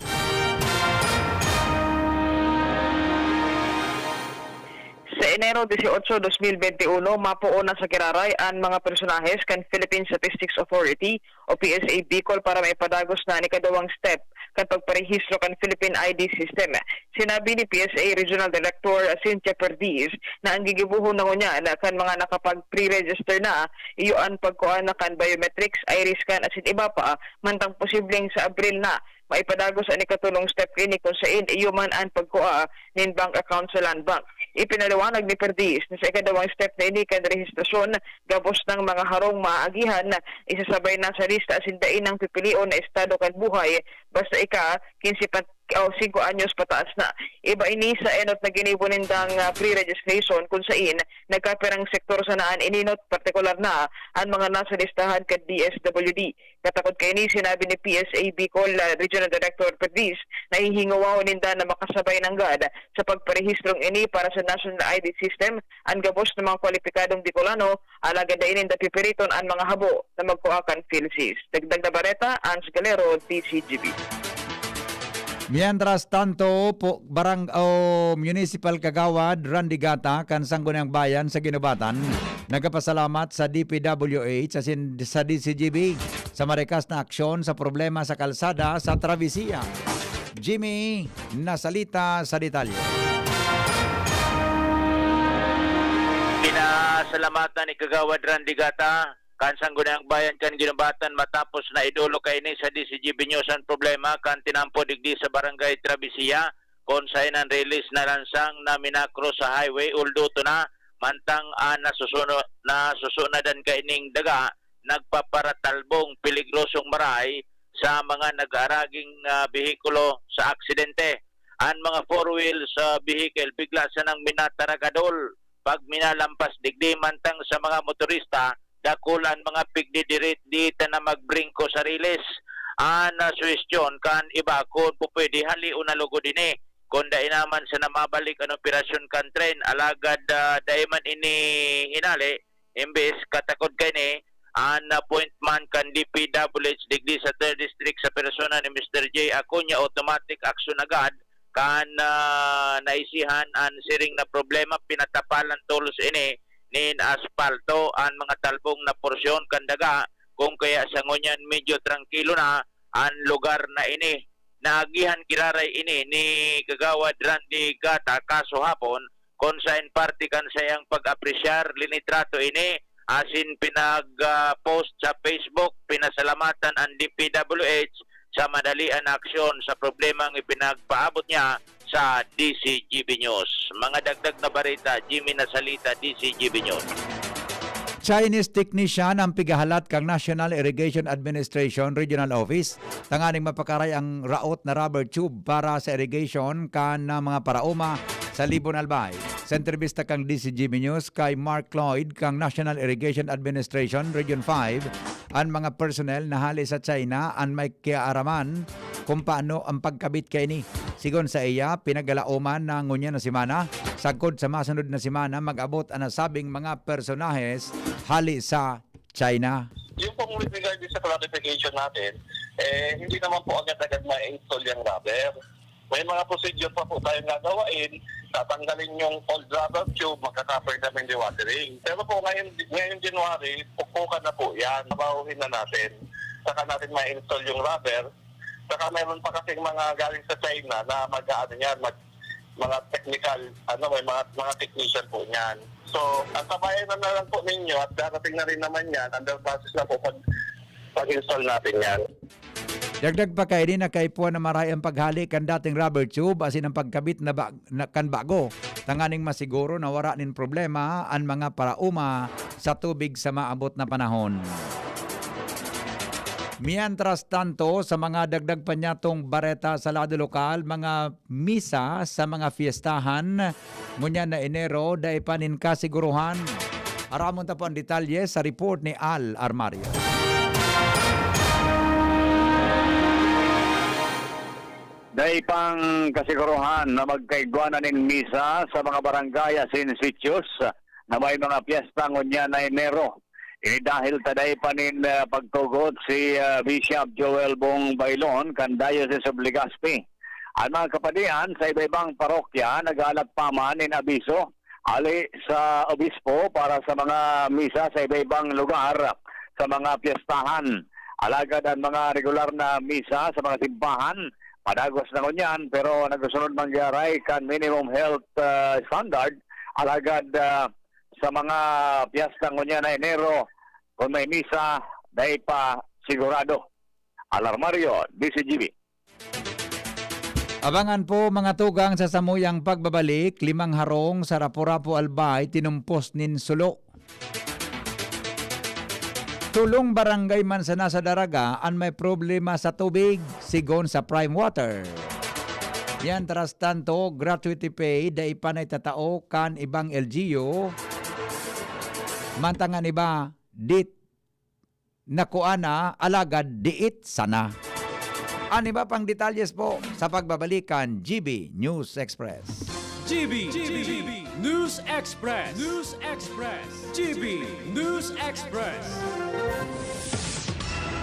Sa Enero dieciocho, dos mil veintiuno, mapoon na sa giraray an mga personahes kan Philippine Statistics Authority o P S A Bicol para maipadagos na an ikadawang step kan pagparehistro kan Philippine I D system. Sinabi ni P S A Regional Director Cynthia Perdiz na ang gigibohon na ngunyan kan mga nakapag-pre-register na, iyo an pagkua na kan biometrics, iris scan asin iba pa, mantang posibleng sa Abril na maipadagos an ikatolong step kaini, kun sain iyo man an pagkua nin bank account sa Land Bank. Ipinaliwanag ni Perdiz na sa ikadawang step na ini kan rehistrasyon, gabos nang mga harong maagihan, isasabay na sa lista asin dai nang pipilion na estado kan buhay, basta ika kinse pa o singko anyos pataas na. Iba ini sa enot na ginibo nindang, ah, pre-registration, kun sain nagkapirang sektor sana an ininot, partikular na an mga nasa listahan kan D S W D. Katakod kaini, sinabi ni P S A Bicol, ah, Regional Director Perdiz na hihingowahon ninda na makasabay nanggad sa pagparehistrong ini para sa National I D System an gabos na mga kwalipikadong Bicolano, alagad dai ninda pipiriton an mga habo na magkua kan PhilSys. Dagdag na bareta, Ange Galero, D C G B. Mientras tanto, po, barang-, o municipal kagawad Randy Gata kan Sangguniang Bayan sa Guinobatan, nagpapasalamat sa D P W H asin sa D C G B sa marikas na aksyon sa problema sa kalsada sa Travesía. Jimmy Nasalita sa detalye. Pinasalamatan ni Kagawad Randy Gata kan Sangguniang Bayan kan Guinobatan matapos na idolok kaini sa D C G B News an problema kan tinampo digdi sa Barangay Travesía, kun saen an release na lansang na minakros sa highway, ulduto na, mantang an nasusuno-, nasusunadan kaining daga nagpaparatalbong peligrosong maray sa mga nag-aaraging, ah, behikulo sa aksidente. An mga four wheels, ah, vehicle bigla sanang minataragadol pag minalampas digdi, mantang sa mga motorista, dakul an mga pigdidirit di ta na magbringko sa riles. An, ah, suhestyon kan iba, kun pupwede, halion na lugod ini, kun dai naman sana mabalik an operasyon kan tren. Alagad, ah, dai man ini hinali, imbes katakod kaini, an appointment kan D P W H digdi sa Third District sa persona ni Mister J Acuña, automatic action agad kan, ah, naisihan an siring na problema, pinatapalan tolos ini nin aspalto an mga talbong na porsyon kan daga, kung kaya sa ngunyan medyo trangkilo na an lugar na ini. Naagihan giraray ini ni Kagawad Randy Gata kasuhapon, kun saen parte kan saiyang pag-apresyar, linitrato ini asin pinag, ah, post sa Facebook. Pinasalamatan an D P W H sa madalian na aksyon sa problemang ipinagpaabot niya sa D C G B News. Mga dagdag na bareta, Jimmy Nasalita, D C G B News. Chinese technician ang pigahalat kan National Irrigation Administration Regional Office tanganing mapakaray ang raot na rubber tube para sa irrigation kan, ah, mga paraoma sa Libon, Albay. Sa entrebista kan D C G B News kay Mark Lloyd kan National Irrigation Administration Region five, an mga personnel na hale sa China an may kiaaraman kung paano ang pagkabit kaini. Sigon saiya, pinagalaoman na ngunyan na semana, sagkod sa masunod na semana mag-abot an nasabing mga personahes hale sa China. Yung pong with regard sa clarification natin, eh, hindi naman po agad-agad ma-install yung rubber. May mga procedure pa po tayong gagawain. Tatanggalin yung old rubber tube, magka-copper kami dewatering. Pero po ngayon, ngayon January, pukpukan na po yan. Trabahuhin na natin. Saka natin ma-install yung rubber. Saka meron pa kasing mga galing sa China na mag-aano yan, mag-, mga technical, ano, may mga, mga technician po niyan. So, ang sabayan na, na lang po ninyo at darating na rin naman yan, under process na po pag, pag-install natin yan. Dagdag pa kaini, nakaipuhan na maray ang paghale kan dating rubber tube asin ang pagkabit na ba-, na, kan bago, tanganing masiguro na wara nin problema an mga paraoma sa tubig sa maabot na panahon. Mientras tanto, sa mga dagdag pa niyatong bareta sa lado lokal, mga misa sa mga fiestahan ngunyan na Enero, dai pa nin kasiguruhan. Aramon ta po ang detalye sa report ni Al Armario. Dai pang kasiguruhan na magkaigwa na nin misa sa mga barangay asin sitios na may mga pyesta ngunyan na Enero. Ini dahil ta dai pa nin, ah, pagtugot si, ah, Bishop Joel Bong Bailon kan Diocese of Legazpi. An mga kapadian sa iba-ibang parokya naghahalat pa man nin abiso hale sa obispo para sa mga misa sa iba-ibang lugar sa mga pyestahan. Alagad an mga regular na misa sa mga simbahan padagos na ngunyan, pero nagsusunod man giraray kan minimum health, ah, standard. Alagad, ah, sa mga pyesta ngunyan na Enero, kun may misa, dai pa sigurado. Alarmario, D Z G B. Abangan po, mga tugang, sa samuyang pagbabalik, limang harong sa Rapu-Rapu Albay tinumpos nin sulo. Tolong barangay man sana sa Daraga an may problema sa tubig, sigon sa Prime Water. Mientras tanto, gratuity pay dai pa naitatao kan ibang L G U, mantang an iba, dit nakua na, alagad diit sana. An iba pang detalles po sa pagbabalik kan G B News Express. G B, G B, News Express, News Express, G B News Express.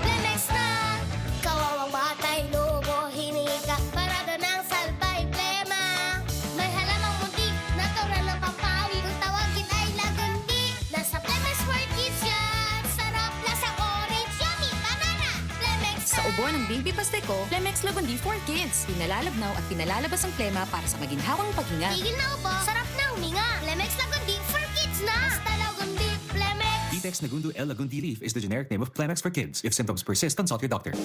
Lemex na! Kawawang batay, lumo, hinika, parada ng salbay, plema. May halamang muntik, natural na pampawi. Kung tawagin ay lagundi, nasa Lemex for Kids yan. Sarap, lasa, orange, yummy, banana. Lemex Sa na! Ubo ng Baby Pasteco, Lemex Lagundi for Kids. Pinalalabnaw at pinalalabas ang plema para sa maginhawang paghinga. Tigil na ubo, sarap na huminga. Lemex Lagundi for Kids na! Basta Lagundi, Lemex! Vitex Nagundo L Lagundi Leaf is the generic name of Plemex for Kids. If symptoms persist, consult your doctor.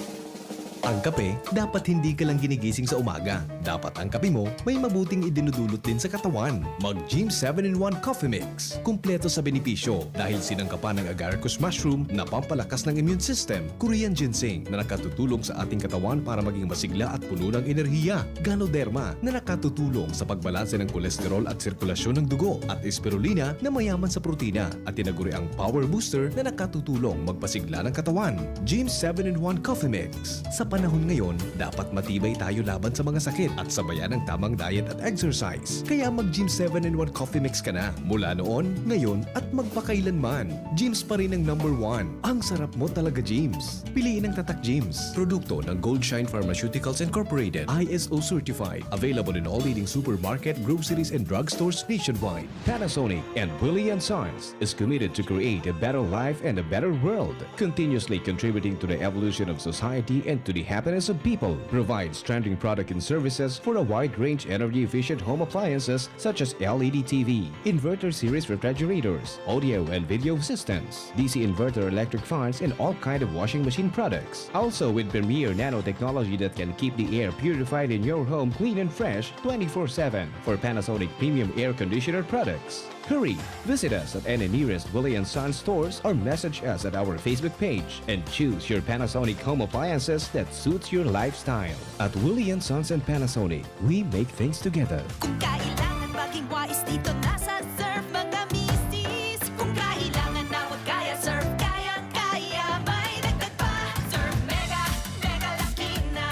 Ang kape, dapat hindi ka lang ginigising sa umaga. Dapat ang kape mo may mabuting idinudulot din sa katawan. Mag Gym seven in one Coffee Mix. Kumpleto sa benepisyo dahil sinangkapan ng agaricus mushroom na pampalakas ng immune system, Korean ginseng na nakatutulong sa ating katawan para maging masigla at puno ng enerhiya, Ganoderma na nakatutulong sa pagbalanse ng kolesterol at sirkulasyon ng dugo, at spirulina na mayaman sa protina at tinaguriang power booster na nakatutulong magpasigla ng katawan. Gym seven in one Coffee Mix. Sa panahon ngayon, dapat matibay tayo laban sa mga sakit at sabayan ng tamang diet at exercise. Kaya mag Gym seven in one Coffee Mix ka na mula noon, ngayon, at magpakailanman. Gym's pa rin ang number one. Ang sarap mo talaga, Gym's. Piliin ang Tatak Gym's. Produkto ng Goldshine Pharmaceuticals Incorporated, I S O certified. Available in all leading supermarket, groceries, and drugstores nationwide. Panasonic and Willie and Sons is committed to create a better life and a better world, continuously contributing to the evolution of society and to the happiness of people. Provides trending product and services for a wide range energy-efficient home appliances such as L E D T V, inverter series refrigerators, audio and video systems, D C inverter electric fans, and all kind of washing machine products. Also with Premier Nanotechnology that can keep the air purified in your home clean and fresh twenty-four seven for Panasonic premium air conditioner products. Hurry! Visit us at any nearest Willie and Sons stores or message us at our Facebook page and choose your Panasonic home appliances that suits your lifestyle. At Willie and Sons and Panasonic, we make things together. Kung kailangan maging wais, dito na sa Surf mga misis. Kung kailangan na huwag kaya, Surf kaya, kaya. May dagdag pa. Surf Mega, Mega Laki na.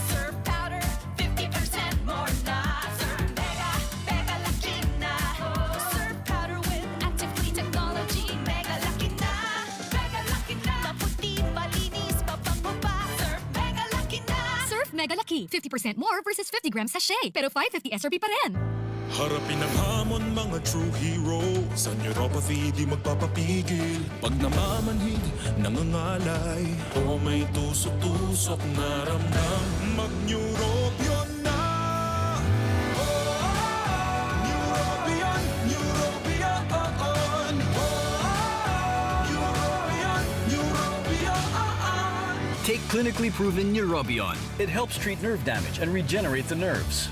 Surf Powder, fifty percent more na. Surf Mega, Mega Laki na. Surf Powder with active clean technology. Mega Laki na. Mega Laki na. Maputi, malinis, mabango pa. Surf Mega Laki na. Surf Mega Laki, fifty percent more versus fifty gram sachet, pero five fifty S R P pa rin. Harapin ang hamon, mga true hero. Sa neuropathy, di magpapapigil. Pag namamanhid, nangangalay, o may tusok-tusok na ramdam, mag-Neurobion na! Neurobion, Neurobion, oo. Neurobion, Neurobion, oo. Take clinically proven Neurobion. It helps treat nerve damage and regenerate the nerves.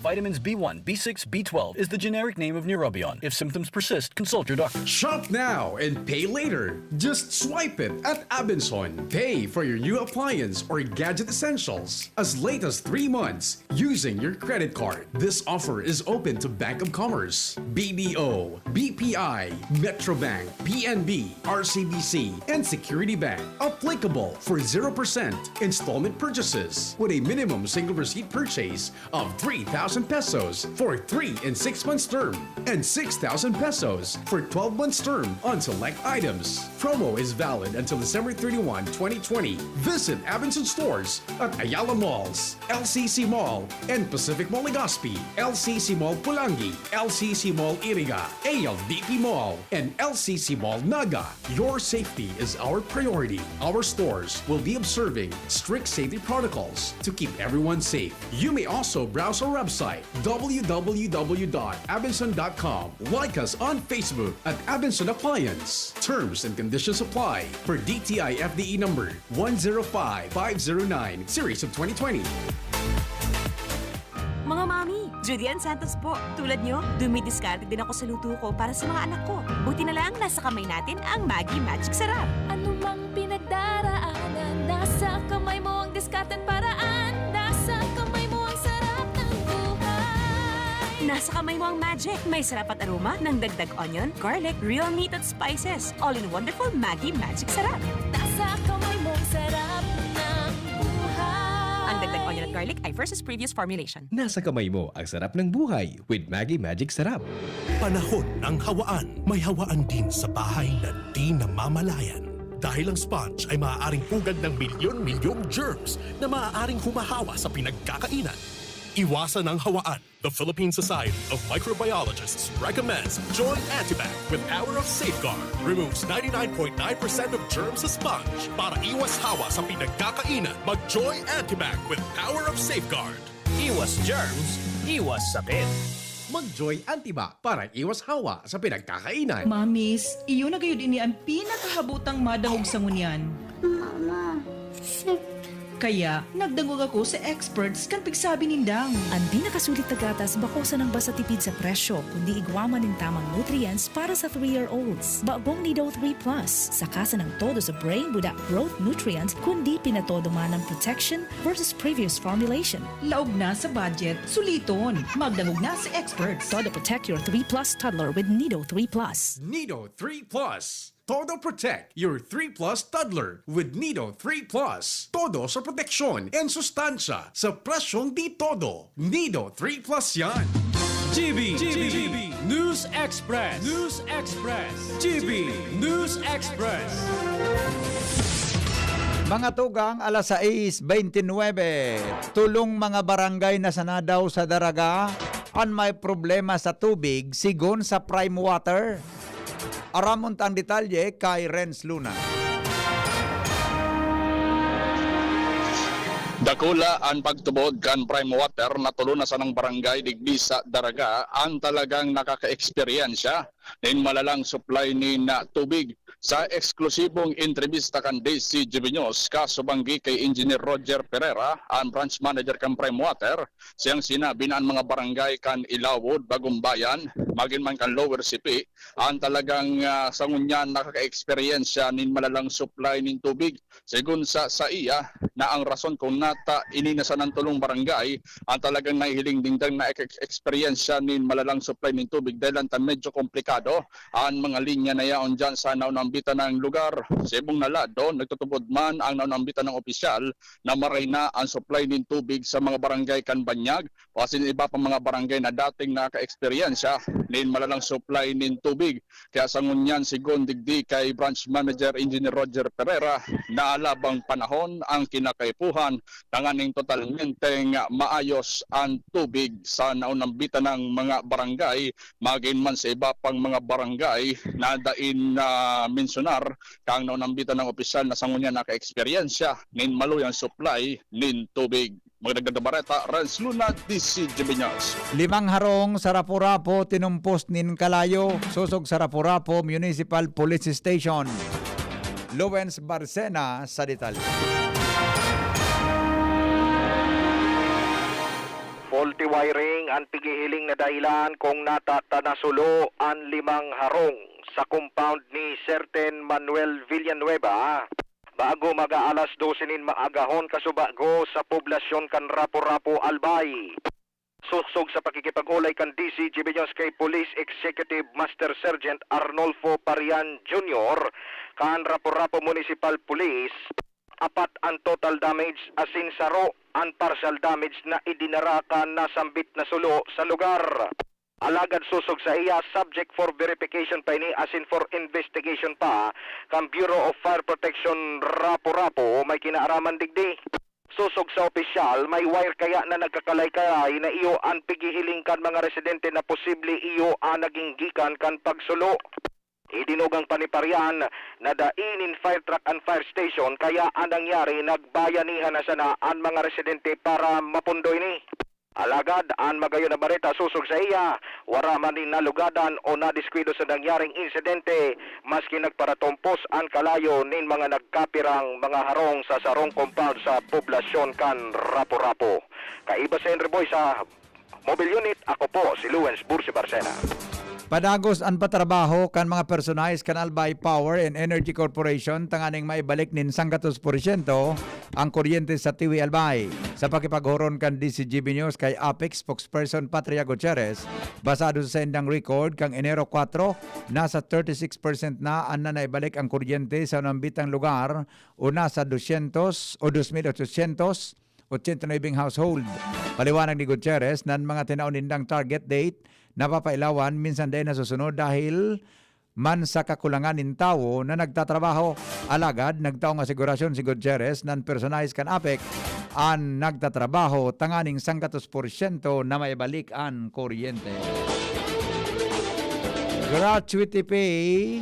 Vitamins B one, B six, B twelve is the generic name of Neurobion. If symptoms persist, consult your doctor. Shop now and pay later. Just swipe it at Abenson. Pay for your new appliance or gadget essentials as late as three months using your credit card. This offer is open to Bank of Commerce, B D O, B P I, Metrobank, P N B, R C B C, and Security Bank. Applicable for zero percent installment purchases with a minimum single receipt purchase of three thousand pesos for three and six months term and six thousand pesos for twelve months term on select items. Promo is valid until December thirty-one, twenty twenty. Visit Abenson stores at Ayala Malls, L C C Mall, and Pacific Mall Legazpi, L C C Mall Pulangi, L C C Mall Iriga, A L D P Mall, and L C C Mall Naga. Your safety is our priority. Our stores will be observing strict safety protocols to keep everyone safe. You may also browse our website, w w w dot abenson dot com. Like us on Facebook at Abenson Appliance. Terms and conditions apply for D T I F D E number one zero five five zero nine, series of twenty twenty. Mga mami, Judy Ann Santos po. Tulad nyo, dumidiskarte din ako sa luto ko para sa mga anak ko. Buti na lang, nasa kamay natin ang Maggi Magic Sarap. Ano mang pinagdaraanan, nasa kamay mo ang diskarte at paraan. Nasa kamay mo ang sarap ng buhay. Nasa kamay mo ang magic. May sarap at aroma ng dagdag onion, garlic, real meat at spices. All in wonderful Maggi Magic Sarap. Nasa kamay mo ang sarap ng buhay. Ang dagdag onion at garlic ay versus previous formulation. Nasa kamay mo ang sarap ng buhay with Maggi Magic Sarap. Panahon ng hawaan. May hawaan din sa bahay na di namamalayan. Dahil ang sponge ay maaaring pugad ng milyon-milyong germs na maaaring humahawa sa pinagkakainan. Iwasan ang hawaan. The Philippine Society of Microbiologists recommends Joy Antibac with Power of Safeguard. Removes ninety-nine point nine percent of germs sa sponge para iwas hawa sa pinagkakainan. Mag-Joy Antibac with Power of Safeguard. Iwas germs, iwas sakit. Mag-Joy Antibac para iwas hawa sa pinagkakainan. Mamis, iyo na gayud ini an pinakahabotang madangog sa ngunyan. Mama, sip. Kaya, nagdangog ako sa experts kan pigsabi nindang. An pinakasulit na gatas bako sanang basta tipid sa presyo, kundi igwa man nin tamang nutrients para sa three-year-olds. Bagong Nido three Plus, saka sanang todo sa brain buda growth nutrients, kundi pinatodo man ang protection versus previous formulation. Laog na sa budget, suliton. Magdangog na sa experts. Todo protect your three plus toddler with Nido three Plus. Nido three Plus. Todo protect your three plus toddler with Nido three Plus. Todo sa proteksyon and sustansya sa presyong di todo. Nido three Plus yan. G B, G B, News Express. News Express. G B News Express. Mga tugang, alas sais beintinuebe. Tulong mga barangay na sana daw sa Daraga an may problema sa tubig, sigon sa Prime Water. Aramon ta ang detalye kay Renz Luna. Dakula an pagtubod kan Prime Water na tolo na sanang barangay digdi sa Daraga an talagang nakakaeksperyensya nin malalang supply nin, ah, tubig. Sa eksklusibong entrebista kan D C G B News, kasubanggi kay Engineer Roger Pereira, an branch manager kan Prime Water, siyang sinabi na an mga barangay kan Ilawod, Bagumbayan, magin man kan Lower Sipi, an talagang, ah, sa ngunyan nakakaeksperyensya nin malalang supply nin tubig. Segun sa saiya, na ang rason kun nata ini na sanang tolong barangay an talagang nahihiling dindang na ek-, eksperyensya nin malalang supply nin tubig dahil ta medyo komplikado an mga linya na yaon diyan sa naunambitan ng lugar. Sa ibong na lado, nagtutubod man ang naunambitan ng opisyal na maray na ang supply nin tubig sa mga barangay kan Banyag, o asin iba pang mga barangay na dating nakaka-eksperyensya nin malalang supply nin tubig. Kaya sa ngunyan, segun digdi kay Branch Manager Engineer Roger Pereira, naalabang panahon ang kinakaipuhan tanganing totalmenteng maayos ang tubig sa naunambitan ng mga barangay, magin man sa iba pang mga barangay na dain na mensionar kang naunambitan ng opisyal na sa ngunyan nakaeksperyensya nin maluyang supply nin tubig. Magdagdag na bareta, Renz Luna, D C G B News. Limang harong sa Rapu-Rapu tinumpos nin kalayo, sosog sa Rapu-Rapu Municipal Police Station. Lowens Barcena sa detalye. Faulty wiring an pigihiling na dahilan kung natata na sulo an limang harong sa compound ni Serten Manuel Villanueva bago maga alas dose nin maagahon kasubago sa poblasyon kan Rapu-Rapu, Albay. Sosog sa pakikipag-olay kan D C G B News kay Police Executive Master Sergeant Arnolfo Parian Junior kan Rapu-Rapu Municipal Police, apat an total damage asin saro an partial damage na idinara kan nasambit na sulo sa lugar. Alagad sosog sa iya, subject for verification pa ini asin for investigation pa kan Bureau of Fire Protection Rapu-Rapu may kinaaraman digdi. Sosog sa opisyal, may wire kaya na nagkakalay-kalay na iyo an pigihiling kan mga residente na posible iyo an naging gikan kan pagsulo. Idinugang pa ni Parian na dai nin fire truck an fire station, kaya an nangyari, nagbayanihan na sana an mga residente para mapundo ini. Alagad an magayon na bareta sosog sa iya, wara man nin nalugadan o nadiskuido sa nangyaring insidente, maski nagparatumpos an kalayo nin mga nagkapirang mga harong sa sarong compound sa poblasyon kan Rapu-Rapu. Kaiba sa Henry Boy sa Mobile Unit, ako po si Lawrence Bursi Barcena. Padagos an patrabaho kan mga personahe kan Albay Power and Energy Corporation tanganing maibalik nin sanggatos porsyento ang kuryente sa Tiwi, Albay. Sa pakipaghuron kan D C G B News kay APEC spokesperson Patria Gutierrez, basado sa saindang record, kan Enero kwatro, nasa thirty-six percent na an nanaibalik ang kuryente sa nambitang lugar o nasa dosyentos o dos mil ochosyentos ochenta y nueve household. Paliwanag ni Gutierrez na an mga tinao nindang target date napapailawan, minsan dai nasusunod dahil man sa kakulangan nin tawo na nagtatrabaho. Alagad nagtaong asigurasyon si Gutierrez na an personahe kan APEC an nagtatrabaho tanganing sanggatos porsyento na maibalik an kuryente. Gratuity pay.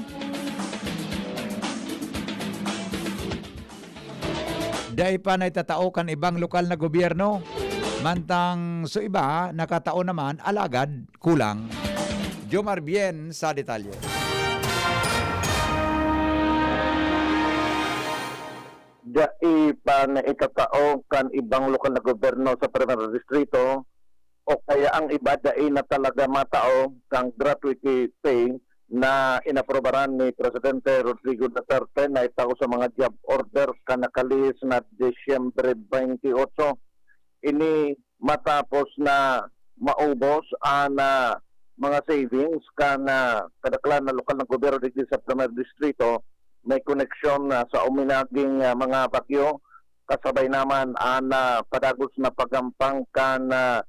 Dai pa naitatao kan ibang lokal na gobyerno. Mantang sa iba, nakatao naman, alagad kulang. Jomar Bien sa detalye. Dai pa naitatao kan ibang lokal na gobyerno sa Primero Distrito o kaya ang iba dai na talaga matao kan gratuity pay na inaprobaran ni Presidente Rodrigo Duterte na itao sa mga job order kan nakalihis na Disyembre twenty-eight. Ini matapos na maubos an, ah, mga savings kan, ah, kadaklan na lokal na gobyerno digdi sa Primer Distrito, may koneksyon, ah, sa uminaging, ah, mga bagyo, kasabay naman an, ah, padagos na pagampang kan, ah,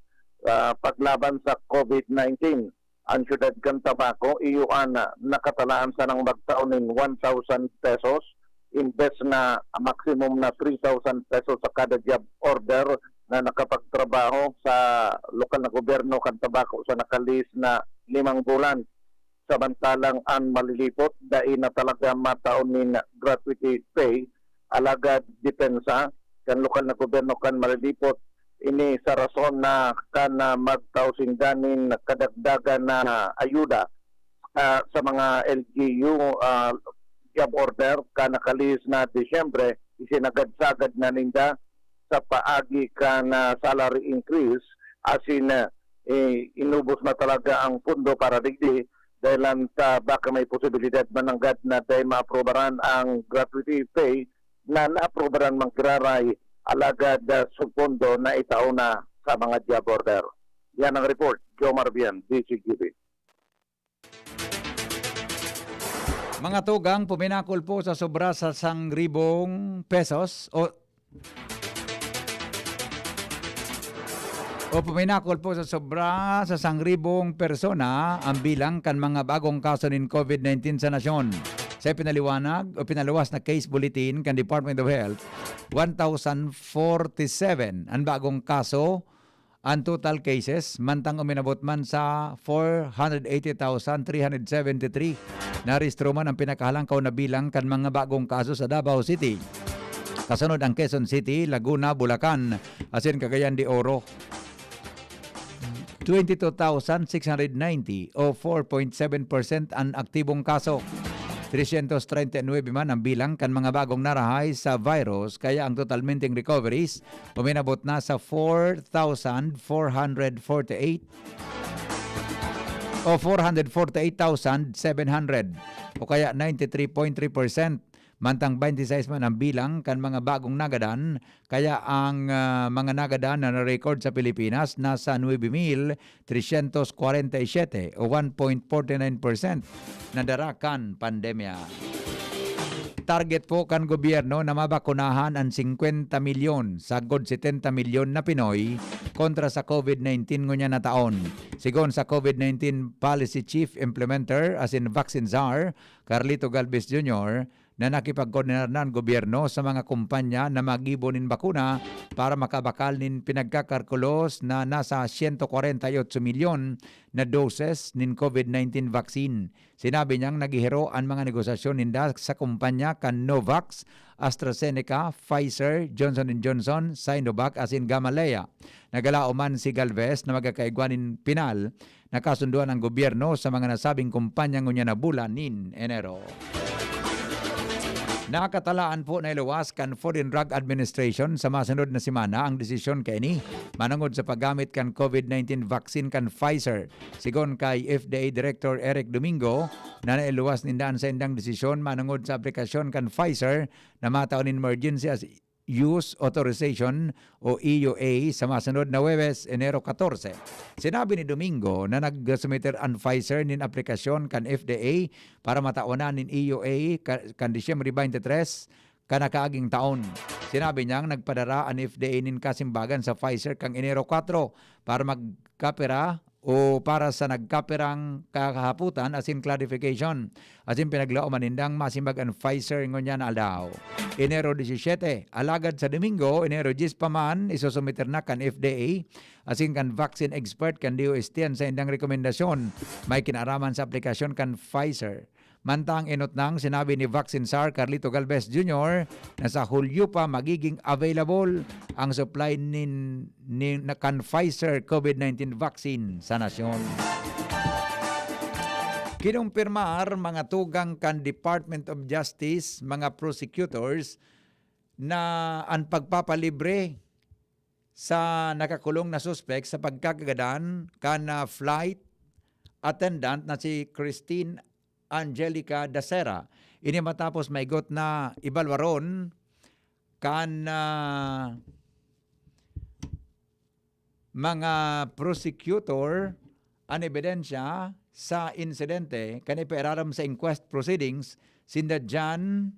ah, paglaban sa COVID nineteen. An siyudad kan Tabaco, iyo an, ah, nakatalaan sanang magtao nin one thousand pesos, imbes na maximum na three thousand pesos sa kada job order na nakapagtrabaho sa lokal na gobyerno kan Tabaco sa nakalihis na limang bulan. Samantalang an Malilipot, dai na talaga matao nin gratuity pay, alagad depensa kan lokal na gobyerno kan Malilipot, ini sa rason na kan, ah, magtao sinda nin kadagdagan na ayuda, ah, sa mga L G U, ah, job order kan nakalihis na Disyembre, isinagad-sagad na ninda sa paagi kan, ah, salary increase, asin, ah, eh, inubos na talaga ang pondo para digdi, dahilan ta baka may posibilidad mananggad na dai maaprobaran ang gratuity pay na naaprobaran man giraray, alagad, ah, subpondo na itao na sa mga job order. Yan ang report, Jomar Bien, D C G B. Mga tugang, puminakol po sa sobra sa sangribong pesos o, o puminakol po sa sobra sa sangribong persona ang bilang kan mga bagong kaso nin COVID nineteen sa nasyon. Sa pinaliwanag o pinaluwas na case bulletin kan Department of Health, one thousand forty-seven an bagong kaso an total cases, mantang uminabot man sa four hundred eighty thousand three hundred seventy-three. Narehistro man ang pinakahalangkaw na bilang kan mga bagong kaso sa Davao City. Kasunod ang Quezon City, Laguna, Bulacan, asin Cagayan de Oro. Twenty-two thousand six hundred ninety o four point seven percent an aktibong kaso. tresyentos treinta y nuebe man ang bilang kan mga bagong narahay sa virus, kaya ang total minteng recoveries uminabot na sa four thousand four hundred forty-eight o four hundred forty-eight thousand seven hundred, o kaya ninety-three point three percent. Mantang twenty-six man ang bilang kan mga bagong nagadan, kaya ang, ah, mga nagadan na na-record sa Pilipinas nasa nuebe mil tresyentos kwarenta y siyete o one point forty nine percent na dara kan pandemya. Target po kan gobyerno na mabakunahan an singkwenta milyon, sagkod setenta milyon na Pinoy kontra sa COVID nineteen ngunyan na taon. Sigon sa COVID nineteen Policy Chief Implementer asin Vaccine Czar, Carlito Galvez Junior, na nakipagkoordinar na an gobyerno sa mga kumpanya na maggibo nin bakuna para makabakal nin pinagkakalkulos na nasa siyento kwarenta y otso milyon na doses nin COVID nineteen vaccine. Sinabi niyang naghihiro an mga negosasyon ninda sa kumpanya kan Novax, AstraZeneca, Pfizer, Johnson and Johnson, Sinovac asin Gamaleya. Nagalaom man si Galvez na magkakaigwa nin pinal na kasundoan ng gobyerno sa mga nasabing kumpanya ngunyan na bulan nin Enero. Nakatalaan po na iluwas kan Food and Drug Administration sa masunod na semana ang desisyon kaini manungod sa paggamit kan COVID nineteen vaccine kan Pfizer. Sigon kay F D A Director Eric Domingo, na nailuwas ninda an saindang desisyon manungod sa aplikasyon kan Pfizer na matao nin emergency as use authorization o E U A sa masunod na Huwebes, Enero katorse. Sinabi ni Domingo na nagsumiter an Pfizer nin aplikasyon kan F D A para matawan nin E U A ka-, kan Disyembre twenty-three kan nakaaging taon. Sinabi niyang nagpadara an F D A nin kasimbagan sa Pfizer kan Enero kwatro para magkapira o para sa nagkapirang kakahapotan asin clarification, asin pinaglaoman nindang masimbag an Pfizer ngunyan na aldaw, Enero disisiyete. Alagad sa Domingo, Enero dyes pa man, isusumiter na kan F D A asin kan vaccine expert kan D O S T an saindang rekomendasyon. May kinaaraman sa aplikasyon kan Pfizer. Mantang inot nang sinabi ni Vaccine Czar Carlito Galvez Junior na sa Hulyo pa magiging available ang supply nin, ni, na kan Pfizer COVID nineteen vaccine sa nasyon. Kinumpirmar mga tugang kan Department of Justice, mga prosecutors, na an pagpapalibre sa nakakulong na suspek sa pagkakagadan kan, ah, flight attendant na si Christine Angelica Dacera. Ini matapos maigot na ibalwaron kan, ah, mga prosecutor an ebidensya sa insidente kan ipairarom sa inquest proceedings sinda John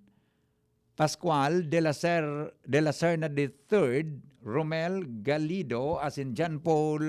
Pascual de la Ser-, de la Serna the third, Romel Galido asin John Paul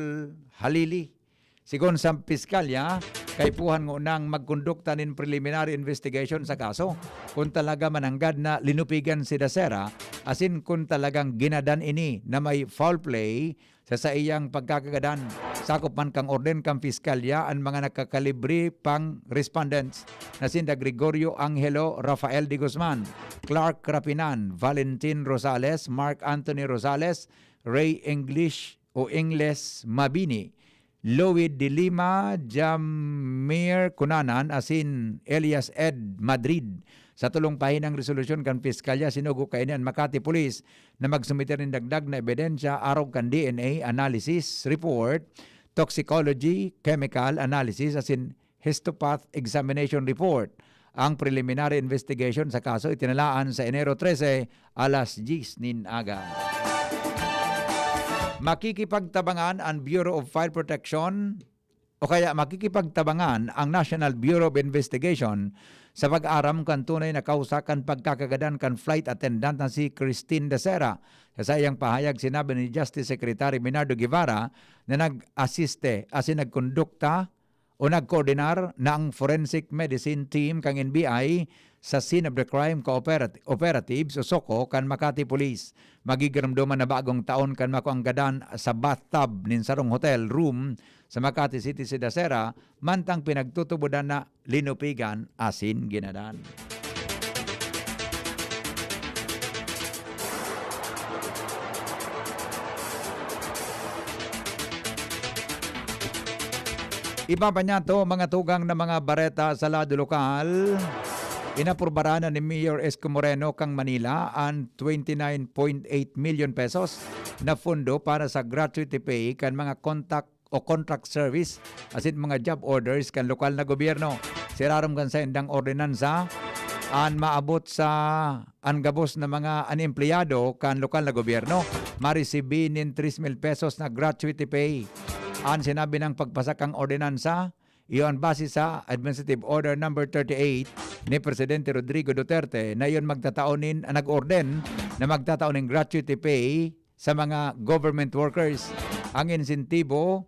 Halili. Sigon sa piskalya, kaipuhan ngunang magkondukta nin preliminary investigation sa kaso kun talaga mananggad na linupigan si Dacera asin kun talagang ginadan ini na may foul play sa saiyang pagkakagadan. Sakop man kan orden kan piskalya an mga nakakalibre pang respondents na sinda Gregorio Angelo Rafael de Guzman, Clark Rapinan, Valentin Rosales, Mark Anthony Rosales, Ray English o Ingles Mabini, Louie de Lima, Jamir Cunanan asin Elias Ed Madrid. Sa tolong pahinang resolusyon kan piskalya, sinugo kaini an Makati Police na magsumiter nin dagdag na ebidensya arog kan D N A analysis report, toxicology, chemical analysis asin histopath examination report. Ang preliminary investigation sa kaso itinalaan sa Enero trese, alas dyes nin aga. Makikipagtabangan ang Bureau of Fire Protection o kaya makikipagtabangan ang National Bureau of Investigation sa pag-aram kan tunay na kausa kan pagkakagadan kan flight attendant na si Christine Dacera. Sa saiyang pahayag, sinabi ni Justice Secretary Bernardo Guevara na nag-asiste asin nagkondukta o nagkoordinar na ang forensic medicine team kan N B I sa Scene of the Crime Cooperat-, Operatives o SOCO kan Makati Police. Magigiramdoman na bagong taon kan makuang gadan sa bathtub nin sarong hotel room sa Makati City si Dacera, mantang pinagtutubodan na linupigan asin ginadan. Iba pa niya to, mga tugang na mga bareta sa lado lokal. Inaprubaran na ni Mayor Isko Moreno kan Manila an twenty nine point eight million pesos na pondo para sa gratuity pay kan mga contact o contract service asin mga job orders kan lokal na gobyerno. Sa irarom kan saindang ordinansa, an maabot sa an gabos na mga an empleyado kan lokal na gobyerno maresibi nin tres mil pesos na gratuity pay. An sinabi nang pagpasa kan ordinansa, iyo an base sa Administrative Order Number thirty-eight ni Presidente Rodrigo Duterte na iyon magtatao nin, nag-orden na magtatao nin gratuity pay sa mga government workers. Ang insentibo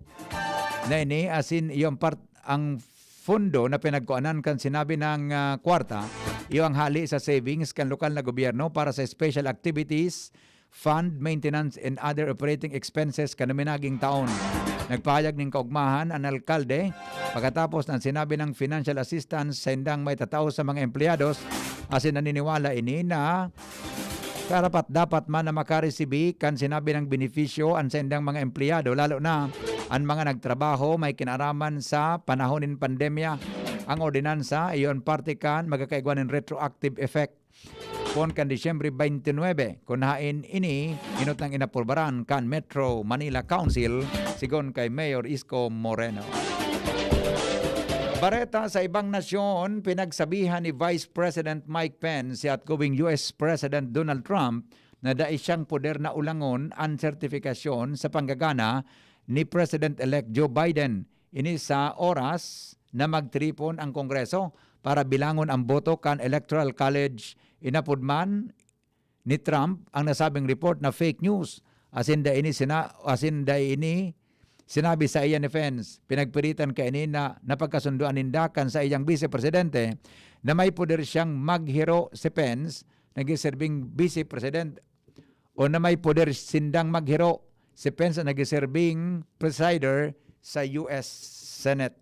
na ini asin iyo ang part, ang pondo na pinagkuanan kan sinabi ng, ah, kwarta, iyo ang hali sa savings kan lokal na gobyerno para sa special activities, fund maintenance and other operating expenses kan minaging taon. Nagpahayag ning kaugmahan an alkalde pagkatapos ng sinabi ng financial assistance sa indang maitatao sa mga empleyados asin naniniwala ini na karapat-dapat man na makaresibi kan sinabi ng benepisyo an saindang mga empleyado, lalo na an mga nagtrabaho may kinaraman sa panahon nin pandemya. Ang ordinansa, iyon parte kan magkakaigwa nin retroactive effect poon kan Disyembre twenty-nine, kun haen ini inot nang inaprubaran kan Metro Manila Council, sigon kay Mayor Isko Moreno. Bareta sa ibang nasyon, pinagsabihan ni Vice President Mike Pence si outgoing U S President Donald Trump na dai siyang poder na ulangon an sertifikasyon sa panggagana ni President-elect Joe Biden. Ini sa oras na magtiripon ang Kongreso para bilangon ang boto kan Electoral College. Inapod man ni Trump ang nasabing report na fake news. Asin dai ini sina-, asin dai ini sinabi sa iya ni Pence. Pinagpiritan kaini na napagkasundoan ninda kan saiyang bise presidente na may poder siyang maghiro si Pence, nagsiserbing bise president, o na may poder sindang maghiro si Pence na nagsiserbing presider sa U S Senate.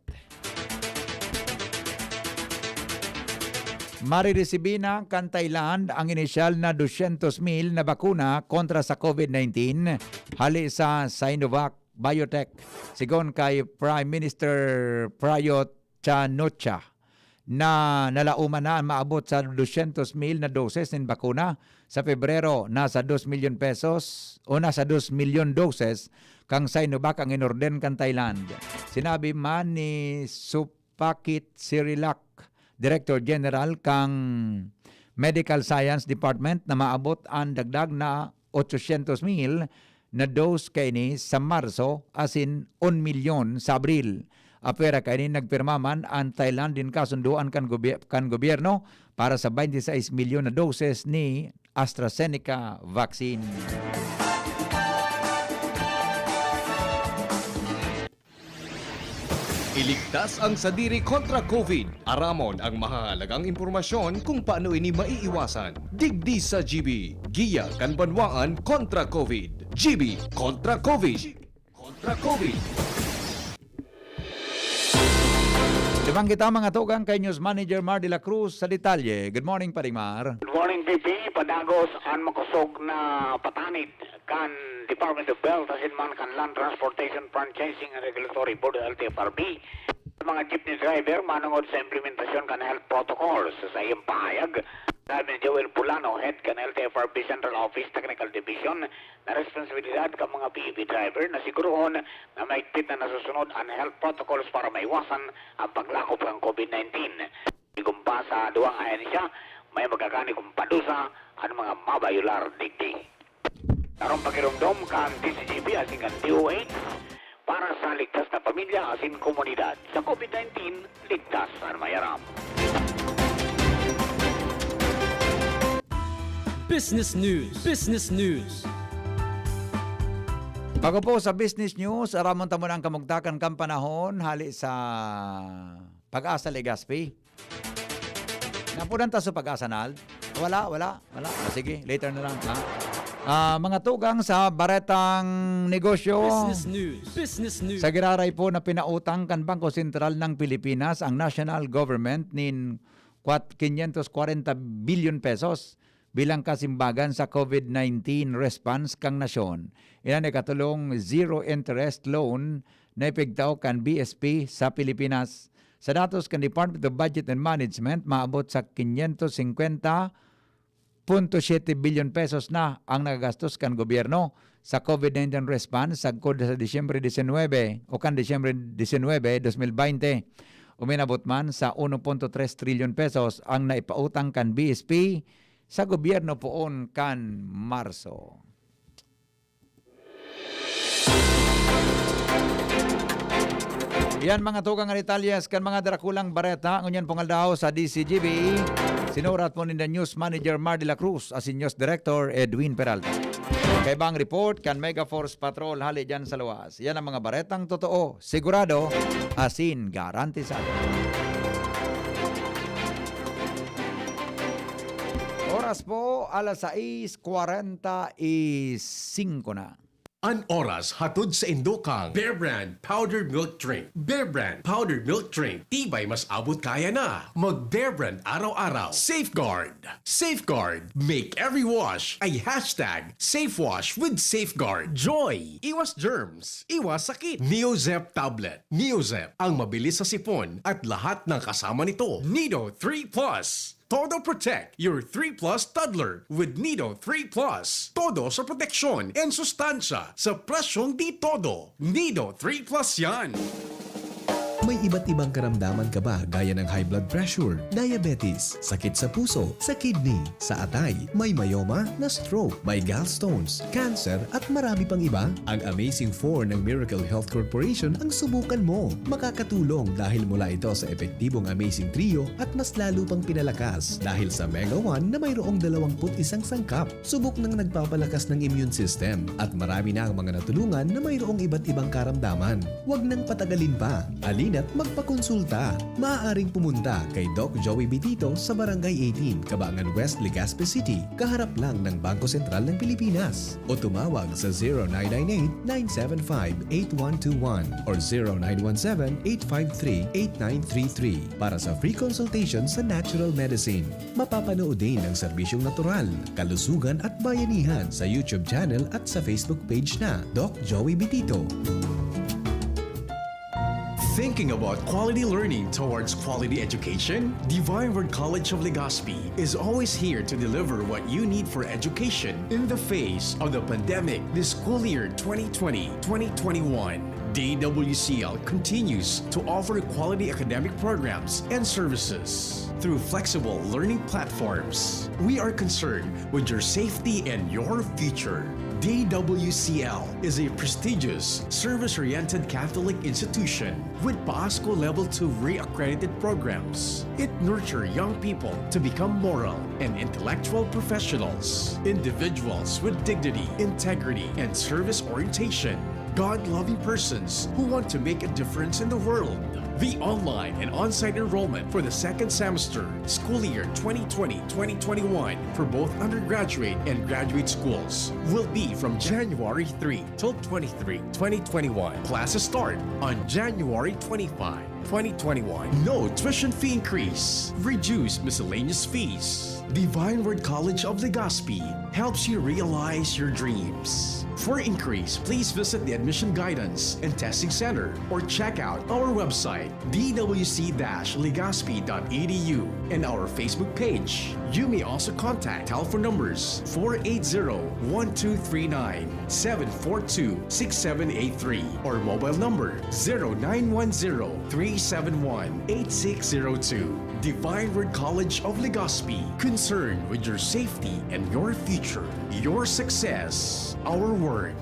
Mariresibi na kan Thailand ang inisyal na dosyentos mil na bakuna kontra sa COVID nineteen hali sa Sinovac Biotech, sigon kay Prime Minister Prayut Chan-o-cha, na nalauman na an maabot sa dosyentos mil na doses nin bakuna. Sa Pebrero, nasa dos milyon pesos o nasa dos milyon doses kan Sinovac ang inorden kan Thailand. Sinabi man ni Supakit Sirilak, Director General kan Medical Science Department, na maabot an dagdag na otsosyentos mil na dose kaini sa Marso asin un milyon sa Abril. Apwera kaini, nagpirma man an Thailand nin kasundoan kan gobi-, kan gobyerno para sa twenty-six milyon na doses ni AstraZeneca vaccine. Iligtas ang sadiri kontra COVID. Aramon ang mahahalagang impormasyon kung paano ini maiiwasan. Digdi sa G B, giya kan banwaan kontra COVID. G B kontra COVID. Kontra COVID. Duman kita, mga tugang, kay News Manager Mar de la Cruz sa detalye. Good morning, Paring Mar. Good morning, P P. Padagos an makosog na patanid kan Department of Health asin man kan Land Transportation Franchising and Regulatory Board, L T F R B, sa mga jeepney driver manongod sa implementasyon kan health protocols. Sa iyang pahayag, sabi ni Joel Pulano, head kan L T F R B Central Office Technical Division, na responsibilidad kan mga P U V driver na sigurohon na mahigpit na nasusunod an health protocols para maiwasan ang paglakop kan COVID nineteen. Igumpa sa duwang ahensya, may magagani kung padusa an mga mabayular digdi. Sarong pakiromdom kan D C G P asin kan D O H para sa ligtas na pamilya asin komunidad. Sa COVID nineteen, ligtas an may aram. Business News. Business News. Bago po sa Business News, aramon ta muna ang kamugtakan kan panahon hali sa Pag-asa, Legazpi. Napunan ta sa Pag-asa, Nald? Wala, wala, wala. Ah, sige, later na lang, ha? Ah, mga tugang sa baretang negosyo. Business news. Business news. Sa giraray po na pinautang kan Bangko Sentral ng Pilipinas ang national government nin kwat-, quinientos kwarenta bilyon pesos bilang kasimbagan sa COVID nineteen response kan nasyon. Iyan ikatulong zero interest loan na ipigtao kan B S P sa Pilipinas. Sa datos kan Department of Budget and Management, maabot sa quinientos cincuenta punto siete bilyon pesos na ang nagagastos kan gobyerno sa COVID nineteen response sagkod sa Disyembre diecinuebe o kan Disyembre diecinuebe, dos mil bente. Uminabot man sa uno punto tres trilyon pesos ang naipautang kan B S P sa gobyerno poon kan Marso. Yan mga tugang an detalyes kan mga darakulang bareta ngunyan pong aldaw sa D Z G B. Sinurat po ninda News Manager Mar de la Cruz asin News Director Edwin Peralta. Kaibang report kan Mega Force Patrol hali dyan sa luwas. Yan ang mga baretang totoo, sigurado, asin garantisado. Oras po, alas sais kwarenta y singko na. An oras hatod sa indo kan Bear Brand Powdered Milk Drink. Bear Brand Powdered Milk Drink. Tibay mas abot kaya na. Mag Bear Brand araw-araw. Safeguard. Safeguard. Make every wash a hashtag safe wash with Safeguard. Joy. Iwas germs. Iwas sakit. Neozep Tablet. Neozep. Ang mabilis sa sipon at lahat ng kasama nito. Nido three plus. Todo Protect, your three plus toddler with Nido three plus. Todo sa proteksyon and sustansya sa presyong di todo. Nido three plus yan. May iba't ibang karamdaman ka ba gaya ng high blood pressure, diabetes, sakit sa puso, sa kidney, sa atay, may myoma na stroke, may gallstones, cancer at marami pang iba? Ang Amazing four ng Miracle Health Corporation ang subukan mo. Makakatulong dahil mula ito sa epektibong Amazing Trio at mas lalo pang pinalakas dahil sa Mega one na mayroong dalawampu't isang sangkap. Subok nang nagpapalakas ng immune system at marami na ang mga natulungan na mayroong iba't ibang karamdaman. Huwag nang patagalin pa. Halina't magpakonsulta. Maaaring pumunta kay Doc Joey Bitito sa Barangay eighteen, Cabangan West, Legazpi City, kaharap lang ng Bangko Sentral ng Pilipinas. O tumawag sa zero nine nine eight, nine seven five, eight one two one or zero nine one seven, eight five three, eight nine three three para sa free consultation sa natural medicine. Mapapanood din ang serbisyong natural, kalusugan at bayanihan sa YouTube channel at sa Facebook page na Doc Joey Bitito. Thinking about quality learning towards quality education? Divine Word College of Legazpi is always here to deliver what you need for education in the face of the pandemic this school year twenty twenty, twenty twenty-one. D W C L continues to offer quality academic programs and services through flexible learning platforms. We are concerned with your safety and your future. D W C L is a prestigious, service-oriented Catholic institution with PASCO Level two re-accredited programs. It nurtures young people to become moral and intellectual professionals, individuals with dignity, integrity, and service orientation. God-loving persons who want to make a difference in the world. The online and on-site enrollment for the second semester, school year twenty twenty, twenty twenty-one, for both undergraduate and graduate schools will be from January three till twenty-three, twenty twenty-one. Classes start on January twenty-five, twenty twenty-one. No tuition fee increase. Reduced miscellaneous fees. Divine Word College of Legazpi helps you realize your dreams. For inquiries, please visit the Admission Guidance and Testing Center or check out our website, d w c dash legazpi dot e d u, and our Facebook page. You may also contact telephone numbers four eight zero, one two three nine, seven four two, six seven eight three or mobile number zero nine one zero, three seven one, eight six zero two. Divine Word College of Legazpi, concerned with your safety and your future. Your success, our word.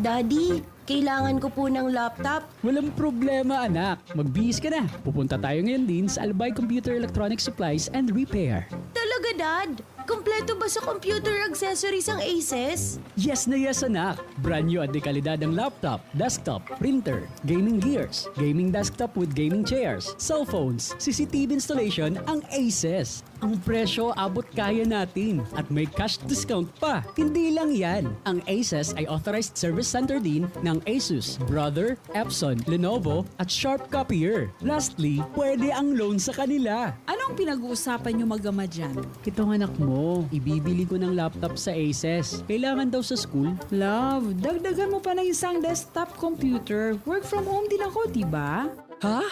Daddy, kailangan ko po ng laptop. Walang problema, anak. Magbihis ka na. Pupunta tayo ngayon din sa Albay Computer Electronic Supplies and Repair. Talaga, Dad? Kompleto ba sa computer accessories ang Aces? Yes na yes, anak. Brand new at de kalidad ang laptop, desktop, printer, gaming gears, gaming desktop with gaming chairs, cellphones, C C T V installation ang Aces. Ang presyo abot kaya natin at may cash discount pa. Hindi lang yan, ang Aces ay authorized service center din ng Asus, Brother, Epson, Lenovo at Sharp Copier. Lastly, pwede ang loan sa kanila. Anong pinag-uusapan niyo mag-ama diyan? Itong anak mo, ibibili ko ng laptop sa Aces. Kailangan daw sa school. Love, dagdagan mo pa ng isang desktop computer. Work from home din ako, di ba? Ha?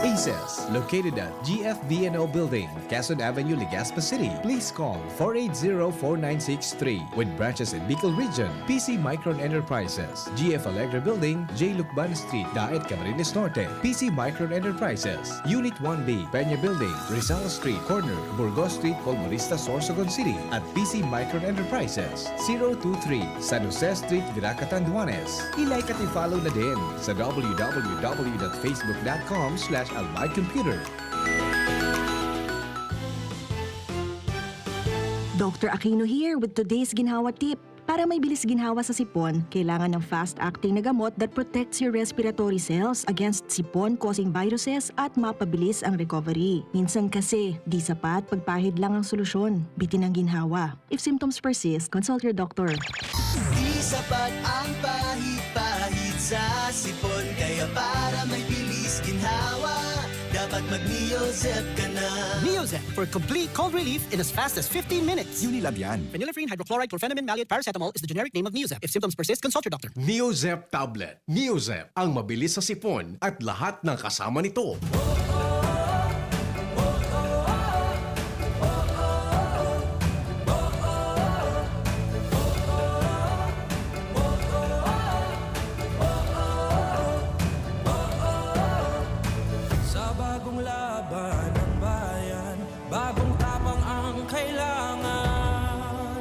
Aces, located at G F V N O Building, Quezon Avenue, Legazpi City. Please call four eight zero, four nine six three. With branches in Bicol Region, P C Micron Enterprises, G F Alegre Building, J Lucban Street, Daet, Camarines Norte. P C Micron Enterprises, Unit one B, Peña Building, Rizal Street, corner Burgos Street, Colmonista, Sorsogon City, at P C Micron Enterprises, zero two three, San Jose Street, Virac, Catanduanes. I-like at i-follow na din sa w w w dot facebook dot com slash almay computer. Doctor Aquino here with today's Ginhawa Tip. Para may bilis ginhawa sa sipon, kailangan ng fast-acting na gamot that protects your respiratory cells against sipon-causing viruses at mapabilis ang recovery. Minsan kasi, di sapat pagpahid lang ang solusyon. Bitin ang ginhawa. If symptoms persist, consult your doctor. Di sapat ang pahid-pahid sa sipon. Kaya para may bilis ginhawa, dapat mag-Neozep ka na. Neozep for complete cold relief in as fast as fifteen minutes. Unilab yan. Phenylephrine hydrochloride chlorphenamine maleate paracetamol is the generic name of Neozep. If symptoms persist, consult your doctor. Neozep tablet. Neozep, ang mabilis sa sipon at lahat ng kasama nito. Sa bagong laban ng bayan, bagong tapang ang kailangan.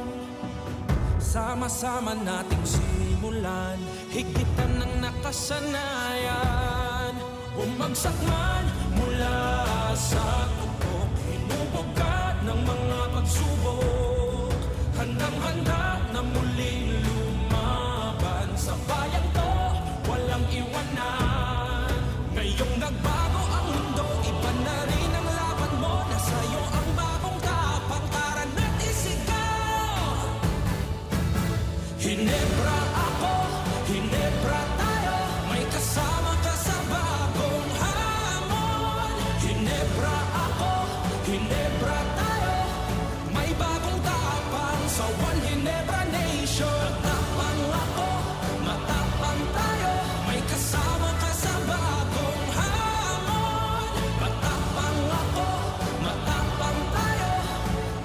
Sama-sama nating simulan, higitan ng nakasanayan. Bumagsak man mula sa tuktok, hinubog ka ng mga pagsubok. Handang-handa na muling lumaban sa bayang to, walang iwanan. Ngayong nagbago ang mundo, iba na rin ang laban mo. Nasa iyo ang bagong tapang, tara na't isigaw. Hinebra ako, Hinebra tayo, may kasama ka sa bagong hamon. Hinebra ako, Hinebra tayo, may bagong tapang sa One Hinebra Nation. Matapang ako, matapang tayo, may kasama ka sa bagong hamon. Matapang ako, matapang tayo,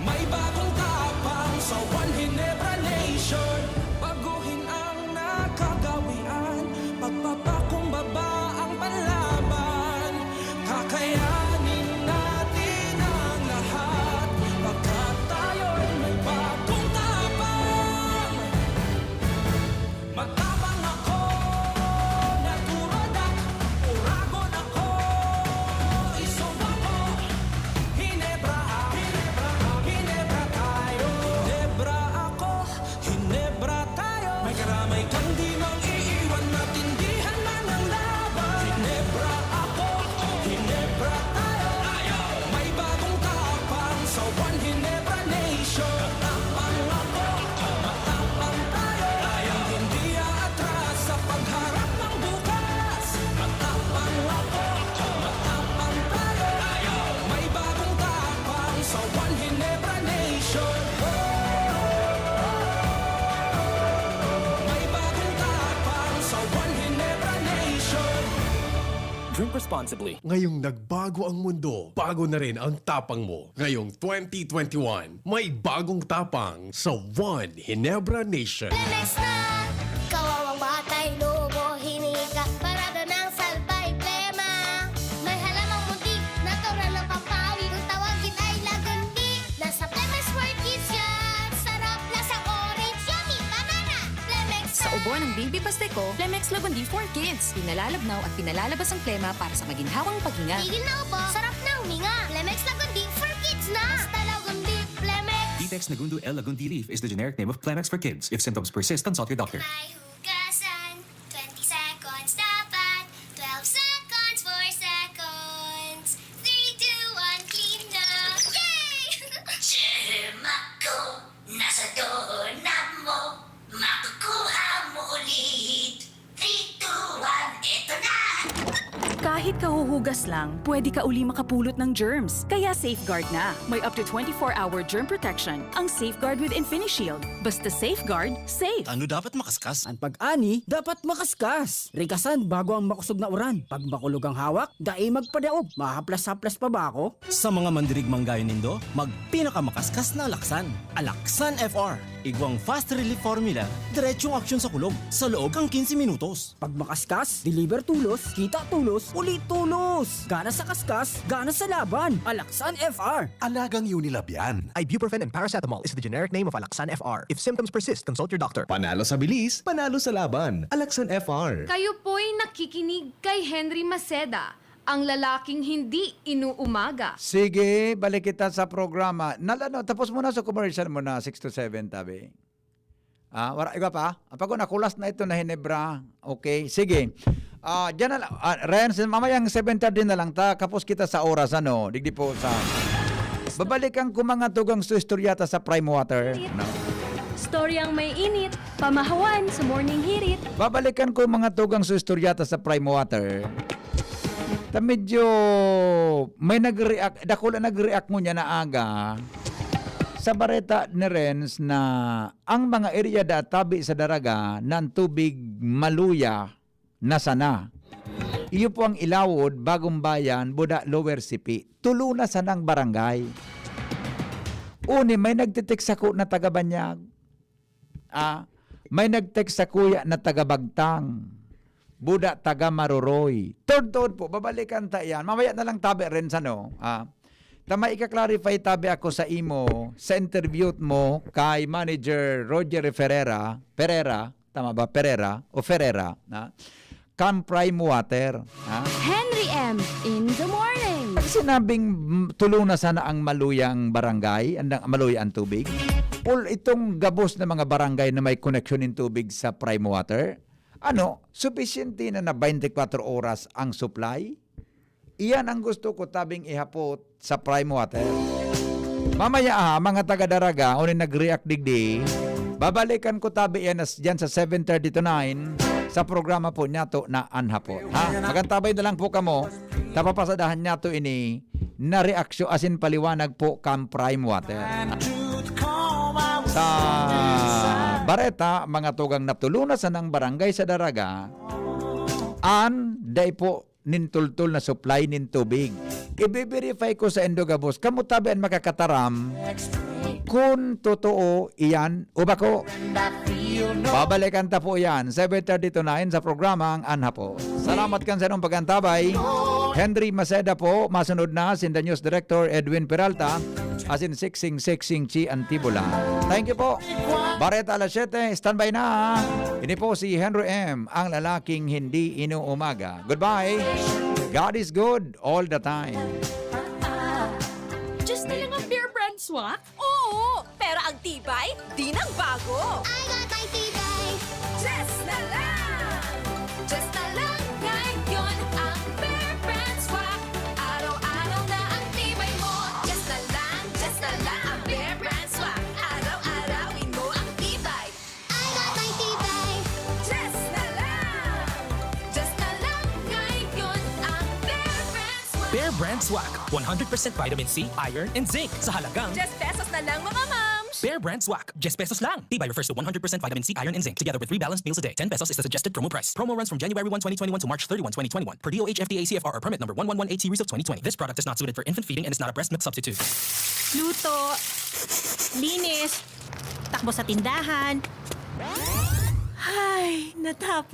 may bagong tapang sa One Hinebra Nation. Baguhin ang nakagawian, pagpapakumbaba ang panlaban. Kakayanin natin ang lahat, pagkat tayo'y may bagong tapang. Matapang ako, natural na uragon ako, isog ako. Hinebra, Hinebra, Hinebra tayo. Hinebra ako, Hinebra tayo. May karamay kang di mang iiwan, matindihan man ang laban. Hinebra ako, Hinebra tayo. May bagong tapang sa One Hinebra Nation. Matapang ako, matapang tayo. Tayong hindi aatras sa pagharap ng bukas. Matapang ako, matapang tayo. May bagong tapang sa One Hinebra Nation. May bagong tapang sa One Hinebra Nation. Drink responsibly. Ngayong nagbago ang mundo, bago na rin ang tapang mo. Ngayong twenty twenty-one, may bagong tapang sa One Hinebra Nation. Lemex na! Kawawang batay, lobo, hinika, parada ng salbay, plema. May halamang muntik, natural na pampawi, kung tawagin ay lagundi. Nasa Lemex for Kids yan! Sarap, lasang orange, yummy, banana! Lemex Sa ubo ng baby pasteko, Lemex Lagundi for Kids. Pinalalabnaw at pinalalabas ang plema para sa maginhawang paghinga. Tigil na ubo, sarap na huminga. Lemex Lagundi for Kids na! Basta Lagundi, Lemex! Detex Nagundu L Lagundi Leaf is the generic name of Clemex for kids. If symptoms persist, consult your doctor. May hugasan, twenty seconds dapat, twelve seconds, four seconds, three, two, one, clean na! Yay! Germ ako, nasa doorknob mo, makukuha mo ulit. Three, two, one, eto na! Kahit kahuhugas lang, pwede ka uli makapulot ng germs. Kaya Safeguard na. May up to twenty-four hour germ protection ang Safeguard with InfiniShield. Basta Safeguard, safe. Tano dapat makaskas? An pag-ani dapat makaskas. Rigasan bago ang makosog na uran. Pag makulog ang hawak, dai magpadaog. Mahaplas-haplas pa ba ako? Sa mga mandirigmang gayo nindo, magpinakamakaskas na alaksan. Alaksan F R. Igwang fast relief formula, diretsong aksyon sa kulog, sa loob kan quince minutos. Pag makaskas, deliver tulos, kita tulos, uli tulos. Gana sa kaskas, gana sa laban. Alaksan F R. Alagang Unilab yan. Ibuprofen and paracetamol is the generic name of Alaxan F R. If symptoms persist, consult your doctor. Panalo sa bilis, panalo sa laban. Alaxan F R. Kayo po'y nakikinig kay Henry Maceda, ang lalaking hindi inuumaga. Sige, balik kita sa programa. Nalano, tapos muna sa commercial mo na six to seven, tabi. Ah, wala, iba pa? Apag nakulas na ito na Hinebra. Okay, sige. Ah, diyan na lang. Ah, Renz, mamayang seven thirty na lang ta. Kapos kita sa oras, ano? Digdi po sa... Babalikan ko mga tugang su istoryata sa Prime Water. No? Storyang may init, pamahawan sa morning hirit. Babalikan ko mga tugang su istoryata sa Prime Water. Ta medyo may nag-react, dakula nag-react ngunyan na aga sa bareta ni Renz na ang mga area da tabi sa Daraga na ang tubig maluya na sana. Iyo po ang Ilawod, Bagong Bayan, Buda, Lower Sipi. Tulo na sanang barangay. Uni, may nagtitik sako na taga Banyag. Ah, may nag-text sa kuya na taga Bagtang. Buda taga Maroroy. Tod-tod po, babalikan ta yan. Mamaya na lang tabi rin sa no. Ah, ta may ika-clarify tabi ako sa imo, sa interview mo kay Manager Roger Ferreira, Pereira, tama ba? Pereira o Ferreira, na? Kan Prime Water. Ha? Henry M in the morning. Pag sinabing mm, tulo na sana ang maluyang barangay, ang maluya ang tubig, all itong gabos na mga barangay na may koneksyon ng tubig sa Prime Water, ano, sufisyente na na twenty-four oras ang supply? Iyan ang gusto ko tabing ihapot sa Prime Water. Mamaya ha, mga taga-Daraga, o nag-react digdi, babalikan ko tabi yan as, dyan sa seven thirty to nine sa programa po niyato na Anhapot. Ha? Magantabay na lang po kamo, tapapasadahan niyato ini na reaksyon asin paliwanag po kan Prime Water. Sa bareta, mga tugang na tulo na sanang barangay sa Daraga, an dai po nin tultol na supply nin tubig. Ibe-verify ko sa indo gabos, kamo tabi an makakataram kun totoo iyan o bako. Babalikan ta po iyan, seven thirty to nine sa programang Anhapot. Salamat kan sa inyong pagantabay. Henry Maceda po, masunod na sinda News Director Edwin Peralta, asin Siksing Siksing Chi Antibola. Thank you po. Bareta alas siyete, standby na. Ini po si Henry M, ang lalaking hindi inuumaga. Goodbye. God is good all the time. Diyos na lang ang Bear Brand Swak? Oo! Pero ang tibay, di nagbago! I got my tibay. Diyos na lang! Diyos na lang ngayon ang Bear Brand Swak. Araw-araw na ang tibay mo. Diyos na lang, Diyos na lang ang Bear Brand Swak. Araw-arawin mo ang tibay. I got my tibay. Diyos na lang! Diyos na lang ngayon ang Bear Brand Swak. Bear Brand Swak, one hundred percent vitamin C, iron, and zinc sa halagang Diyes pesos na lang, mga mams! Bear Brand Swak, diyes pesos lang. Tibay refers to one hundred percent vitamin C, iron, and zinc, together with three balanced meals a day. Ten pesos is the suggested promo price. Promo runs from January one, twenty twenty-one to March thirty-one, twenty twenty-one, per D O H F D A C F R or permit number one one one eight series of twenty twenty. This product is not suited for infant feeding and is not a breast milk substitute. Luto, linis, takbo sa tindahan. Ay, natapos.